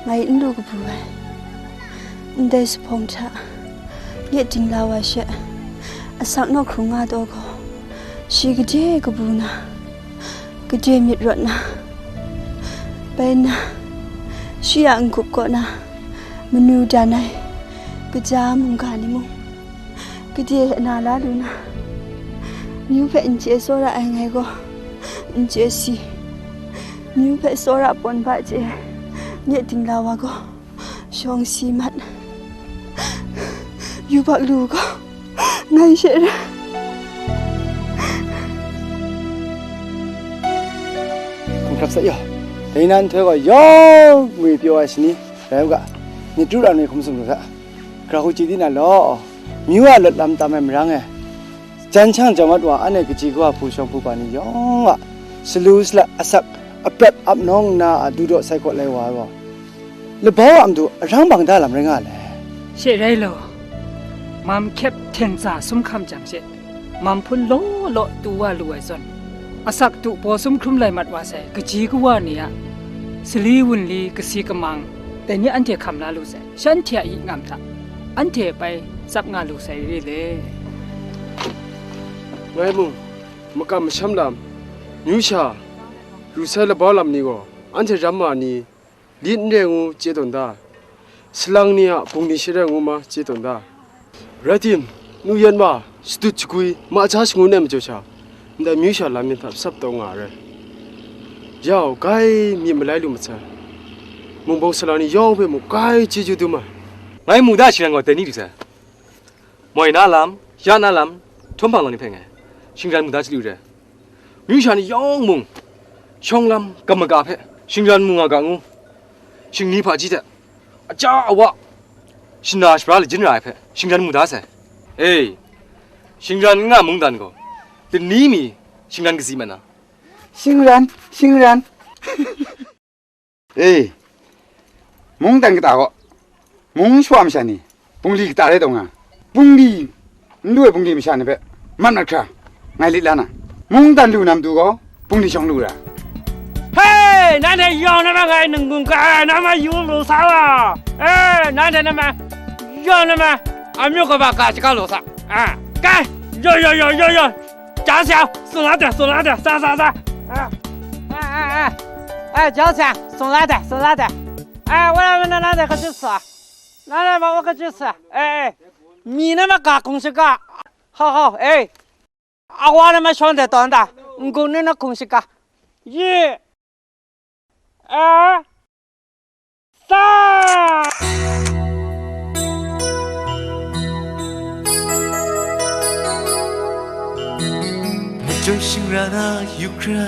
ngai n lu kabu ai. Ndai jahpawng hta nye dingla wa she, asak naw hkrung nga taw gaw, shi gade kabu na, gade myit rawt na, bai nna, shi a n-gup kaw na, manu dan ai, Kaja mungga ni mung, gade na la lu na, myu hpe n chye tsawra ai ngai gaw, n chye si, myu hpe tsawra pawn ba chye, nye dingla wa gaw, shawng si mat, yubak lu gaw, ngai she re. Hkum hkrap sai yaw, dai nan nhtoi gaw yawng ngwi pyaw ai shani rai u ga, myit ru ra nwi hkum sum lu hta. Grau chye di na law, myu a lawt lam tam ai marang e, jan shang jau mat wa anhte kaji kawa hpu shawng hpu ba ni yawng a salu salat asak aprat ap nawng nna a dudaw sai kaw lai wa ai gaw, labau a matu arang bang da lam rai nga le? She rai law, mam hkyep hten tsa sum hkam jang she, mam hpun law law tu wa lu ai zawn, asak tu paw sum hkrum lai mat wa sai kaji kawa ni a sali wunli kasi kamang, dai ni anhte hkam la lu sai, shanhte a yi ngam hta anhte pai tsap nga lu sai re le. Ngai mung, makam masham lam, myu sha, lu sai labau lam ni gaw, anhte ram ma ni, lit n re ngu chye tawn da, salang ni a bungli share ngu ma chye tawn da. Rai tim, nu yan wa, shadut shagwi, ma ja shangun ai majaw sha, ndai myu sha lam yan hta sap taw nga ai rai. Yau, grai myit malai lu masai. Mung bawng salang ni yawng hpe mung grai chyeju dum ai. Ngai mu da shingran gaw dai ni lu sai. Moi na lam, ya na lam, htawn hpang lang ni hpe ngai shingran mu da chyalu re. Myu sha ni yawng mung, shawng lam, gam maga hpe shingran mu nga ga ngu, shingni hpaji hte, aja awa, shana shapra lajin ra ai hpe shingran mu da sai. E, shingran n nga mungdan gaw, dani mi shingran kazi mat na. Shingran, shingran. E, mungdan kata gaw, mung shawa masha ni, bungli kata rai taw nga, bungli, n lu ai bungli masha ni hpe, mat mat hkra, ngai lit la na, mungdan lu na matu gaw, bungli shawng lu ra. He, nanhte yawng na ma ngai ningkung ka ai, na ma yu lu sa wa. E, nanhte na ma, yawng na ma, amyu kaba ka shaga lu sa. A, kai, yo, yo, yo, yo, yo. 脚响，手拉点，手拉点，上上上。哎哎哎哎，哎，脚响，手拉点，手拉点。哎，我来问那那那个去吃啊，那那把我可去吃，哎哎，你那么嘎空是嘎，好好哎，啊我那么兄弟短的，你公那那空是嘎，一。 二、三。 Machyoi shingran a yu hkra,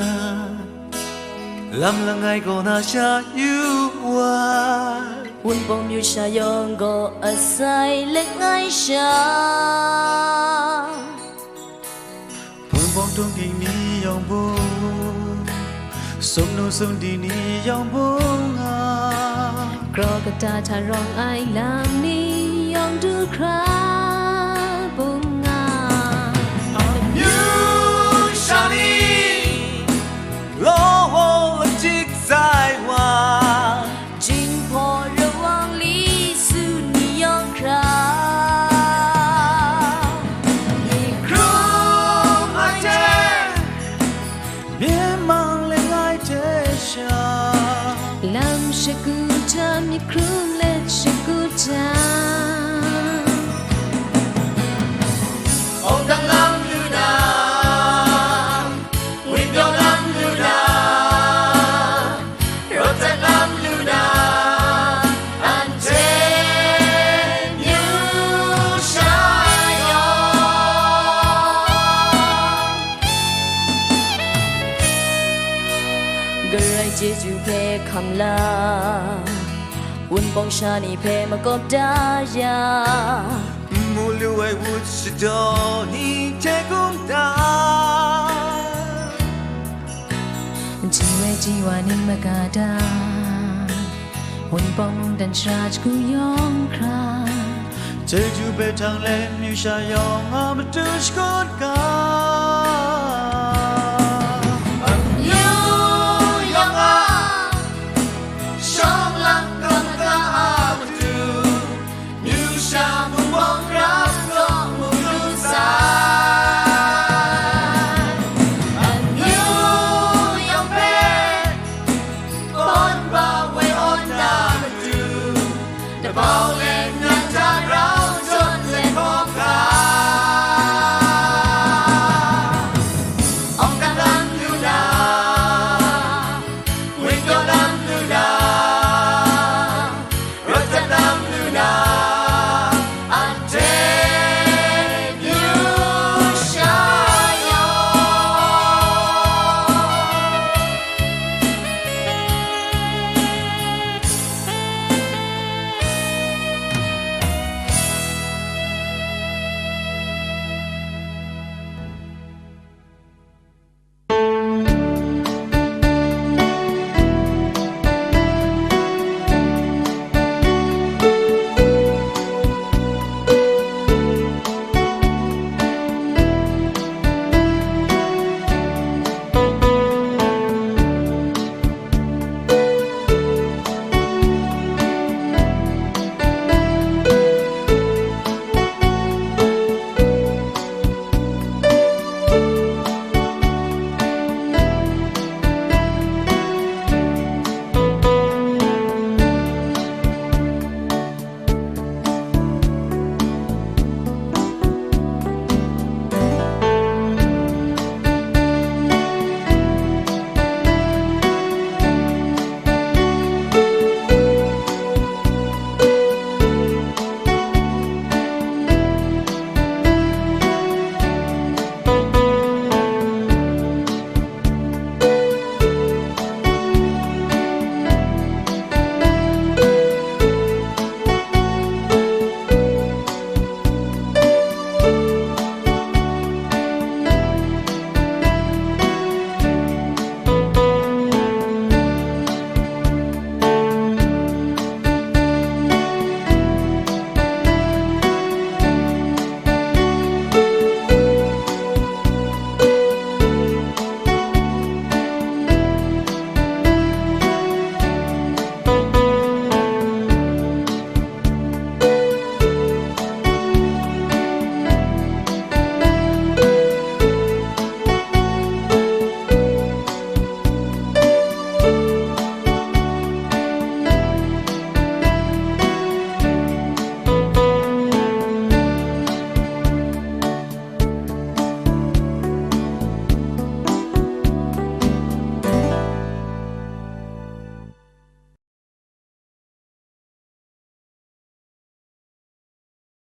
lam langai kaw na sha yu wa. Wunpawng myu sha yawng gaw asai langai sha. Hpun bawng tung ting ni yawng bung, sumnu sum di ni yawng bung a. Kraw kata hta rawng ai lam ni yawng du hkra bung a. Amyu sha ni, law hkaw lajik zai wa. Jinghpaw rawang li su ni yawng hkra, myi hkrum ai hte, myen mang leng ai hte sha, lam shagu hta, myi hkrum let shagu hta. Aung dang lam lu na, window lam lu na, road side lam lu na, anhte myu sha yawng. Karai chyeju hpe hkam la, Wunpawng sha ni hpe makawp da ya, n mu lu ai wut shadaw ni hte kum da. Ji wai ji wa ni maga da, Wunpawng mungdan shara shagu yawng hkra, chyeju hpe htang let myu sha yawng a matu shakut ga.